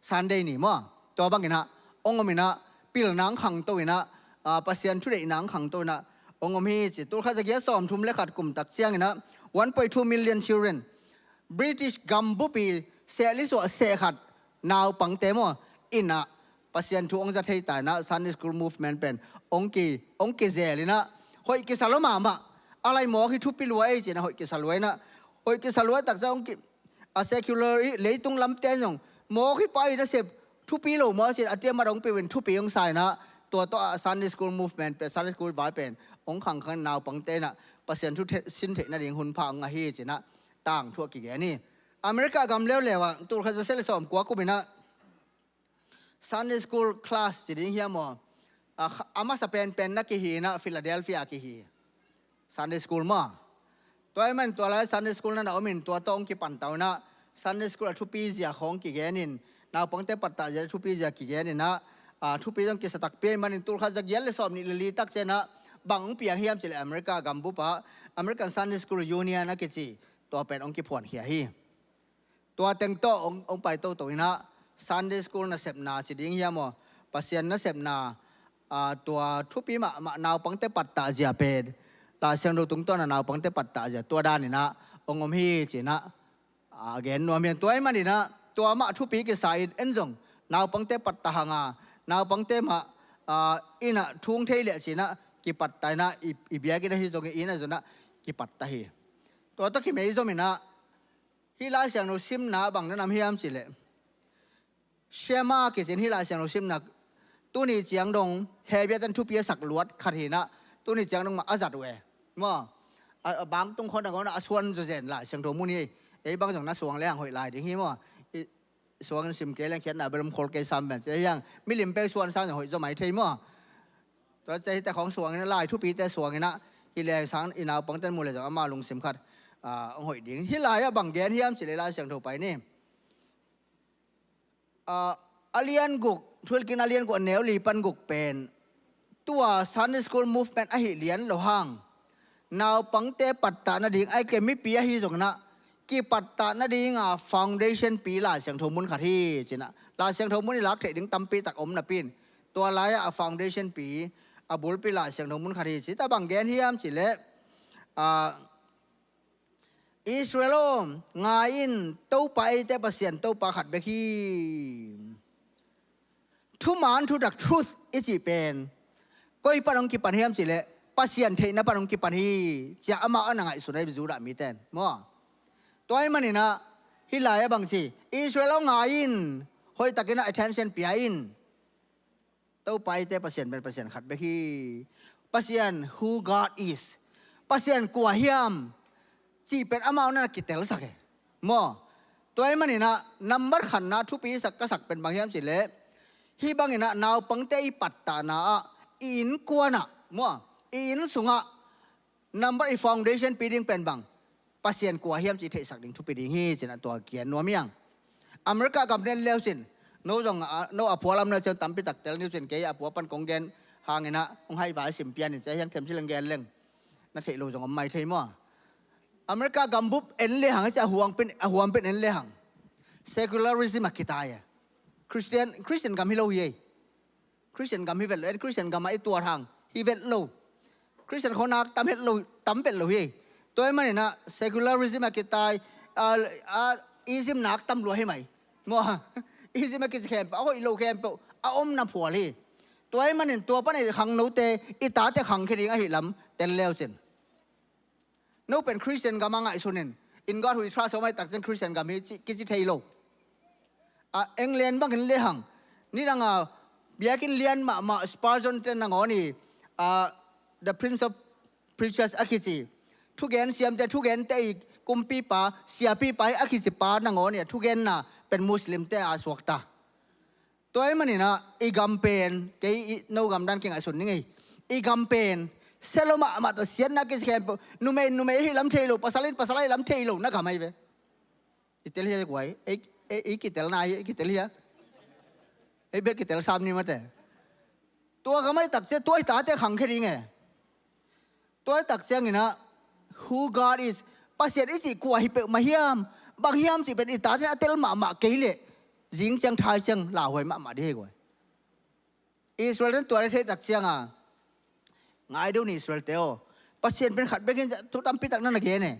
Sunday ni maw? Tua bangin ah hong om in ah pilna hong khangto in ah, a, Pasian thudeihna hong khangto in ah hong om hi ci. Tul khat za giat sawm thum le khat kum tak ciangin ah one point two million children, British gambup i seh li suah seh khat naupangte maw, in ah Pasian thu hong za thei ta in ah Sunday School Movement pen hong ki, hong kizel in ah, hoih kisa lua mahmah. A lai mawk hi thupi lua ei ci-in ah hoih kisa lua in ah, hoih kisa lua tak ciang hong ki, a secular i leitung lamte in zong mawk hi, pa i nasep thupi lo maw ci-in a tiamat hong pia in thupi hong sa in ah, tua tawh a Sunday School Movement pen, Sunday School vai pen hong khangkhang, naupangte in ah Pasian thu the-, sin theih nading hun pha hong ngah hi ci-in ah tangthu a kigen hi. America gam leuleu ah tul khat za sagih le sawm kua kum in ah Sunday School class ci ding hiam aw, a, kha-, a masa penpen na kihi in ah Philadelphia kihi Sunday School maw. Tua ahih manin tua lai Sunday School na na om in tua tawh hong kipan ta uh in ah Sunday School a thupi zia khawng kigen in, naupangte pattah zia a thupi zia kigen in ah, a, thupi zong kisa takpi ahih manin tul khat za giat le sawm nih le li tak ciang ah bang hong piang hiam ci leh America gambup ah American Sunday School Union a kici, tua pen hong kiphuankhia hi. Tua teng tawh hong, hong pai toto in ah Sunday School nasepna ci ding hiam aw, Pasian nasepna, a, tua thupi mahmah, naupangte pattah zia pen Lai Siangtho tungtawn a naupangte pattah zia tua dan in ah hong om hi ci-in ah, a, gen nuam hi. Tua ahih manin ah tua mah thupi kisa in, en zong naupangte pattah hang a, naupangte mah, a, in ah thu hong thei leh ci-in ah kipattah in ah, i, i biakinn ahi zongin, inn ahi zongin ah kipattah hi. Tua tawh kimei zom in ah hih Lai Siangtho simna bang na nam hiam ci leh, Shema kici in hih Lai Siangtho simna, tuni ciang dong Hebrew-te in thupi a sak luat khat hi in ah, tuni ciang dong mah a zat uh e. Maw, a, a bang tung khawng a ngawn a suan zawzen Lai Siangtho mun hi. Ei bang zong na suang lehang hoih lai ding hi maw. I suang in sim kei leng khiatna bel om khol kei sam pen ci hiang. Milim peuh suan sang zong hoih zaw mai thei maw. Tua ci hi, te khawng suang in ah, lai thupite suang in ah, hi leng sang i naupangte in mu leh zong amau lungsim khat, a, hong hoih ding. Hih lai ah bang gen hiam ci leh Lai Siangtho pai ni. A, a lian guk, Thuhilhkikna a lian guk, a neu li pan guk pen tua Sunday School Movement ahih lian lo hang, naupangte pattah nading, ahih kei leh mipi ahi zongin ah kipattah nading a foundation pi Lai Siangtho mun khat hi ci-in ah, Lai Siangtho mun i lak theih ding tampi tak om napi in, tua lai ah a foundation pi, a bulpi Lai Siangtho mun khat hi ci. Tua bang gen hiam ci leh, a, Israel aw, ngai in, Topa eite Pasian Topa khat bek hi. Thuman thutak, truth i cih pen koi pan hong kipan hiam ci leh, Pasian theihna pan hong kipan hi ci-a amau a na ngaihsun ahi, Judah mite in maw. Tua ahih manin ah hih lai ah bang ci, Israel aw, ngai in, hoih takin ah attention pia in. Topa eite Pasian pen Pasian khat bek hi. Pasian, who God is, Pasian kua hiam cih pen amau na kitelsak e maw. Tua ahih manin ah nambat khatna thupi sak ka sak pen bang hiam ci leh, hih bangin ah naupangte i pattahna ah, i innkuan ah maw, i inn sungah nambat, i foundation pi ding pen bang, Pasian kua hiam cih theihsak ding thupi ding hi ci-in ah tua kigen nuam hi hang. America gam na en le uh cin, no zong a, no a pua lam na ciang tampi tak tel ni uh cin, kei a pua pan kong gen hangin ah hong haih vai, sim pian in ci hiang, them ci leng gen leng na theih lo zong om mai thei maw. America gambup en le hang, a ci a huam pen, a huam pen en le hang, secularism a kitai e. Christian, Christian gam hi lo hi ei. Christian gam hi vet lo, en Christian gam ah i tuat hang hi vet lo. Christian khawng nak tam het lo, tam vet lo hi. Tua ahih manin ah secularism a kitai, a, a, ism nak tam lua hi mai. Maw, ism a kici khempeuh, a hoih lo khempeuh a omna phual hi. Tua ahih manin tua pan i khangnote, i tate khangkhia ding ahih lam tel le uh cin. No pen Christian gam a ngaihsun in, in God we trust, om a i tak ciang Christian gam hi ci, kici thei lo. A, England bangin le hang, nidang a biakinn lian mahmah Spurgeon te nangawn i, a, The Prince of Preachers a kici, thugen siamte, thugente i kumpipa, siapipa hi a kici pa nangawn i a thugenna pen Muslim te a suakta. Tua ahih manin ah i gam pen, kei i no gam dan kingaihsun ning ei. I gam pen sia lo mahmah tawh, siatna kici khempeuh, numei in numei ahih lam thei lo, pasal in pasal ahih lam thei lo na gam ahi ve. I tel hia guai, ei, ei, ei kitel na hi, ei kitel hia. Ei bel kitel sam ni mate. Tua gam ahi tak ciang tua i tate khangkhia ding e. Tua i tak ciangin ah, who God is, Pasian i cih kua hi peuhmah hiam, bang hiam cih pen i tate a tel mahmah kei leh, zing ciang thai ciang lauhuai mahmah ding hi guai. Israel ten tua i theih tak ciang a, ngai deuh ni Israel te aw. Pasian pen khat bek in, thu tampi tak na na gen e.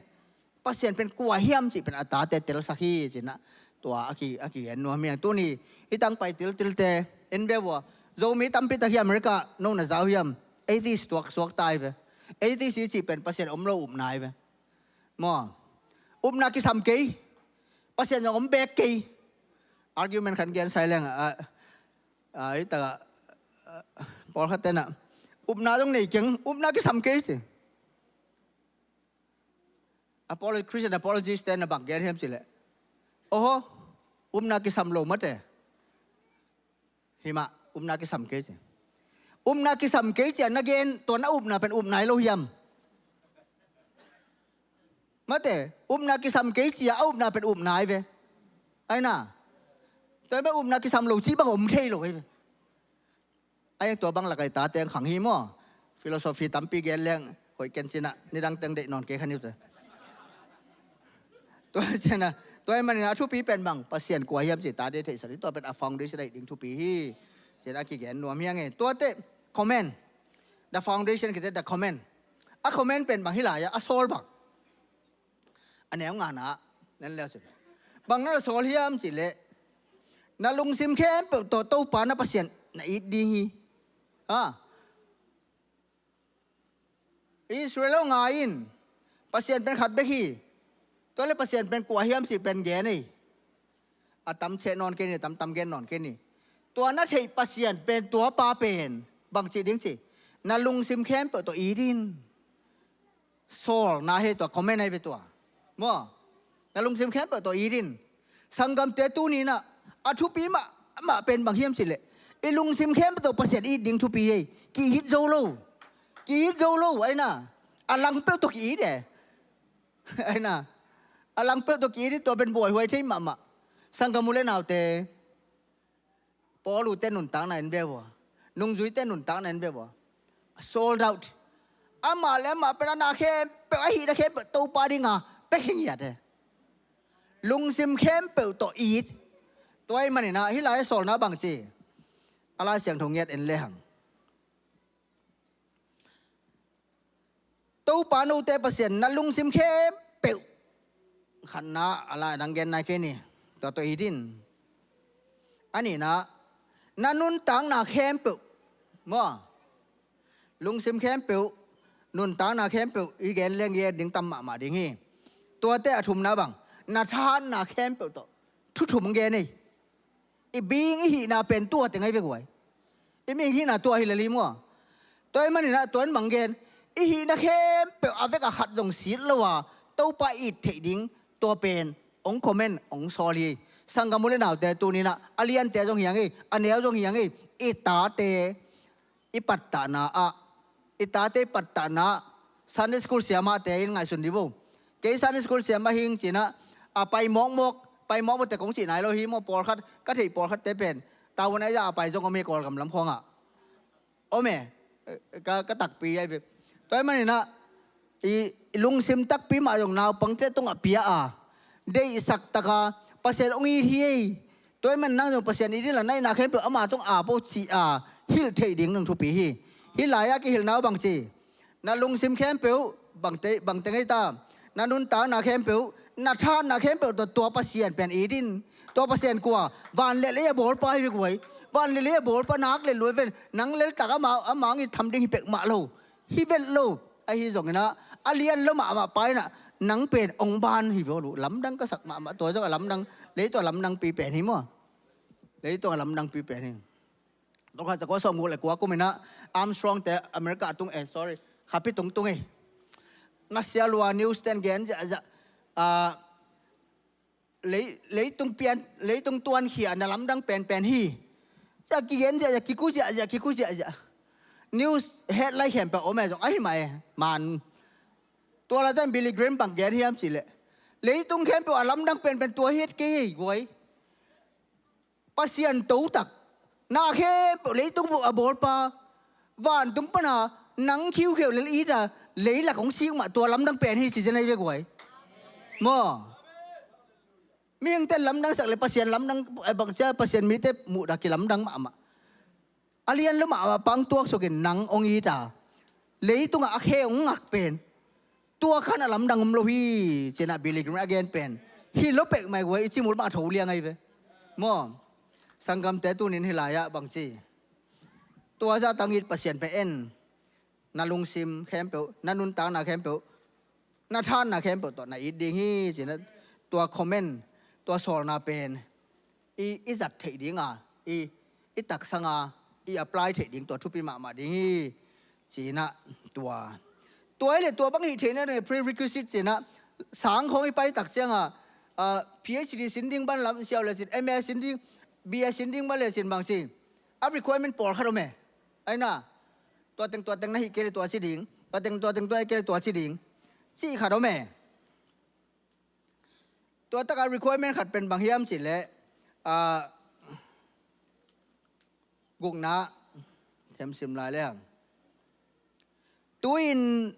Pasian pen kua hiam cih pen a tate telsak hi ci-in ah, tua a ki, a kigen nuam hi hang. Tuni i tangpai tiltilte en ve vua. Zomi tampi tak hi America, no na zau hiam? Atheist tuak suak ta hi ve. Atheist i cih pen Pasian om lo upna hi ve. Maw, upna kisam kei, Pasian zong om beek kei. Argument khat gen sai leng, a, a, hi tak a, a, pawlkhat ten ah, upna zong nei keng, upna kisam kei ci. Apolo-, Christian apologist te na bang gen hiam cih leh, oho, upna kisam lo mate. Hi mah, upna kisam kei ci. Upna kisam kei ci a na gen, tua na upna pen upna hi lo hiam? Mate, upna kisam kei ci a, a upna pen upna hi ve. Ahi na. Tua hi mah, upna kisam lo cih bang om thei lo hi ve. Ahi hang tua bang lak a i tate hong khang hi maw. Philosophy tampi gen leng hoih ken ci-in ah, nidang teng deih nawn kei kha ni uh teh. Tua ciang a, tua ahih manin a thupi pen bang, Pasian kua hiam cih tate theihsak ding, tua pen a foundation ahih ding thupi hi. Ci-in a kigen nuam hi hang e. Tua teh, comment. The foundation, kite the comment. A comment pen bang hi lai a, a sawl bang. A neu ngana, nan leu sin. Bang na sawl hiam cih leh, na lungsim khempeuh tawh Topa na Pasian na it ding hi. Ha? Israel aw, ngai in, Pasian pen khat bek hi. Tua leh Pasian pen kua hiam cih pen gen ei. A tam ciah nawn kei ni, a tam tam gen nawn kei ni. Tua na theih Pasian pen, tua pa pen bang cih ding ci. Na lungsim khempeuh tawh it in. Sawl na hi tua, comment ahi ve tua. Maw? Na lungsim khempeuh tawh it in. Sanggamte, tuni-in ah, a thupi mahmah pen bang hiam cih leh, i lungsim khempeuh tawh Pasian it ding thupi hi. Ki-it zo lo. Ki-it zo lo, ahi na. A lang peuh tawh ki-it e. Ahi na. A lang peuh tawh ki-it in, tua pen buaihuai thei mahmah. Sanggam u leh naute, Paul u te nuntakna en ve vua. Nungzui te nuntakna en ve vua. Sold out. Amah leh amah pen a na khempeuh, a hihna khempeuh Topa ding a pia khin ngiat e. Lungsim khempeuh tawh it. Tua ahih manin ah, hih lai-ah sawlna bang ci. A Lai Siangtho ngiat en lehang. Topa note Pasian na lungsim khempeuh. Khatna, a lai-ah dang gen nai kei ni. Tua tawh it in. A nihna, na nuntakna khempeuh. Maw? Lungsim khempeuh, nuntakna khempeuh, i gen leng gen ding tam mahmah ding hi. Tuate a thumna bang, na thahatna khempeuh tawh thu thum gen ei. I being, i hihna pen tua teng ahi ve guai. I mihing hihna tua hi lel hi maw. Tua ahih manin ah tua in bang gen, i hihna khempeuh a vek a khat zong sit lo a, Topa it theih ding, tua pen hong comment, hong sawl hi. Sanggam u leh naute, tuni-in ah a liante zong hi hang ei, a neu zong hi hang ei, i tate i pattahna ah, i tate i pattahna ah, Sunday school siamahte in ngaihsun dih vo. Kei Sunday school siamah hi ing ci-in ah, a pai mawkmawk, pai mawkmawk te kong cih nai lo hi maw, pawlkhat, ka theih pawlkhatte pen, tavuan a i zah a pai zong om hi Kawlgam lam khawngah. Om e, ka, ka takpi ahi ve. Tua ahih manin ah, i, i lungsim takpi mah zong naupangte tungah pia a, deihsak taka, Pasian hong it hi ei. Tua ahih manin nang zong Pasian it inla, na hihna khempeuh ama tungah ap o ci a, hilh theih ding nung thupi hi. Hih lai-ah kihilhna uh bang ci. Na lungsim khempeuh, bangte, bangte ngei ta. Na nuntakna khempeuh, na thahatna khempeuh tawh tua Pasian pen it in. Tua Pasian kua, van le lei a bawlpa hi ve guai. Van le lei a bawlpa nak le luai ven. Nang lel tak ama, ama ngit tham ding hi pek mah lo. Hi vet lo. Ahi zongin ah, a lian lo mahmah pa in ah, nang pen ong ban hi ve lo. Lamdang ka sak mahmah tua zong a lamdang, lei tua lamdang pi pen hi maw. Lei tua lamdang pi pen hi. Tok khat za kua sawm guk le kua kum in ah Armstrong te America a tung, eh, sorry, khapi tung tung ei. Ngasia lua news ten gen ziahziah, ah, lei, leitung pian, leitung tuankhia na lamdang penpen hi. Ziah kigen ziahziah, kiku ziahziah, kiku ziahziah. News headline khempeuh om e zong ahi mah e, man. Tua la ten Billy Graham bang gen hiam cih leh, leitung khempeuh a lamdang penpen tua hi et kei ei guai. Pasian totak, na khempeuh leitung buh a bawlpa, vantung pana nang khiukheuh lel it a, leilak hong sik mah tua lamdang pen hi ci zen ahi ve guai. Maw? Mihingte lamdang sak le Pasian lamdang, eh, bangcia Pasian mite muhdah kilamdang mahmah. A lian lo mahmah pang tuaksukin nang hong it a, leitungah a khe hong ngak pen. Tua khan a lamdang om lo hi, ci-in ah Billy Graham a gen pen. Hi lo pek mai guai i cimul mah tho liang ahi ve. Maw? Sanggamte tunin hi lai-ah bangci. Tua zah tangin Pasian pen en. Na lungsim khempeuh, na nuntakna khempeuh, na thahatna khempeuh tawh na it ding hi, ci-in ah tua comment, tua sawlna pen. I, i zat theih ding a, i, i taksa nga, i apply theih ding tua thupi mahmah ding hi. Ci-in ah tua. Tua hi le tua bang hih theihna ding prerequisite ci-in ah sang khawng i pai tak ciang a, ah, PhD sin ding ban lam siau le cin, MA sin ding, BA sin ding ban le cin bang ci. A requirement pawlkhat om e. Aina. Tua teng, tua teng na hih kei le tua ci ding. Tua teng, tua teng, tua hih kei le tua ci ding. Cih khat om e. Tua taka requirement khat pen bang hiam cih leh, ah, gukna, themsim lai leng. Tu-in,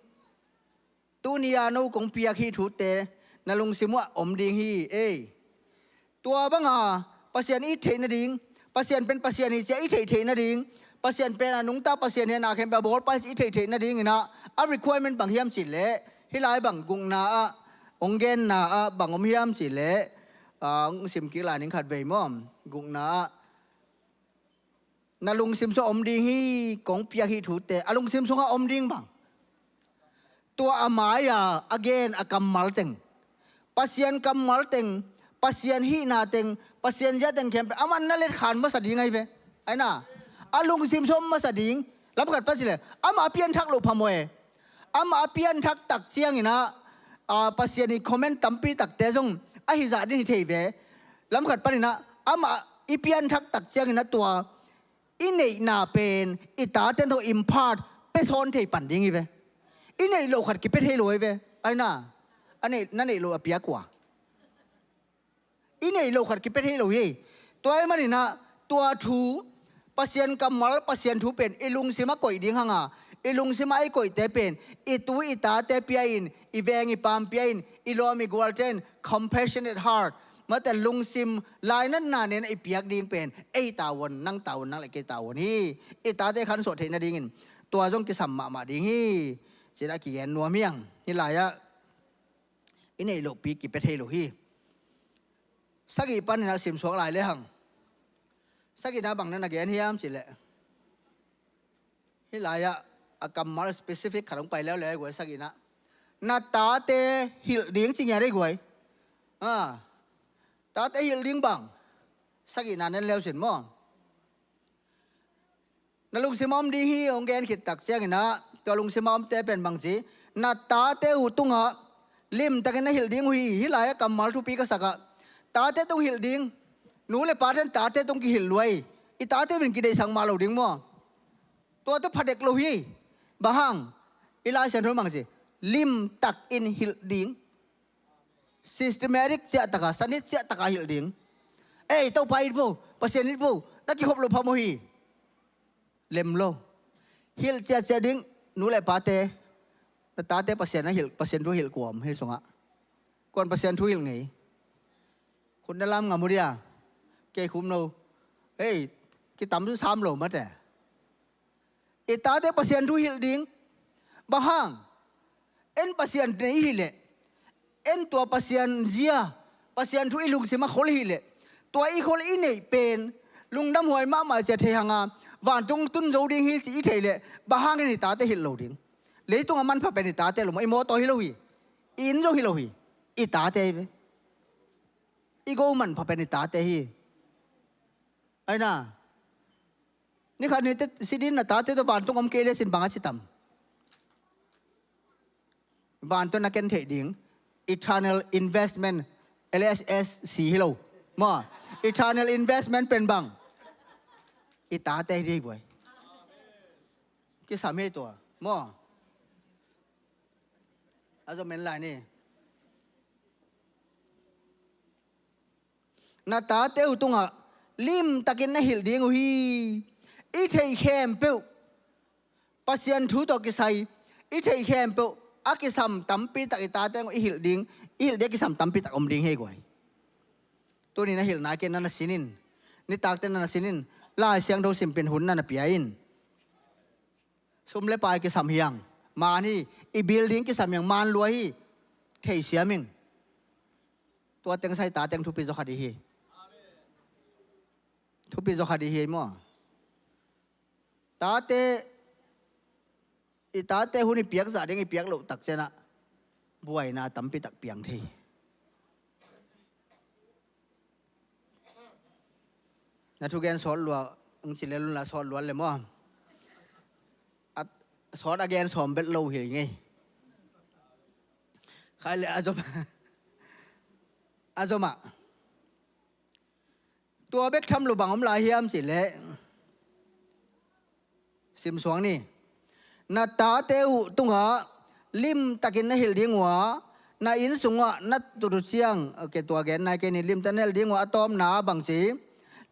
tuni-a no kong piak hih thute, na lungsim uh ah om ding hi, ei. Tua banga, Pasian i theih nading, Pasian pen Pasian hi cia i theih theih nading, Pasian pen a nungta Pasian hi a na khempeuh a bawlpa hi cia i theih theih nading in ah, a requirement bang hiam cih leh, hih lai bang gukna ah, hong genna ah, bang om hiam cih leh, ah, hong sim kik lai ning khat vei maw, gukna ah, na lungsim sungah om ding hi, kong piak hih thute, a lungsim sungah om ding bang. Tua a mai-a a gen a kammal teng. Pasian kammal teng, Pasian hihna teng, Pasian zia teng khempeuh amah na letkhan masa ding ahi ve. Aina, a lungsim sungah om masa ding, lam khat pan cih leh, amah a pianthak loh phamawh e. Amah a pianthak tak ciangin ah, ah, Pasian i comment tampi takte zong ahi zah ding hi thei ve. Lam khat panin ah, amah i pianthak tak ciangin ah tua, i neihna pen, i tate tawh impart, pia sawn thei pan ding hi ve. I neih loh khat kipia thei lo hi ve. Aina, a neih, na neih loh a piak uh a. I neih loh khat kipia thei lo hi. Tua ahih manin ah, tua thu, Pasian kammal, Pasian thu pen, i lungsim a koih ding hang a, i lungsim a i koihte pen, i tu i tate pia in, i veng i paam pia in, i lawm i gualte in, compassionate heart, mate lungsim, lainatna nei-in i piak ding pen, ei tavuan, nang tavuan, nang le kei tavuan hi. I tate khansuah theih nadingin, tua zong kisam mahmah ding hi. Ci-in ah kigen nuam hi hang, hih lai-ah, i neih lohpi kipia thei lo hi. Sagih panin ah simsuak lai le hang. Sagihna bang na na gen hiam cih leh. Hih lai-ah, a kammal specific khat hong pai leuleu hi guai sagihna. Na tate hilh ding ci ngiat hi guai. Ah. Tate hilh ding bang. Sagihna nen leu cin maw. Na lungsim a om ding hi hong gen khit tak ciangin ah, tua lungsim a omte pen bang ci, na tate uh tungah limtakin na hilh ding uh hi, hih lai-ah kammal thupi ka sak ah. Tate tung hilh ding, nu le pate in tate tung kihilh lua hi, i tate uh in kideihsak mah lo ding maw. Tua tawh phadek lo hi, bang hang, i Lai Siangtho in bang ci, limtakin hilh ding. Systematic ciahtaka, sanit ciahtaka hilh ding. Ei, Topa it vo, Pasian it vo, na kikhop loh phamawh hi. Lem lo. Hilh ciahciah ding, nu le pate, na tate Pasian a hilh, Pasian thu hilh kua om hih sungah. Kuan Pasian thu hilh ngei. Khut na lam ngam uh dia. Kei khum no. Ei, kitam sam lo mate. I tate Pasian thu hilh ding. Bang hang? En Pasian nei i hih leh, en tua Pasian zia, Pasian thu i lungsim ah khol i hih leh, tua i khol i neih pen lungdam huai mahmah ci-a thei hang a, vantung tun zo ding hi ci i theih leh, bang hangin i tate hilh lo ding? Leitung a manpha pen i tate lo maw? I mawtaw hi lo hi. I inn zong hi lo hi. I tate hi ve. I go manpha pen i tate hi. Ai na. Ni khat ni teh si ding, na tate tawh vantung om kei le cin bang a ci tam? Vantung na ken theih ding eternal investment, L S S C hi lo maw? Eternal investment pen bang? I tate hi ding hi guai. Kisam hi tua maw? A zom en lai ni. Na tate uh tungah limtakin na hilh ding uh hi. I theih khempeuh, Pasian thu tawh kisai, i theih khempeuh a kisam tampi tak i tate uh i hilh ding, i hilh ding a kisam tampi tak om ding hi guai. Tuni na hilhna ken na na sin in, nitakte na na sin in, Lai Siangtho simpin hun na na pia in. Sum le pai kisam hi hang, man hi, i building kisam hi hang, man lua hi. Theisiam ing. Tua teng sai, ta teng thupi zaw khat i hi. Thupi zaw khat i hi maw? Tate, i tate hun i piak zah ding i piak loh tak ciangah buaina tampi tak piang thei. Na thugen sawt lua, ung ci le lun la sawt lua le maw? A sawt a gen sawm bel lo hi ngei. Khai le a zom, a zom ah. Tua bek tham lo bang om lai hiam ci le. Sim suang ni. Na tate uh tungah limtakin na hilh ding uh a, na inn sungah na tut uh ciang, okay, tua gen nai kei ni, limtak na hilh ding uh a, a tawpna bang ci,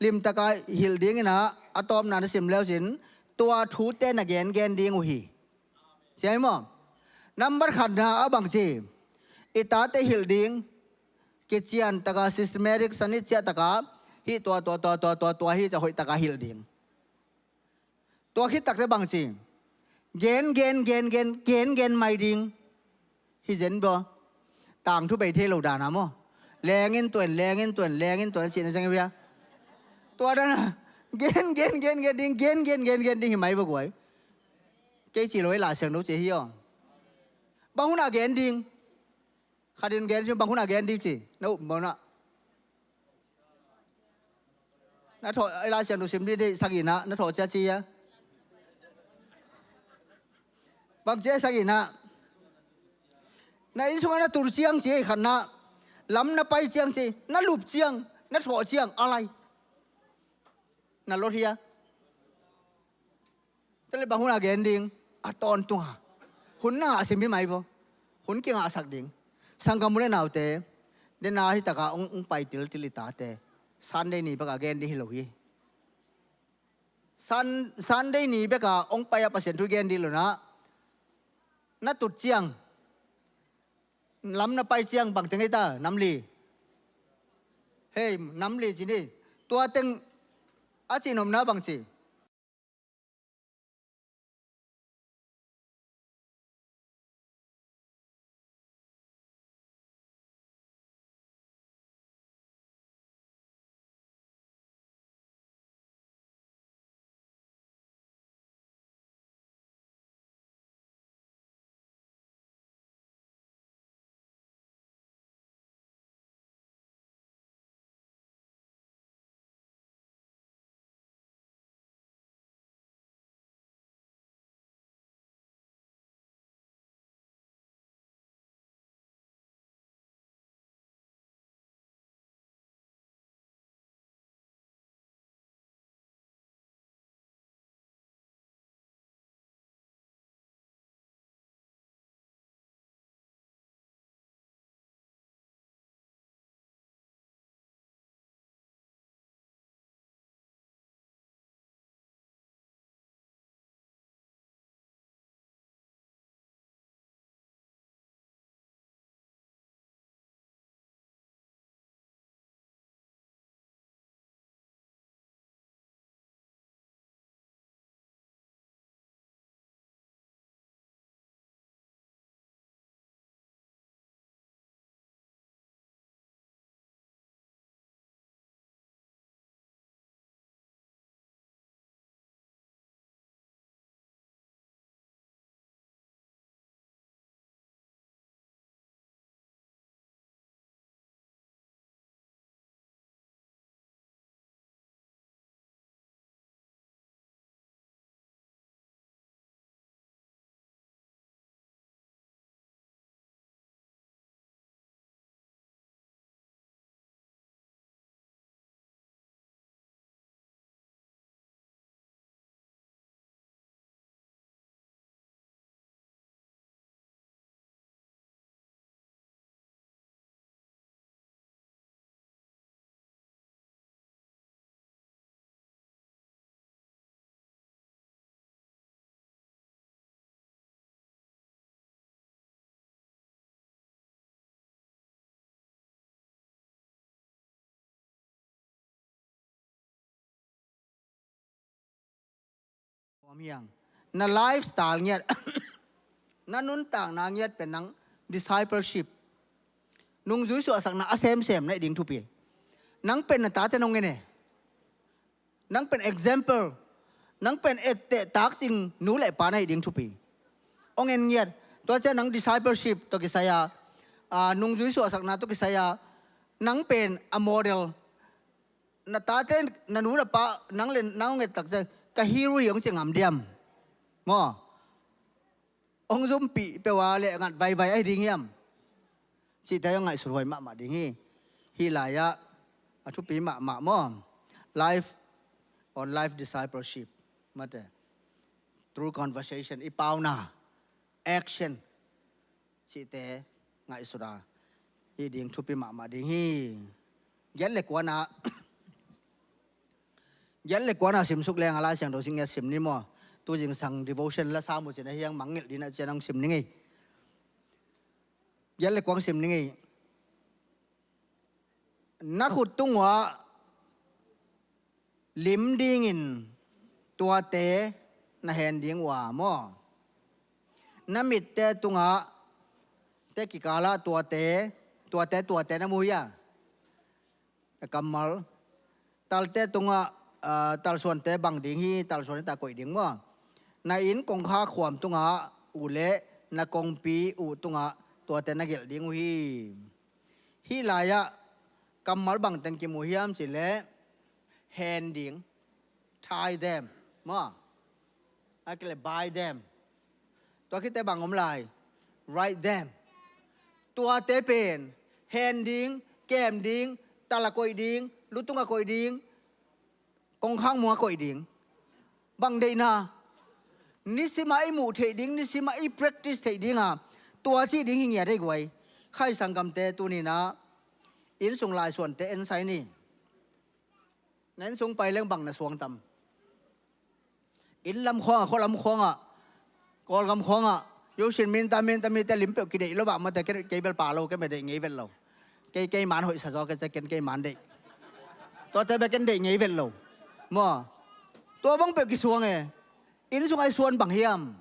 limtak a hilh ding in a, a tawpna na sim leu cin, tua thute na gengen ding uh hi. Ci hi maw? Nambat khatna a bang ci, i tate hilh ding, kician taka, systematic, sanit ciah taka, hih tua, tua, tua, tua, tua, tua, hih ciah hoih taka hilh ding. Tua khit takte bang ci? Gen, gen, gen, gen, gen, gen mai ding. Hi zen baw. Tangthu bei thei lo dana maw? Lengin tuan, lengin tuan, lengin tuan, cihna zeng hi a. Tua dana gen, gen, gen, gen ding, gen, gen, gen, gen ding hi mai baw guai. Kei ci lo ei la siang lo ci hi aw. Bang huna gen ding. Khatin gen ci, bang huna gen ding ci. Na up mawna. Na thawh, ei la siang lo sim ding ding sagihna, na thawh cia ci a. Bang cia sagihna. Na inn sungah na tur ciang ci, khatna. Lam na pai ciang ci, na lup ciang, na thawh ciang, a lai. Na lot hi a. Tua le bang huna gen ding, a tawntunga. Hun na ngah sim hi mai baw. Hun kingahsak ding. Sanggam u le naute, dena hi taka ong, ong pai tiltil i tate. Sunday ni beka gen ding hi lo hi. Sun-, Sunday ni beka ong pai a Pasian thu gen ding lo na. Na tut ciang. Lam na pai ciang bang teng hi ta, nam li. Hei, nam li ci ni. Tua teng a cihnopna bang ci. Hiang. Na lifestyle ngiat, na nuntakna ngiat pen nang discipleship, nungzui suahsakna a semsem na hi ding thupi. Nang pen na tate nong en e. Nang pen example, nang pen etteh takcing nu le pa na hi ding thupi. Hong en ngiat. Tua ciang nang discipleship tawh kisai a, a, nungzui suahsakna tawh kisai a, nang pen a model. Na tate, na nu na pa, nang le nang hong et tak ciang ka hero hi hong ci ngam diam? Maw? Hong zumpih peuh a le ngat vaivai ahi ding hiam? Cihte hong ngaihsut huai mahmah ding hi. Hih lai-ah a thupi mahmah maw? Life on life discipleship. Mate. Through conversation, i pauna, action cihte ngaihsut a, hih ding thupi mahmah ding hi. Giat le kuana, giat le kuana simsuk leng a Lai Siangtho sing ngiat sim ni maw? Tu zingsang devotion la sam uh cin a hiang mangngilh ding a cian hong sim ni ngei. Giat le kuang sim ni ngei. Na khut tungah lim dingin tuate na hen ding uh a maw? Na mitte tungah te kikalah tuate, tuate, tuate na mu hi a? A kammal. Talte tungah, ah, talsuante bang ding hi, talsuan hi ta koih ding maw? Na inn kongkhak khuam tungah uh le na kongpi uh tungah tuate na gelh ding uh hi. Hih lai-ah kammal bang teng kimu hiam cih leh hen ding, tie them maw? A kile bind them. Tua khit teh bang om lai? Write them. Tuate pen hen ding, kem ding, tal a koih ding, lutung a koih ding, kongkhak muang a koih ding. Bang deihna? Nisim a i muh theih ding, nisim a i practice theih ding a, tua cih ding hi ngiat ei guai. Khai sanggamte tuni-in ah innsung laisuante en sai ni. Na innsung pai leng bang na suang tam? Inn lam khawngah, khua lam khawngah, Kawlgam khawngah, yo sin minta minta mite lim peuh kideih lo bah mate, kei bel pa lo, kei bel deih ngei vet lo. Kei, kei man hoihsa zaw, kei cia ken kei man deih. Tuate bel ken deih ngei vet lo. Maw? Tua bang peuh kisuang e. Innsung a i suan bang hiam?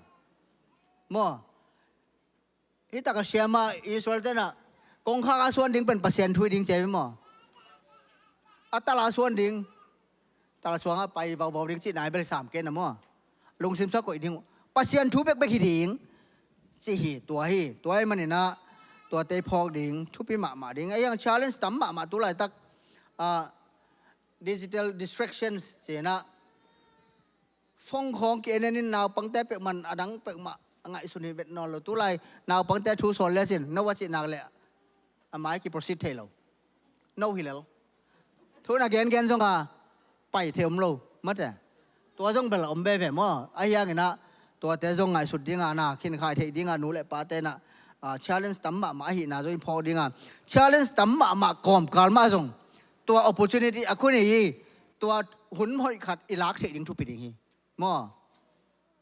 Maw? Hih tak a siama Israel tenah kongkhak a suan ding pen Pasian thu hi ding ci hi maw? A tal a suan ding, tal suangah pai vauvau ding cihna hi bel sam kei na maw? Lungsim sua koih ding uh. Pasian thu bekbek hi ding ci hi, tua hi. Tua ahih maninah tuate i phawk ding thupi mahmah ding. A hiang challenge tam mahmah tu laitak, ah, digital distractions ci-inah phone khawng ki-en en in naupangte peuhmah a dang peuhmah a ngaihsun hi vet nawn lo. Tulai naupangte thu sawl le sin no a cih nak leh a mai ki proceed thei lo. No hi lel. Thu na gengen zong a pai thei om lo mate. Tua zong bel om veve maw? A hianginah tuate zong ngaihsut dinga na khinkhai theih dinga nu le pate inah, ah, challenge tam mahmah ahihna zong i phawk dinga, challenge tam mahmah kawmkal mah zong tua opportunity a khun hi. Tua hun hoih khat i lak theih ding thupi ding hi. Maw?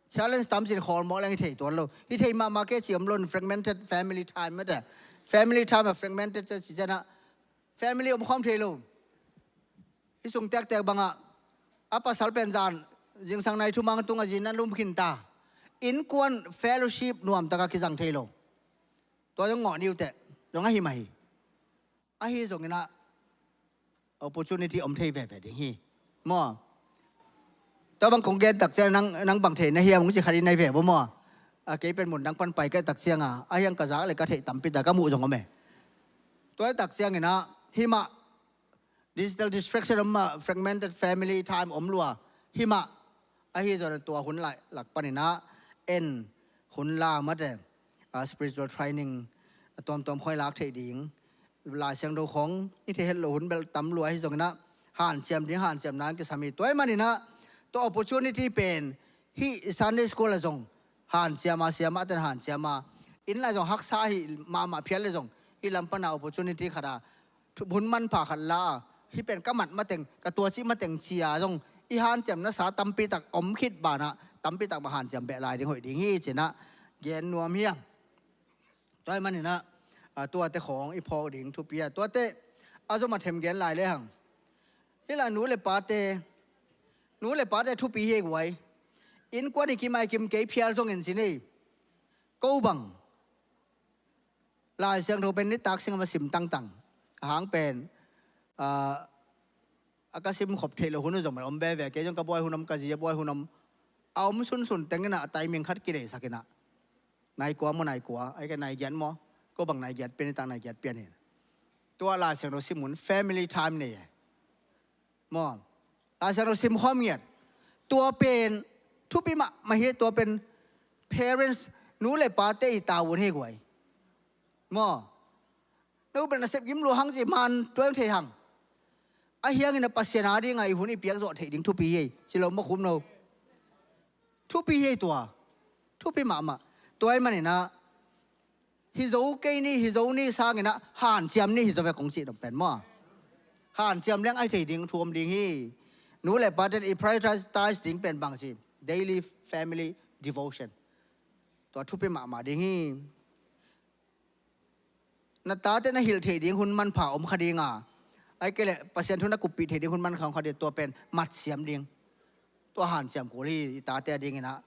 Challenge tamcin khawl mawh leng hi thei tuan lo. Hi thei mahmah kei ci om lo, fragmented family time mate. Family time a fragmented ci cianah family om khawm thei lo. Hi sung tektek bangah a pasal pen zan zingsang nai thumang tungah zin nan lum khin ta. Innkuan fellowship nuamtaka kizang thei lo. Tua zong ngawh ni uh teh, zong ahi mah hi. Ahi zonginah opportunity om thei veve ding hi. Maw? Tua bang kong gen tak ciang nang, nang bang thei na hiam hong ci khat in nai ve vo maw? A kei pen mun dang pan pai ka tak cianga a hiang ka zak le ka theih tampi tak ka muh zong om e. Tua tak cianginah himah digital distraction om mah, fragmented family time om lua. Himah ahi zong tua hun lai lak paninah en hun la mate, ah, spiritual training a tuamtuam khawng i lak theih ding. Lai Siangtho khawng i theih het lo hun bel tam lua ahi zonginah hanciam ding, hanciam nang kisam hi. Tua ahih maninah tua opportunity pen hih Sunday school a zong hanciam a, siamah ten hanciam a, inn lai zong haksa ahi mahmah phial le zong hih lam pana opportunity khat a thu-, hun manpha khat la a, hih pen ka mat mateng, ka tua cih mateng cia zong i hanciam nasa tampi tak om khit banah tampi tak mah hanciam beh lai ding hoih ding hi cinah gen nuam hiam? Tua ahih maninah, ah, tuate khawng i phawk ding thupi a, tuate a zom a them gen lai lehang. Hih la nu le pate, nu le pate thupi hi guai. Innkuan i kim a i kim kei phial zongin ci ni. Ko bang Lai Siangtho pen nitak sing a ma sim tangtang a hang pen, ah, a ka sim khop theih loh hun uh zong man om veve. Kei zong ka buai hun om, ka zi a buai hun om, a om sunsun teng in ah a timing khat kineisak in ah, nai kua maw, nai kua, ai ka nai giat maw, ko bang nai giat pian, nitak nai giat pian hi. Tua Lai Siangtho sim hun family time nei e. Maw, Lai Siangtho sim khawm ngiat. Tua pen thupi mahmah hi. Tua pen parents, nu le pate i tavuan hi guai. Maw, no pen a sep gim lua hang ci man tua thei hang. A hiangin a Pasian a ding a i hun i piak zawh theih ding thupi hi. Ci lo maw khum no. Thupi hi tua. Thupi mahmah. Tua i manin ah hi zo kei ni, hi zo ni sangin ah hanciam ni hi zo ve kong cih dong pen maw. Hanciam leng ai thei ding thu om ding hi. Nu le pate i prioritize ding pen bang ci, daily family devotion. Tua thupi mahmah ding hi. Na tate na hilh theih ding hun manpha om kha ding a, ai kei leh Pasian thu na kuppih theih ding hun manpha om kha ding, tua pen matsiam ding. Tua hanciam kul hi. I tate a dingin ah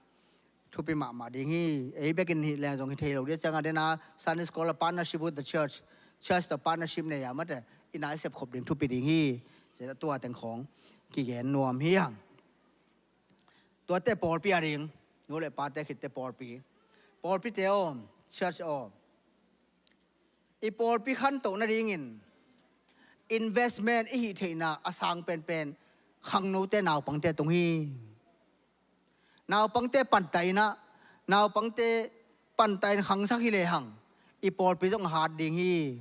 thupi mahmah ding hi. Ei bekin hi leng zong hi thei lo ding a, ciang a den a Sunday school a partnership with the church, church tawh partnership nei a mate, i na i sep khop ding thupi ding hi. Tua teng khawng kigen nuam hi hang. Tuate pawlpi a ding, nu le pate khitte pawlpi. Pawlpite aw, church aw, i pawlpi khantoh nadingin investment i hih theihna a sang penpen khangnote naupangte tung hi. Naupangte pantah in ah, naupangte pantah in khangsak hi lehang i pawlpi zong a hat ding hi.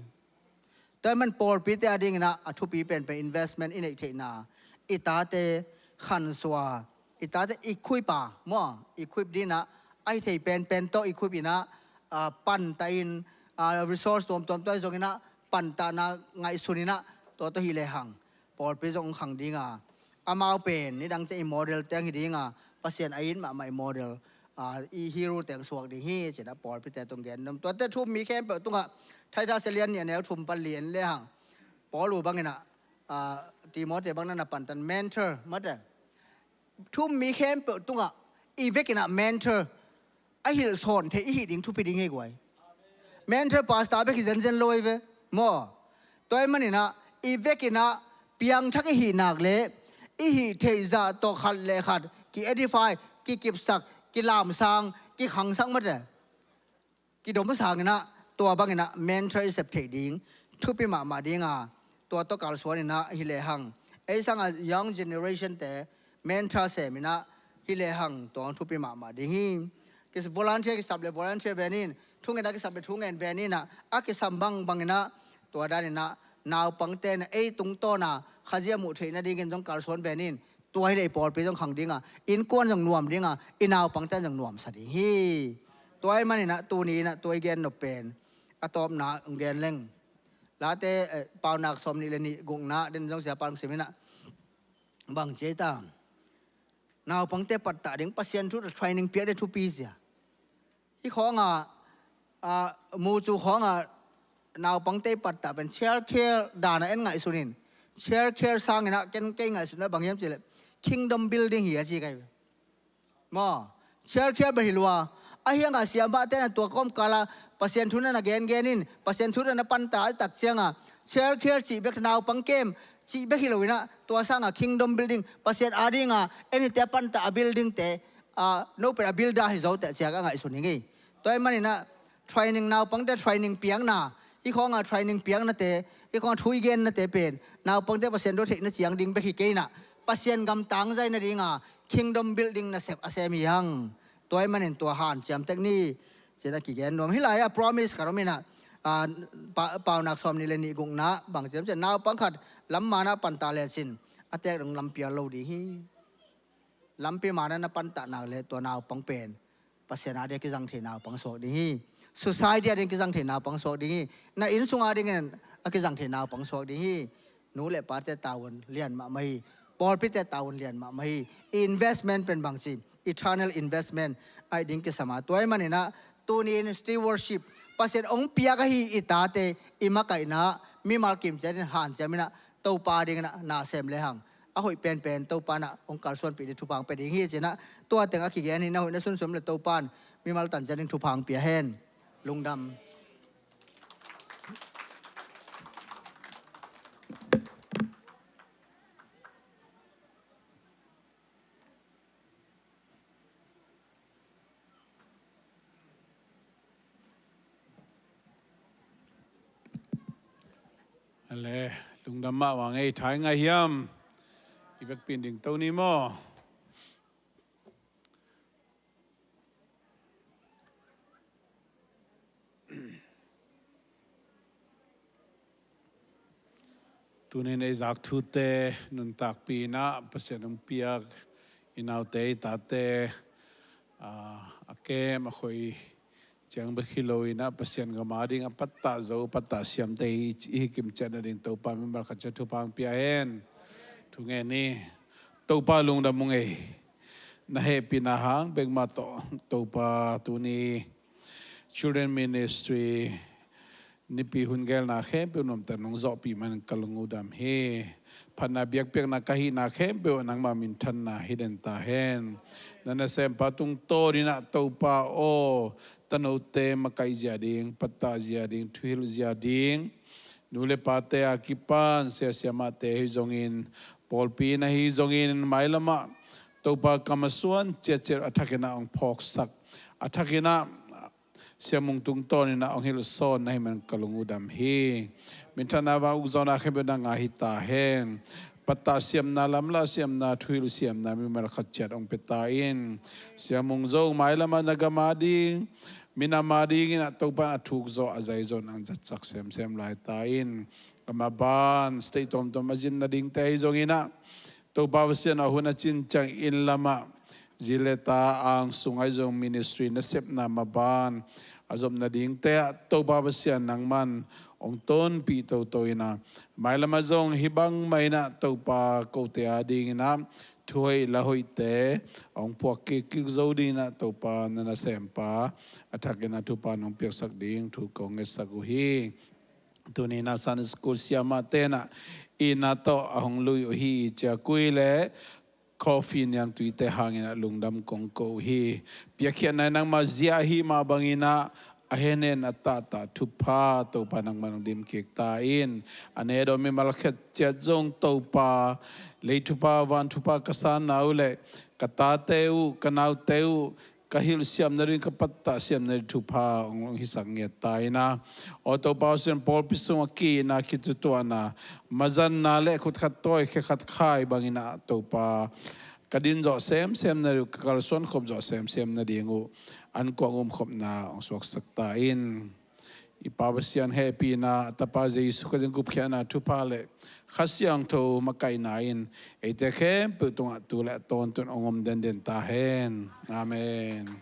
Tua i man pawlpite a dingin ah a thupi penpen investment i neih theihna, i tate khansua, i tate equip a maw, equip dingin ah ai thei penpen tawh equip in ah, ah, pantah in, ah, resource tuamtuam tawh zongin ah pantahna ngaihsun in ah tua tawh hi lehang pawlpi zong khang ding a, amau pen nidang ciang i model teng hi ding a, Pasian a it mahmah i model, ah, i hero teng suak ding hi ci-in ah pawlpite tung gen nuam. Tuate thu um mi khempeuh tungah Titus a lian nih a neu thum pan li en lehang Paul uh bangin ah, ah, Timothy bang na na pantan mentor mate. Thu um mi khempeuh tungah i vekin ah mentor a hilh sawn thei i hih ding thupi ding hi guai. Mentor pastor bek hi zenzen lo i ve maw. Tua i manin ah i vekin ah piangthak i hih nak leh i hih theih zah tawh khat le khat ki edify, kikipsak, kilamsang, kikhangsak mate, kidom sangin ah tua bangin ah mentor i sep theih ding thupi mahmah ding a, tua tawh kalsuan in ah hi lehang ei sang a young generation te mentor sem in ah hi lehang tua thupi mahmah ding hi. Kis volunteer kisap le volunteer ven in, thungen a kisap le thungen ven in ah a kisam bangbang in ah tua dan in ah naupangte na ei tungtawn a khazia muh theih nadingin zong kalsuan ven in, tua hi leh i pawlpi zong khang ding a, innkuan zong nuam ding a, i naupangte zong nuamsa ding hi. Tua i manin ah tuni in ah tua i gen nop pen a tawpna hong gen leng. Late, eh, Paunak sawm nih le nih gukna den zong sia pang sim in ah bang ci ei ta. Naupangte pattah ding Pasian thu training piak ding thupi zia. Hih khawngah, ah, mucu khawngah naupangte i pattah pen childcare dan a en ngaihsun in. Childcare sangin ah ken kei ngaihsutna bang hiam cih leh kingdom building hi a ci kai. Maw, childcare bel hi lua. A hiangah siamahte na tua kawmkal a Pasian thu na na gengen in, Pasian thu na na pantah a tak ciangah childcare cih bek, naupang kem cih bek hi lo in ah tua sangah kingdom building, Pasian a dingah en hite a pantah a building te, ah, no pen a builder hi zo teh ci-a ka ngaihsun hi ngei. Tua i manin ah training, naupangte training piakna, hih khawngah training piaknate, hih khawngah thu i gennate pen naupangte Pasian dawh theihna ciang ding bek hi kei in ah Pasian gam tangzai nadinga kingdom building nasep a sem hi hang. Tua i manin tua hanciam tek ni ci-in ah kigen nuam. Hih lai-ah promise khat om in ah, ah, Pa-, Paunak sawm nih le nih gukna bang ci hiam cih leh naupang khat lam man ah pantah lecin a tek dong lampial lo ding hi. Lampi man ah na pantah nak leh tua naupang pen Pasian a ding a kizang thei naupang suak ding hi. Society a ding kizang thei naupang suak ding hi. Na inn sung a dingin a kizang thei naupang suak ding hi. Nu le pate tavuan lian mahmah hi. Pawlpite tavuan lian mahmah hi. I investment pen bang ci, eternal investment a hih ding kisam a. Tua i manin ah tuni in stewardship, Pasian hong piak ahi i tate i makaihna mimal kim ciatin hanciam in ah Topa dingin ah na sem lehang a hoih penpen Topa in ah hong kalsuanpih ding thupha hong pia ding hi ci-in ah, tua teng a kigen hi. Na hoih na sunsun le Topa in mimal tan ciat ding thupha hong pia hen. Lungdam. Ale, lungdam mahmah ing ei. Tha i ngah hiam? I vekpi in dingto ni maw? Tuni-in ei zak thute nuntakpih in ah Pasian hong piak i naute i tate, aa, a kem a khoi ciang bek hi lo-in ah Pasian gam a ding a pattah zo, pattah siamte i, i hi kim ciat nading Topa mimal khat ciat thupha hong pia hen. Thungen ni. Topa lungdam ung ei. Na hehpihna hang bek mah tawh Topa tuni Children Ministry Nipi hun gelna khempeuh nuamtak nong zawhpih man ka lungdam hi. Phatna biakpiakna ka hihna khempeuh nangmah minthanna hi den ta hen. Na nasempa tungtawn in ah Topa aw, tanote makaih zia ding, pattah zia ding, thuhilh zia ding, nu le pate a kipan sia siamahte hi zongin, pawlpi in ahi zongin, mailam ah Topa kam a suan ciatciat a thak in ah hong phawksak, a thak in ah Sia Mung tungtawn in ah hong hilhsawn na hih man ka lungdam hi. Minthanna, van ukzawhna khempeuh nang a hi ta hen. Pattah siamna, lamlah siamna, thuhilh siamna mimal khat ciat hong pia ta in. Sia Mung zong mailam ah na gam a ding, minam a ding in ah Topa in a thuk zawh a zai zawh nang zatsak semsem lai ta in. Gam a ban state tuamtuam a zin nadingte ahi zongin ah Topa Pasian, a hun a cin ciang inn lam ah zi le ta, ang sung ahi zong ministry nasepna maban a zop nadingte ah Topa Pasian nangman hong tonpih toto in ah, mailam ah zong hih bangmah in ah Topa kote a ding in ah thu hoih la hoihte hong puak kikkik zo ding in ah Topa na nasempa a thak in ah thupha nong piaksak ding thu kong ngetsak uh hi. Tuni in ah Sunday School siamahte in ah i inn ah tawh a hong lui uh hi. Ciakui le coffee niangtuite hang in ah lungdam kong ko uh hi. Piakkhiatna in nangmah zia ahih mah bang in ah a henhen a tahtah thupha Topa nangman hong dim kik ta in. A ne dawn mimal khat ciat zong Topa, lei thupha van thupha ka sanna uh le ka tate uh, ka naute uh, ka hilh siam nading, ka pattah siam nading thupha hong hisak ngiat ta in ah, aw Topa Pasian, pawlpi sung a ki-itna, kitutuahna, mazanna le khut khat tawi khe khat khai bang in ah Topa, ka din zawh semsem nading uh, ka kalsuan khop zawh semsem nading uh ankuang umkhopna hong suaksak ta in. I Pa Pasian hehpihna, a Tapa Jesu Khrih gupkhiatna thupha le Kha Siangtho makaihna in eite khempeuh tungah tu le a tawntung hong om denden ta hen. Amen.